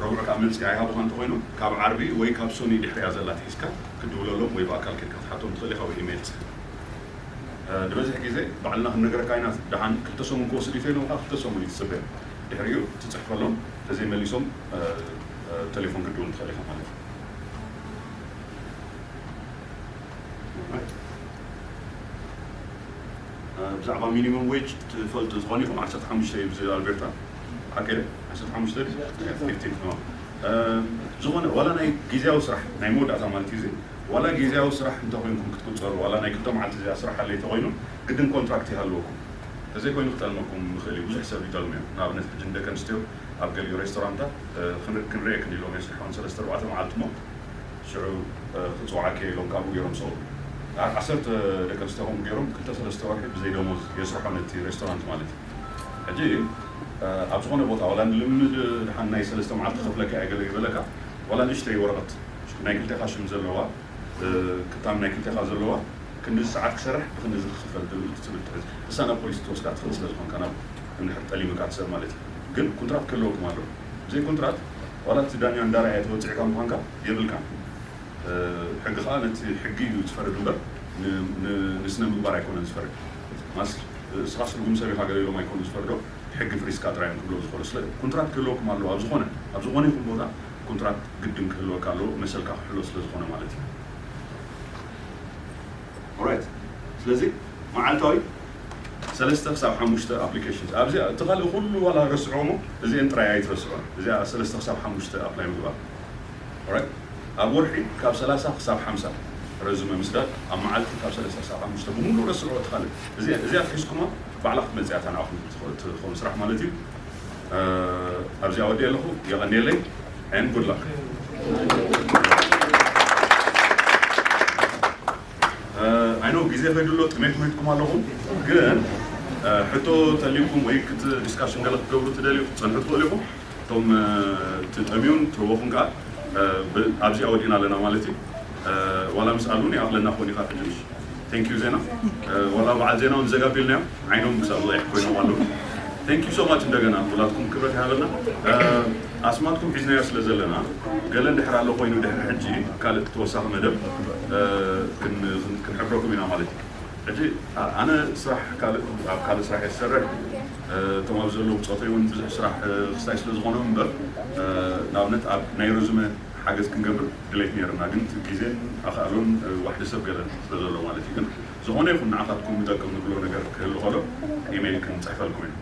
ረቡዕ ካብ መልሲ ኣይሃቡካ እንተኮይኖም ካብ ዓርቢ ወይ ካብ ሶኒ ድሕሪያ ዘላ ትሒዝካ ክትድውለሎም ወይ ብኣካል ከድካ ክትሓቶም ትኽእል ኢኻ ወይ ኢሜይል ጽሕፍ። ንበዝሕ ግዜ ባዕልና ክንነግረካ ኢና። ደሓን ክልተ ሰሙን ክወስድ እዩ ኢሎምካ ክልተ ሰሙን እዩ ትጽበ። ድሕሪኡ ትጽሕፈሎም ተዘይመሊሶም ተሌፎን ክትድውል ትኽእል ኢኻ ማለት እዩ። ብዛዕባ ሚኒመም ዌጅ ትፈልጡ ዝኾኑ ኢኹም ዓሰርተ ሓሙሽተ እዩ ኣብዚ ኣልቤርታ ሓቀ ዓሰርተ ሓሙሽተ ዝኾነ ዋላ ናይ ግዜያዊ ስራሕ ናይ መወዳእታ ማለት እዩ። ዋላ ግዜያዊ ስራሕ እንተኮይንኩም ክትቁፀሩ ዋላ ናይ ክልተ መዓልቲ እዚኣ ስራሕ ኣለይ ተኮይኑ ግድን ኮንትራክት ይሃልወኩም። ተዘይኮይኑ ክጠልመኩም ይኽእል እዩ። ብዙሕ ሰብ ይጠልሙ እዮም። ንኣብነት ሕጂ ንደቂ ኣንስትዮ ኣብ ገሊኡ ሬስቶራንታት ክንርኤ ክንዲ ሎም የስርሖም ሰለስተ ኣርባዕተ መዓልቲ ሞ ሽዑ ክፅውዓከ ኢሎም ካብኡ ገይሮም ሰው ዓሰርተ ደቂ ኣንስትዮ ከምኡ ገይሮም ክልተ ሰለስተ ወርሒ ብዘይ ደሞዝ የስርሖ ነቲ ሬስቶራንት ማለት እዩ። ሕጂ ኣብ ዝኾነ ቦታ ዋላ ንልምድ ድሓን ናይ ሰለስተ መዓልቲ ክፍለካ እየ ገለ ይበለካ ዋላ ንእሽተይ ወረቐት ናይ ክልቴኻ ሽም ዘለዋ ክታም ናይ ክልቴኻ ዘለዋ ክንዲ ሰዓት ክሰርሕ ብክንዲ ዝክፈል ትብል ትብል ትሕዝ እሳ ናብ ፖሊስ ትወስዳ ትኽእል ስለ ዝኾንካ ናብ እንድሕር ጠሊምካ ትሰብ ማለት እዩ። ግን ኩንትራት ክህልወኩም ኣለዎ። ብዘይ ኩንትራት ዋላ እቲ ዳኛ እንዳረኣየ ተወፂዕካ ምዃንካ የብልካን። ሕጊ ከዓ ነቲ ሕጊ እዩ ዝፈርድ እምበር ንስነ ምግባር ኣይኮነን ዝፈርድ። ማስ ስኻ ስርጉም ሰብ ኢኻ ገለ ኢሎም ኣይኮኑ ዝፈርዶ ሕጊ ፍሪስካ ጥራይ እዮም ክብሎ ዝኽእሉ። ስለ ኩንትራት ክህልወኩም ኣለዎ ኣብ ዝኾነ ኣብ ዝኾነ ይኹን ቦታ ኩንትራት ግድን ክህልወካ ኣለዎ መሰልካ ክሕሎ ስለ ዝኾነ ማለት እዩ። ኦራይት ስለዚ መዓልታዊ ሰለስተ ክሳብ ሓሙሽተ ኣፕሊኬሽንስ ኣብዚ እቲ ካልእ ኩሉ ዋላ ረስዖ እሞ እዚአን ጥራይ ኣይትረስዖ። እዚኣ ሰለስተ ክሳብ ሓሙሽተ ኣፕላይ ምግባር ኦራይት ኣብ ወርሒ ካብ ሰላሳ ክሳብ ሓምሳ ረዝመ ምስዳድ ኣብ መዓልቲ ካብ ሰለስተ ክሳብ ሓሙሽተ ብምሉእ ረስዖ እቲ ካልእ እዚኣ ሒዝኩማ ባዕላ ክትመፅያ እታ ንዓኹም ትኸውን ስራሕ ማለት እዩ። ኣብዚኣ ወዲእ ኣለኹ። የቐንየለይ and good luck። I know ግዜ ከይዱ ኣሎ ጥሜት ሞይትኩም ኣለኹም ግን ሕቶ ተሊኩም ወይ ክት ዲስካሽን ገለ ክትገብሩ ትደልዩ ክትፀንሑ ትኽእሉ ኢኹም። እቶም ትጠምዩን ትርወኹም ከዓ ኣብዚኣ ወዲእና ኣለና ማለት እዩ። ዋላ ምስ ኣሉን ይኣኽለና ክኾን ኢኻ ቅድምሽ ቴንኪዩ ዜና ዋላ በዓል ዜና እውን ዘጋቢልናዮም ዓይኖም ክሳብ ዝቐይሕ ኮይኖም ኣለዉ። Thank you so much እንደገና ኩላትኩም ክብረት ይሃበልና። ኣስማትኩም ሒዝናዮ ስለ ዘለና ገለ እንድሕር ኣሎ ኮይኑ ድሕሪ ሕጂ ካልእ ተወሳኺ መደብ ክንሕብረኩም ኢና ማለት እዩ። ሕጂ ኣነ ስራሕ ኣብ ካልእ ስራሕ እየ ዝሰርሕ እቶም ኣብ ዘለዉ ብፆተይ እውን ብዙሕ ስራሕ ክስታይ ስለ ዝኾኖም እምበር ንኣብነት ኣብ ናይ ረዙመ ሓገዝ ክንገብር ድሌት ነይርና ግን ግዜን ኣኽኣሎን ዋሕዲ ሰብ ገለን ስለ ዘሎ ማለት እዩ ግን ዝኾነ ይኹን ንዓኻትኩም ይጠቅም ንብሎ ነገር ክህሉ ከሎ ኢሜይል ክንፅሕፈልኩም ኢና።